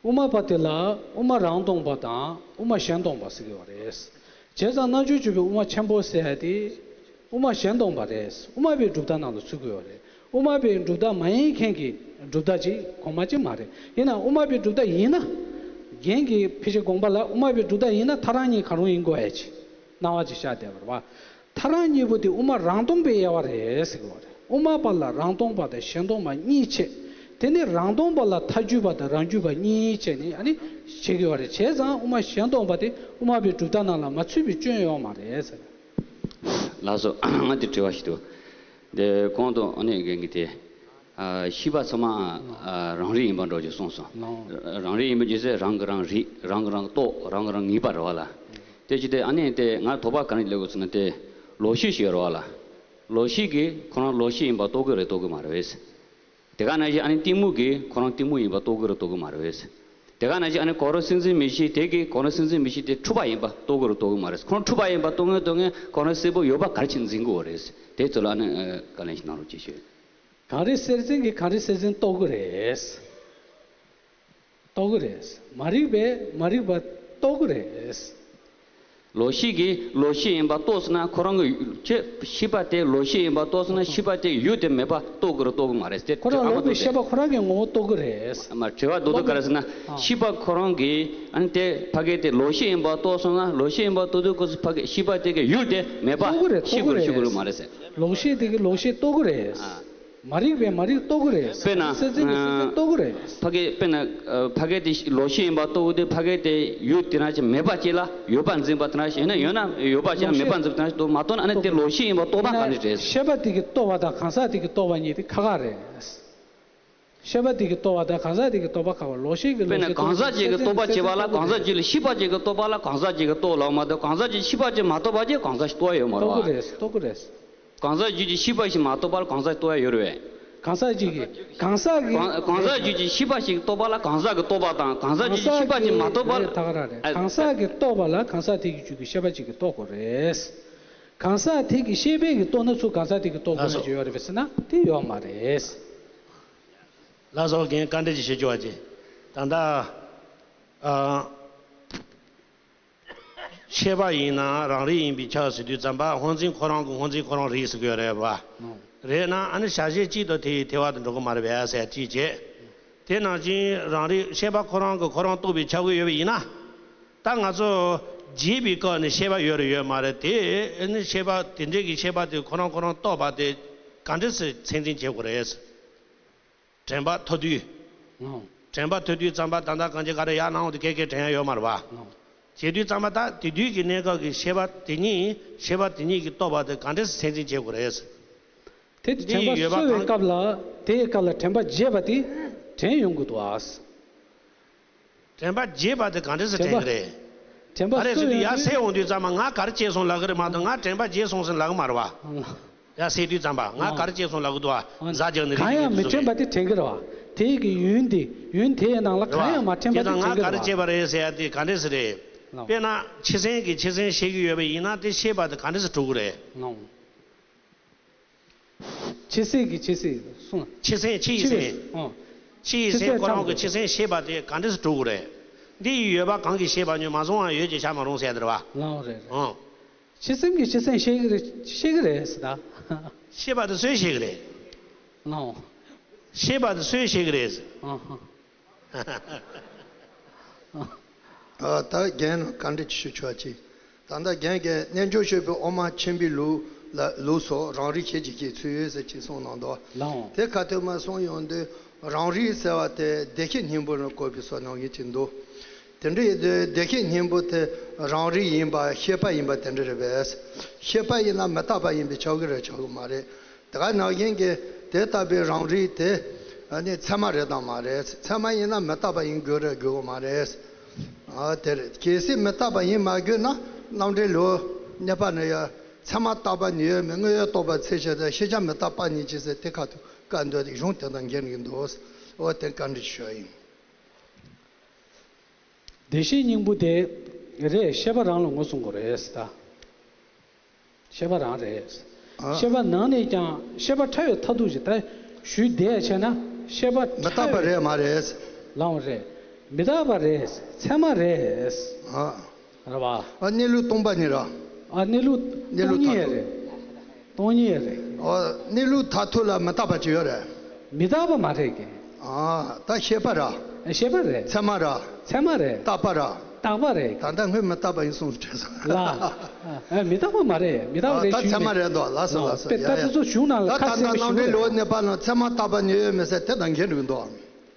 དབུ་མ་པ་དེ་ལ་དབུ་མ་རང་སྟོང་པ་དང་དབུ་མ་གཞན་སྟོང་པ་ཟེར་གི་ཡོད་རེད། བྱས་ཙང་རྣལ་འབྱོར་སྤྱོད་པའི་དབུ་མ་ཆེན་པོ་ཟེར་ཡ་དེ་དབུ་མ་གཞན་སྟོང་པ་རེད། དབུ་མ་པའི་གྲུབ་མཐའ་ནང་ལ་ཚུད་ཀྱི་ཡོད་རེད། དབུ་མ་པའི་གྲུབ་མཐའ་མ་ཡིན་མཁན་གྱི་གྲུབ་མཐའ་ཅིག་གོང་མ་ཅིག་མ་རེད། ཡིན་ནའང་དབུ་མ་པའི་གྲུབ་མཐའ་ཡིན་ན། རྒན་གྱི་ཕལ་ཆེར་དགོངས་པ་ལ་དབུ་མ་པའི་གྲུབ་མཐའ་ཡིན་ན་ཐག་རང་གཉིས་གང་རུང་ཡིན་དགོས་ཡ་ཅིག་སྣང་བ་ཅིག་ཤར་བསྡད་པ་རེད་བ། ཐག་རང་གཉིས་པོ་དེ་དབུ་མ་རང་སྟོང་པའི་དབྱེ་བ་རེད་ཟེར་གྱི་ཡོད་རེད། དབུ་མ་པ་ལ་རང་སྟོང་པ་དང་གཞན་སྟོང་པ་གཉིས་ཕྱེ། དེ་ནས་རང་སྟོང་པ་ལ་ཐ་རྒྱུད་པ་དང་རང་རྒྱུད་པ་གཉིས་ཕྱེ་ནས་ཨ་ནི་བྱེད་ཀྱི་ཡོད་རེད། བྱས་ཙང་དབུ་མ་གཞན་སྟོང་པ་དེ་དབུ་མ་པའི་གྲུབ་མཐའ་ནང་ལ་མ་ཚུད་པའི་སྐྱོན་ཡོད་མ་རེད་ཟེར། ལགས་སོ། ང་དེ་དྲི་བ་ཞིག་འདུག་དེ་གོང་དུ་ཨ་ནེ་རྒན་གྱིས་དེ། ཨ། ཤེས་པ་ཚང་མ། ཨ། རང་རིག་ཡིན་པ་འདྲ་ཅིག་གསུངས་སོང་། ལགས། རང་རིག་ཡིན་པ་ཅིག་ཟེར་རང་གིས་རང་རིག་རང་གིས་རང་རྟོགས། རང་གིས་རང་ངེས་པ་རེད་བ་ལ། དེ་ཅི་སྟེ་ཨ་ནེ་དེ་ང་དོགས་པ་ག་རེ་སླེབས་ཡོད་ཟེར་ན། དེ་ལོག་ཤེས་ཤིག་ཡོད་རེད་བ་ལ། ལོག་ཤེས་ཀྱིས་ཁོ་རང་ལོག་ཤེས་ཡིན་པ་རྟོགས་ཀྱི་རེད་རྟོགས་ཀྱི་མ་རེད་བས། དེ་ག་ནང་བཞིན་ཨ་ནི་གཏི་མུག་གིས་ཁོ་རང་གཏི་མུག་ཡིན་པ་རྟོགས་ཀྱི་རེད་རྟོགས་ཀྱི་མ་རེད་བས། དེ་ག་ནང་བཞིན་ཨ་ནི་གོ་རིམ་སེམས་འཛིན་མི་ཤེས་དེ་གིས་གོ་རིམ་སེམས་འཛིན་མི་ཤེས་དེ་འཁྲུལ་པ་ཡིན་པ་རྟོགས་ཀྱི་རེད་རྟོགས་ཀྱི་མ་རེད། ཁོ་རང་འཁྲུལ་པ་ཡིན་པ་རྟོགས་ངེས་རྟོགས་ངེས་ཁོ་རང་གསལ་པོ་ཡོད་པ་ག་རེ་བྱས་འཛིན་དགོས་རེད། དེ་ཚོ་ལ་ཨ་ནི་བཀའ་ལན་ཞིག་གནང་རོགས་གྱིས་ཞུ། གང་རིག་སེམས་ཅན་གྱིས་གང་རིག་སེམས་ཅན་རྟོགས་ཀྱི་རེད། རྟོགས་ཀྱི་རེད། མ་རིག་པས་མ་རིག་པ་རྟོགས་ཀྱི་རེད། ལོག་ཤེས་ཀྱིས་ལོག་ཤེས་ཡིན་པ་རྟོགས་སོང་ན་ཁོ་རང་གི་ཡུལ་ཅེས་ཤེས་པ་དེ་ལོག་ཤེས་ཡིན་པ་རྟོགས་སོང་ན་ཤེས་པ་དེ་ཡུལ་དེ་མེད་པ་རྟོགས་ཀྱི་རེད་རྟོགས་ཀྱི་མ་རེད་ཟེར། ཁོ་རང་ལོག་པའི་ཤེས་པ་ཁོ་རང་གི་ངོ་བོ་རྟོགས་ཀྱི་རེད། མ་དྲི་བ་རྡོག་རྡོག་ག་རེ་ཟེར་ན། ཨ། ཤེས་པ་ཁོ་རང་གིས་ཨ་ནི་དེ་ཕ་གི་དེ་ལོག་ཤེས་ཡིན་པ་རྟོགས་སོང་ན་ལོག་ཤེས་ཡིན་པ་རྟོགས་དུས་ཁོ་ཚོ་ཕ་གི་ཤེས་པ་དེ་གི་ཡུལ་དེ་མེད་པ་རྟོགས་ཀྱི་རེད་ཤེས་རྟོགས་དགོས་ཀྱི་རེད་ཤེས་དགོས་རེད་མ་རེད་ཟེར། ལོག་ཤེས་དེ་གི་ལོག་ཤེས་རྟོགས་ཀྱི་རེད། ཨ། མ་རིག་པས་མ་རིག་རྟོགས་ཀྱི་རེད། དཔེར་ན། སེམས་ཅན་གྱིས་སེམས་ཅན་རྟོགས་ཀྱི་རེད། ཕ་གི་དཔེར་ན། ཕ་གི་དེ་ལོག་ཤེས་ཡིན་པ་རྟོགས་དུས་ཕ་གི་དེ་ཡུལ་དེ་ནང་བཞིན་མེད་པ་ཅིག་ལ་ཡོད་པ་འཛིན་པ་དེ་ནང་བཞིན་ཡིན་ན་ཡོད་ན་ཡོད་པ་ཅིག་ལ་མེད་པ་འཛིན་པ་དེ་ནང་བཞིན་འདུག་མ་རྟོགས་ན་ཨ་ནི་དེ་ལོག་ཤེས་ཡིན་པ་རྟོགས་པ་ག་ནས་རེད། ཤེས་པ་དེ་གིས་རྟོགས་པ་དང་གང་ཟག་དེ་གིས་རྟོགས་པ་གཉིས་དེ་ཁ་ཁ་རེད། ཤེས་པ་དེ་གིས་རྟོགས་པ་དང་གང་ཟག་དེ་གིས་རྟོགས་པ་ཁ་བ་ལོག་ཤེས་ཀྱི་དཔེར་ལོག་ན་ཤེས་གང་ཟག་ཅིག་གིས་རྟོགས་པ་བྱེད་པ་ལ་གང་ཟག་ཅིག་ལ་ཤེས་པ་ཅིག་གིས་རྟོགས་པ་ལ་གང་ཟག་ཅིག་གིས་རྟོགས་ལབ་མ་གཏོགས་གང་ཟག་ཅིག་ཤེས་པ་ཅིག་མ་རྟོགས་པ་ཅིག་གང་ཟག་ཅིག་རྟོགས་ཡ་ཡོད་མ་རེད་བ། རྟོགས་ཀྱི་རེད་རྟོགས་ཀྱི་རེད། གང་ཟག་ཅིག་གིས་ཤེས་པ་ཞིག་མ་རྟོགས་པར་གང་ཟག་རྟོགས་ཡ་ཡོད་རེད་བས། གང་ཟག་ཅིག་གིས་གང་ཟག་གིས་གང་གང་ཟག་ཅིག་གིས་ཤེས་པ་ཞིག་རྟོགས་པ་ལ་གང་ཟག་གིས་རྟོགས་པ་དང་གང་ཟག་ཅིག་གིས་ཤེས་པ་ཅིག་མ་རྟོགས་པར། རེད་ད་ག་རང་རེད། ཨ། གང་ཟག་གིས་རྟོགས་པ་ལ་གང་ཟག་དེ་གི་རྒྱུད་ཀྱི་ཤེས་པ་ཅིག་གིས་རྟོགས་དགོས་རེད། གང་ཟག་དེ་གི་ཤེས་པས་ཀྱིས་རྟོགས་ན་ཚུར་གང་ཟག་དེ་གིས་རྟོགས་དགོས་ན་ཅིག་ཡོད་རེད་བས་ཟེར་ན་དེ་ཡོད་མ་རེད། ལགས་སོ་རྒན་བཀའ་འདྲི་ཅིག་ཞུ་བཅུག་པ་ཅིག་ད་ལྟ། ཨ། ཤེས་པ་ཡིན་ན་རང་རིག་ཡིན་པས་ཁྱབ་ཟེར་དུས་ཙམ་པ་སྔོ་འཛིན་ཁོ་རང་གི་སྔོ་འཛིན་ཁོ་རང་རིག་ཟེར་གྱི་ཡོད་རེད་བ། ཨང་། རེད་ན་ཨ་ནི་བྱ་བྱེད་གཅིག་ཏུ་དེ་ཡི་དེ་བ་དུ་འགྲོ་གི་མ་རེད་པས་ཟེར་གཅིག་བྱས། དེ་ནང་བཞིན་རང་རིག་ཤེས་པ་ཁོ་རང་གིས་ཁོ་རང་རྟོགས་པས་ཁྱབ་ཀྱི་ཡོད་པ་ཡིན་ན། ད་ང་ཚོ་རྒྱས་པའི་སྐབས་ནས་ཤེས་པ་ཡོད་རེད་ཡོད་མ་རེད་དེ་ཨ་ནི་ཤེས་པ་དེ་འདྲས་ཀྱི་ཤེས་པ་དེ་ཁོ་རང་ཁོ་རང་རྟོགས་པ་དེ་ག་འདྲས་སེ་ཚད་འཛིན་བྱེད་དགོས་རེད། དྲན་པ་ཐོབ་དུས། ཨང་། དྲན་པ་ཐོབ་དུས་ཙམ་པ་ད་ལྟ་གང་ཅི་ག་རེ་ཡར་སྣང་བ་དེ་སྐད་སྐད་དྲན་ཡ་ཡོད་མ་རེད་བ། ཨང་། བྱེད་དུས་ཙམ་པ་ད་དེ་དུས་ཀྱི་གནས་སྐབས་ཀྱི་ཤེས་པ་དེ་ཉིད་ཤེས་པ་དེ་ཉིད་ཀྱིས་རྟོགས་པ་དེ་ག་འདྲས་སེ་ཚད་འཛིན་བྱེད་དགོས་རེད། དེ་དྲན་པ་འདི་ཡོད་པ་གསོ་བའི་གང་སྐབས་ལ་དེའི་སྐབས་ལ་དྲན་པ་བརྗེད་པ་དེ་དྲན་ཡོང་གི་འདུག་ཨ། དྲན་པ་བརྗེད་པ་དེ་ག་འདྲས་སེ་དྲན་གྱི་རེད། དྲན་པ་ག་རེ་ཟེར་དུས་ཡར་སད་འོང་དུས་ཙམ་པ་ང་ག་རེ་བྱས་སོང་ལབ་ཀྱི་རེད་མ་གཏོགས་ང་དྲན་པ་བརྗེད་སོང་ཟེར་ལབ་ཀྱི་མ་རེད་བ། ཨང་། ཡར་སད་དུས་ཙམ་པ་ང་ག་རེ་བྱས་སོང་ལབ་ཀྱི་འདུག་བ། ཨང་། གཟའ་རྒྱག་ནི་རེད། གང་ཡང་མི་དྲན་པ་དེ་དྲན་གྱི་རེད་བ། དེ་གི་ཡུན་དེ་ཡུན་དེའི་ནང་ལ་གང་ཡང་མ་དྲན་པ་དེ་དྲན་གྱི་རེད་བ། ང་ག་རེ་བྱས་པ་རེད་ཟེར་ཡ་དེ་ག་འདྲས་སེ་རེད། ལགས། དཔེར་ན་ཕྱི་སེམས་ཀྱིས་ཕྱི་སེམས་ཤེས་ཀྱི་ཡོད་པ་ཡིན་ན་དེ་ཤེས་པ་དེ་ག་འདྲས་སེ་གྲུབ་ཀྱི་རེད། ལགས། ཕྱི་སེམས་ཀྱིས་ཕྱི་སེམས་གསུངས། ཕྱི་སེམས་ཕྱི་ཡི་ཕྱི་སེམས། ཨོ། ཕྱི་ཡི་སེམས་ཁོ་རང་གི་ཕྱི་སེམས་ཤེས་པ་དེ་ག་འདྲས་སེ་གྲུབ་ཀྱི་རེད། འདི་ཡི་ཡོད་པ་གང་གིས་ཤེས་པ་ཉིད་མ་བཟུང་བ་ཡོད་ཅེས་བྱ་མ་རུང་ཟེར་ཡ་དེ་རེད་བ། ལགས་རེད། ཨོ། ཕྱི་སེམས་ཀྱིས་ཕྱི་སེམས་ཤེས་ཀྱི་རེད་ཤེས་ཀྱི་རེད་ཟེར་ད། ཤེས་པ་དེ་སུས་ཤེས་ཀྱི་རེད། ལགས། ཤེས་པ་དེ་སུས་ཤེས་ཀྱི་རེད། ཨ་ཧ། ཨ། ད་རྒན་ལ་བཀའ་འདྲི་ཞུ་ཆོག་ཅིག་ད་ལྟ་རྒན་གྱིས་རྣལ་འབྱོར་སྤྱོད་པའི་དབུ་མ་ཆེན་པོའི་ལུགས་ལ་ལུགས་སུ་རང་རིག་ཤེས་བྱའི་ཁྱད་ཚུལ་ཟེར་ཅིག་གསུངས་གནང་འདུག་ལགས། དེ་ཁ་ཐུག་མ་གསུངས་ཡོང་དུས་རང་རིག་ཟེར་བ་དེ་བདེ་གཤེགས་སྙིང་པོ་ལ་གོ་བའི་བཟོ་གནང་མཁན་ཅིག་འདུག་དེ་འདྲ་ཡིན་དུས་བདེ་གཤེགས་སྙིང་པོ་དེ་རང་རིག་ཡིན་པ་ཤེས་པ་ཡིན་པ་དེ་འདྲ་རེད་པས། ཤེས་པ་ཡིན་ན་མི་རྟག་པ་ཡིན་པས་ཁྱབ་ཀྱི་རེད་ཁྱབ་ཀྱི་མ་རེད། དེ་ག་ནང་བཞིན་གྱི་དེ་ལྟ་བུའི་རང་རིག་དེ་ཨ་ནི་ཚད་མ་རེད་དམ་མ་རེད། ཚད་མ་ཡིན་ན་མི་རྟག་པ་ཡིན་དགོས་རེད་དགོས་ཀྱི་མ་རེད། ཨ་དེ་རེད། གལ་སྲིད་མི་རྟག་པ་ཡིན་མ་དགོས་ན་རྣམ་འགྲེལ་ལུགས་གཉིས་པ་ནས་ཡང་ཚད་མ་རྟག་པ་ནི་ཡོད་མིན་དངོས་ཡོད་རྟོགས་པ་ཚད་གཞི་དང་ཤེས་བྱ་མི་རྟག་པ་ཉིད་ཅེས་ཟེར་དེ་ཁ་ཐུག་བཀའ་འདོད་དེ་གཞུང་དེ་དང་འགལ་གྱི་འདུག་འོ་དེ་བཀའ་འདྲི་ཞུ་ཡ་ཡིན། བདེ་གཤེགས་སྙིང་པོ་དེ་རེད། ཤེས་པ་རང་ལ་ངོས་བཟུང་དགོས་རེད་ཟེར་ད། ཤེས་པ་རང་རེད། ཨ། ཤེས་པ་ནང་ནས་ཀྱང་ཤེས་པ་ཕྲ་བའི་མཐར་ཐུག་ཅིག་ད་ཞུས་བསྡད་བྱས་ན་ཤེས་པ་མི་རྟག་པ་རེད་མ་རེད། ལའང་རེད། མི་རྟག་པ་རེད། ཚད་མ་རེད། ཨ། རེད་བ། ཨ་གནས་ལུགས་སྟོང་པ་ཉིད་ར། ཨ་གནས་ལུགས་གནས་ལུགས་སྟོང་ཉིད་མཐར་ཐུག་རེད། སྟོང་ཉིད་རེད། ཨོ། གནས་ལུགས་མཐར་ཐུག་ལ་མི་རྟག་པ་ཅིག་ཡོད་རེད། མི་རྟག་པ་མ་རེད་ཀྱི། ཨ། ད་ཤེས་པ་ར། ཤེས་པ་རེད། ཚད་མ་ར། ཚད་མ་རེད། རྟག་པ་ར། རྟག་པ་རེད། ད་ལྟ་སྔོན་མི་རྟག་པ་ཡིན་གསུངས་དྲན་སོང་། ལ། ཨ། མི་རྟག་པ་མ་རེད། མི་རྟག་པ་རེད། ད་ཚད་མ་རེད་འདུག་ལགས་སོ། ལགས་སོ། དཔེ་ད་དེ་ཚོ་གཞུང་ནང་ལ་ད་ཁ་ད་གསལ་ལྟ་པོ་ཞུ་ནང་འདྲེན་འདུག་ལོ་གནས་པ་ནང་ཚད་མ་རྟག་པ་ཉིད་ཡོད་མེད་ཟེར་དེ་དང་འགལ་འགྲོ་གི་འདུག་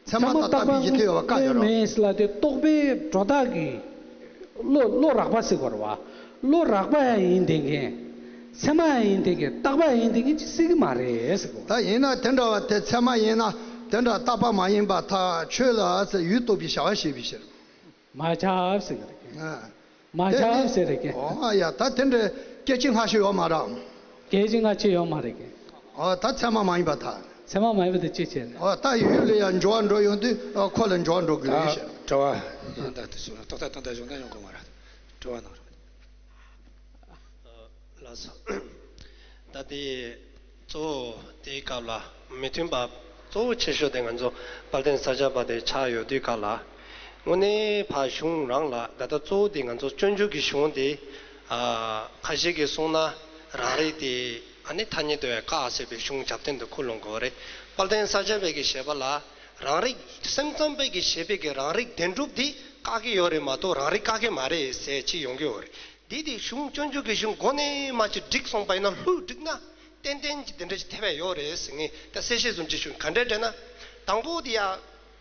ཚད་མ་རྟག་པའི་ཡིད་དུ་ཡོད་པ་བཀག་ཡོད་རོ། མེད་ལ་དེ་རྟོག་པའི་སྒྲོ་བཏགས་ཀྱི་བློ། བློ་རགས་པ་ཟེར་དགོས་རེད་བ། བློ་རགས་པ་ཡང་ཡིན་བསྡད་མཁན། ཚད་མ་ཡང་ཡིན་བསྡད་མཁན། རྟག་པ་ཡང་ཡིན་བསྡད་མཁན་ཅིག་སྲིད་ཀྱི་མ་རེད་ཟེར་དགོས། ད་ཡིན་ན་དེ་འདྲ་བ་དེ་ཚད་མ་ཡིན་ན་དེ་འདྲ་རྟག་པ་མ་ཡིན་པར་ཐལ། ཆོས་ལ་ཡུལ་རྟོགས་པའི་བྱ་བ་བྱེད་པའི་ཕྱིར། མ་ཁྱབ་ཟེར་གི་རེད། ཨ། མ་ཁྱབ་ཟེར་རེད་ཀྱི། ཨོ། ཨ་ཡ། ད་དེ་འདྲའི་སྐད་ཅིག་སྔ་ཕྱི་ཡོད་མ་རེད། སྐད་ཅིག་སྔ་ཕྱི་ཡོད་མ་རེད་ཀྱི། ཨོ། ད་ཚད་མ་མ་ཡིན་པར་ཐལ། ཚད་མ་མ་ཡིན་པ་དེ་ཅི་བྱེད་རེད། ཨོ། ད་ཡུལ་ལ་ཡང་འགྱུར་བ་འགྲོ་ཡོང་དུས། ཨོ། ཁོ་ལ་འགྱུར་བ་འགྲོ་དགོས་རེད་ཟེར། དྲི་བ་ཡིན་ད་དེ་སོང་ན་ཏག་ཏག་ཏག་ཏག་གཞུང་དོན་ཡོང་གི་མ་རེད། དྲི་བ་གནང་རོགས། ལགས་སོ། ད་དེ་གཙོ་བོ་དེའི་སྐབས་ལ་མི་མཐུན་པ་གཙོ་བོ་ཆེ་ཤོས་དེ་ང་ཚོ་དཔལ་ལྡན་ས་སྐྱ་པ་དེ་ཆགས་ཡོད་དུས་སྐབས་ལ། དངོས་གནས་ཕར་གཞུང་རང་ལ་ད་ལྟ་གཙོ་བོ་དེ་ང་ཚོ་སྤྱོད་འཇུག་གི་གཞུང་དེ། ཨ། ཁ་ཤས་ཀྱིས་གསུངས་ན་རང་རིག་དེ་ཨ་ནི་ཐ་སྙད་དུ་བཀག་ཟེར་བའི་གཞུང་རྒྱབ་རྟེན་དུ་ཁུར་ལོང་དགོས་རེད། དཔལ་ལྡན་ས་སྐྱ་པའི་གི་བཞེད་པ་ལ་རང་རིག་སེམས་ཙམ་པའི་གི་བཞེད་པའི་གི་རང་རིག་བདེན་གྲུབ་དེ་བཀག་གི་ཡོད་རེད་མ་གཏོགས་རང་རིག་བཀག་གི་མ་རེད་ཟེར་ཅིག་ཡོང་གི་ཡོད་རེད། འདི་དེ་གཞུང་སྤྱོད་འཇུག་གི་གཞུང་མགོ་ནས་མར་ཅིག་བསྒྲིགས་སོང་པ་ཡིན་ན། ལྷུག་བསྒྲིགས་ན་ཏན་ཏན་གྱི་དེ་འདྲ་ཞིག་ཐེབས་ཡོད་རེད་ཟེར། ངས་ད་གསལ་བཤད་བཟོ་འཇུག་གཞུང་ག་འདྲ་འདྲ་ན། དང་པོ་དེ་ཡ་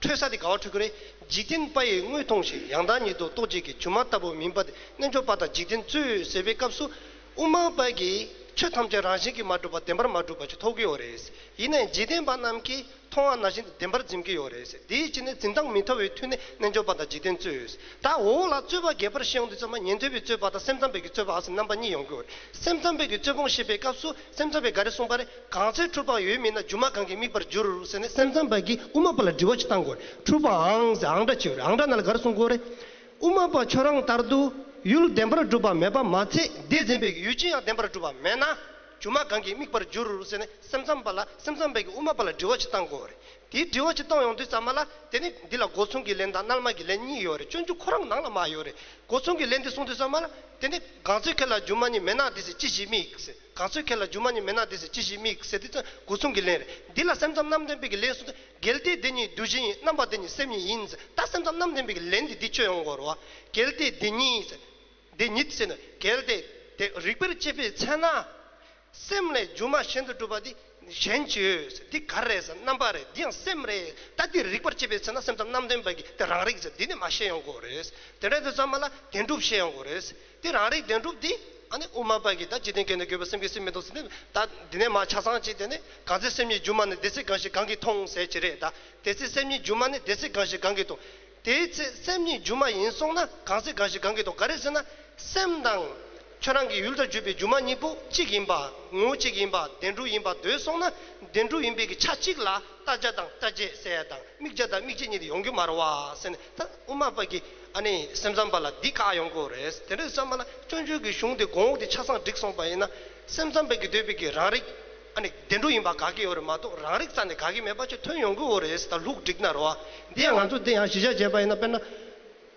འཕྲོས་ས་དེ་ག་བ་འཕྲོས་ཀྱི་རེད། འཇིག་རྟེན་པ་ཡི་དངོས་མཐོང་ཞིང་། ཡང་དག་ཉིད་དུ་རྟོག་བྱེད་ཀྱི། སྒྱུ་མ་ལྟ་བུ་མིན་པ་དེ། རྣལ་འབྱོར་པ་དག་འཇིག་རྟེན་རྩོད་ཟེར་བའི་སྐབས་སུ་དབུ་མ་པ་གིས་ཆོས་ཐམས་ཅད་རང་བཞིན་གྱིས་མ་གྲུབ་པ་བདེན་པར་མ་གྲུབ་པ་ཞིག་ཐོབ་ཀྱི་ཡོད་རེད། ཡིན་ནའི་འཇིག་རྟེན་པ་རྣམས་ཀྱིས་མཐོང་བ་ནང་བཞིན་དུ་བདེན་པར་འཛིན་གྱི་ཡོད་རེད་ཟེར། དེའི་ཕྱིར་ནི་འཛིན་སྟངས་མི་མཐུན་པའི་མཐུ་ནི་རྣལ་འབྱོར་པ་དག་འཇིག་རྟེན་རྩོད་ཟེར། ད་འོག་ལ་རྩོད་པ་རྒྱས་པར་བཤད་ཡོང་དུས་ཙམ་པ། ཉན་ཐོས་པའི་རྩོད་པ་དང་སེམས་ཙམ་པའི་གི་རྩོད་པ་ཟེར་རྣམ་པ་གཉིས་ཡོང་གི་ཡོད་རེད། སེམས་ཙམ་པའི་གི་རྩོད་སྤོང་བཤད་པའི་སྐབས་སུ་སེམས་ཙམ་པས་ག་རེ་གསུངས་པ་རེད། གང་ཚེ་འཁྲུལ་པའང་ཡོད་མིན་ན། སྒྱུ་མ་གང་གིས་དམིགས་པར་འགྱུར་ཟེར་ནས་སེམས་ཙམ་པ་གིས་དབུ་མ་པ་ལ་དྲི་བ་ཅིག་བཏང་དགོས་རེད། འཁྲུལ་པའང་ཟེར་ཨང་སྒྲ་ཅིག་ཡོད་རེད། ཨང་སྒྲ་ནང་ལ་ག་རེ་གསུང་དགོས་རེད། དབུ་མ་པ་ཁྱོད་རང་ལྟར་དུ་ཡུལ་བདེན་པར་གྲུབ་པ་མེད་པ་མ་ཚད། དེས་འཛིན་པའི་ཡུལ་ཅན་ཡང་བདེན་པར་གྲུབ་པ་མེད་ན། སྒྱུ་མ་གང་གིས་དམིགས་པར་འགྱུར་ཟེར་ནས་སེམས་ཙམ་པ་ལ། སེམས་ཙམ་པའི་གི་དབུ་མ་པ་ལ་དྲི་བ་ཅིག་བཏང་དགོས་རེད། དེའི་དྲི་བ་ཅིག་བཏང་ཡོང་དུས་ཙམ་པ་ལ། དེ་ནི་འདི་ལ་སྒོ་མཚུངས་ཀྱི་ལན་དང་རྣལ་མ་གི་ལན་གཉིས་ཡོད་རེད། སྤྱོད་འཇུག་ཁོ་རང་ནང་ལ་མར་ཡོད་རེད། སྒོ་མཚུངས་ཀྱི་ལན་འདི་གསུངས་དུས་ཙམ་པ་ལ། དེ་ནི་གང་ཚེ་ཁྱེད་ལ་སྒྱུ་མ་ཉིད་མེད་ན། དེ་ཚེ་ཅི་ཞིག་དམིགས་ཟེར། གང་ཚེ་ཁྱེད་ལ་སྒྱུ་མ་ཉིད་མེད་ན། དེ་ཚེ་ཅི་ཞིག་དམིགས་ཟེར། དེ་ཚོ་སྒོ་མཚུངས་ཀྱི་ལན་རེད། འདི་ལ་སེམས་ཙམ་རྣམ་བདེན་པའི་གི་ལན་གསུངས་དུས། གལ་ཏེ་དེ་ཉིད་འདུ་བྱེད་ཡིན། རྣམ་པ་དེ་ཉིད་སེམས་ཉིད་ཡིན་ཟེར། ད་སེམས་ཙམ་རྣམ་བདེན་པའི་གི་ལན་འདི་འདི་ཆོས་ཡོང་དགོས་རེད་བ། གལ་ཏེ་དེ་ཉིད་ཟེར། དེ་ཉིད་ཟེར་ན། གལ་ཏེ་དེ་རིགས་པར་བྱེད་པའི་ཚེ་ན། སེམས་ལས་སྒྱུ་མ་གཞན་དུ་གྲུབ་པ་འདི་གཞན་གྱི་ཡོད་ཟེར། འདི་ག་རེ་རེད་ཟེར། རྣམ་པ་རེད། འདི་ཡང་སེམས་རེད། ད་འདི་རིགས་པར་བྱེད་པའི་ཚེ་ན་སེམས་ཙམ་རྣམ་བདེན་པ་གི་དེ་རང་རིག་ཟེར། འདི་ནི་མར་བཤད་ཡོང་དགོས་རེད། དེ་འདྲ་དུས་ཙམ་པ་ལ་བདེན་གྲུབ་བཤད་ཡོང་དགོས་རེད། དེ་རང་རིག་བདེན་གྲུབ་འདི་ཨ་ནི་དབུ་མ་པ་གིས་ད་འཇིག་རྟེན་སྐྱོན་དང་གྱུར་པའི་སེམས་ཀྱི་སེམས་མི་རྟོག་ཟེར་ནས། ད་འདི་ནས་མར་ཆ་ཚང་ཅིག་དེ་ནི། གང་ཚེ་སེམས་ཉིད་སྒྱུ་མ་ནི། དེ་ཚེ་གང་ཞིག་གང་གིས་མཐོང་ཟེར་གྱི་རེད། ད་དེ་ཚེ་སེམས་ཉིད་སྒྱུ་མ་ནི། དེ་ཚེ་གང་ཞིག་གང་གིས་མཐོང་། དེའི་ཚེ་སེམས་ཉིད་སྒྱུ་མ་ཡིན་སོང་ན། གང་ཚེ་གང་ཞིག་གང་གིས་མཐོང་། ག་རེ་ཟེར་ན། སེམས་དང་ཁྱོད་རང་གི་ཡུལ་དུ་གྱུར་པའི་སྒྱུ་མ་གཉིས་པོ་གཅིག་ཡིན་པ། ངོ་བོ་གཅིག་ཡིན་པ། བདེན་གྲུབ་ཡིན་པ་འདོད་སོང་ན། བདེན་གྲུབ་ཡིན་པའི་གི་ཆ་གཅིག་ལ་ལྟ་བྱ་དང་ལྟ་བྱེད་ཟེར་ཡ་དང་། དམིགས་བྱ་དང་དམིགས་བྱེད་གཉིས་དེ་ཡོང་གི་མ་རེད་བ་ཟེར་ནས། ད་དབུ་མ་པ་གིས་ཨ་ནི་སེམས་ཙམ་པ་ལ་འདི་བཀག་ཡོང་གི་རེད། དེ་འདྲ་ཙམ་པ་ལ་སྤྱོད་འཇུག་གི་གཞུང་དེ་གོང་འོག་དེ་ཆ་ཚང་བསྒྲིགས་སོང་པ་ཡིན་ན། སེམས་ཙམ་པ་གིས་འདོད་པའི་གི་རང་རིག་ཨ་ནི་བདེན་གྲུབ་ཡིན་པ་དགག་གི་ཡོད་རེད་མ་གཏོགས། རང་རིག་རྩ་ནས་དགག་གི་མེད་པ་ཅིག་ཐོན་ཡོང་གི་ཡོད་རེད། ད་ལྷུག་བསྒྲིགས་ན་རེད་བ། འདི་ཡང་ང་ཚོ་འདི་ཡང་གཞི་བཞག་བྱས་པ་ཡིན་ན། དཔེར་ན།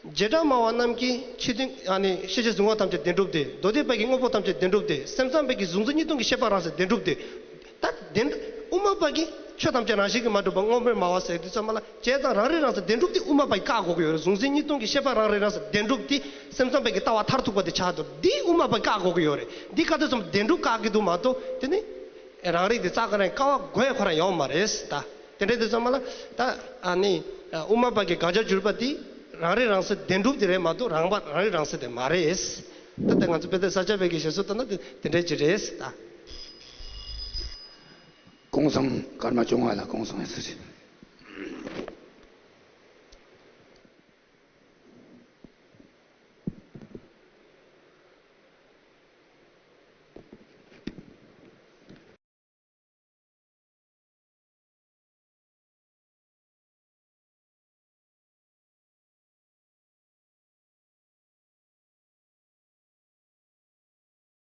བྱེ་བྲག་སྨྲ་བ་རྣམས་ཀྱིས་ཕྱི་དོན་ཨ་ནི་ཤེས་བྱའི་གཟུང་བ་ཐམས་ཅད་བདེན་གྲུབ་སྟེ། མདོ་སྡེ་པ་གིས་དངོས་པོ་ཐམས་ཅད་བདེན་གྲུབ་སྟེ། སེམས་ཙམ་པ་གིས་གཟུང་འཛིན་གཉིས་སྟོང་གི་ཤེས་པ་རང་སེམས་བདེན་གྲུབ་སྟེ། ད་བདེན། དབུ་མ་པ་གིས་ཆོས་ཐམས་ཅད་རང་བཞིན་གྱིས་མ་གྲུབ་པ་དངོས་མེད་སྨྲ་བ་ཟེར་དུས་ཙམ་པ་ལ། བྱས་ཙང་རང་རིག་རང་སེམས་བདེན་གྲུབ་དེ་དབུ་མ་པ་གིས་བཀག་དགོས་ཀྱི་ཡོད་རེད། གཟུང་འཛིན་གཉིས་སྟོང་གི་ཤེས་པ་རང་རིག་རང་སེམས་བདེན་གྲུབ་དེ་སེམས་ཙམ་པ་གི་ལྟ་བ་མཐར་ཐུག་པ་དེ་ཆགས་འདུག་འདི་དབུ་མ་པ་གིས་བཀག་དགོས་ཀྱི་ཡོད་རེད། འདི་བཀག་དུས་ཙམ་བདེན་གྲུབ་བཀག་གི་འདུག་མ་གཏོགས། དེ་ནི་རང་རིག་དེ་རྩ་ཁོ་རང་བཀག་པ་དགོས་ཡ་ཁོ་རང་ཡོད་མ་རེད་ད། དེ་འདྲ་དུས་ཙམ་པ་ལ། ད་ཨ་ནི་དབུ་མ་པ་གི་དགག་བྱ་བསྒྱུར་པ་དེ་རང་རིག་རང་སེམས་བདེན་གྲུབ་དེ་རེད་མ་གཏོགས། རང་པ་རང་རིག་རང་སེམས་དེ་མ་རེད། ད་ལྟ་ང་ཚོ་དཔེ་དེབ་ས་སྐྱ་པའི་གི་ཞེས་སོགས་ལྟ་ན་དེ་དེ་འདྲ་ཅིག་རེད་ད། གོང་གསུམ་ཀརྨ་བཅོ་ལྔ་ལ་གོང་གསུམ་ཡིན་ཟེར།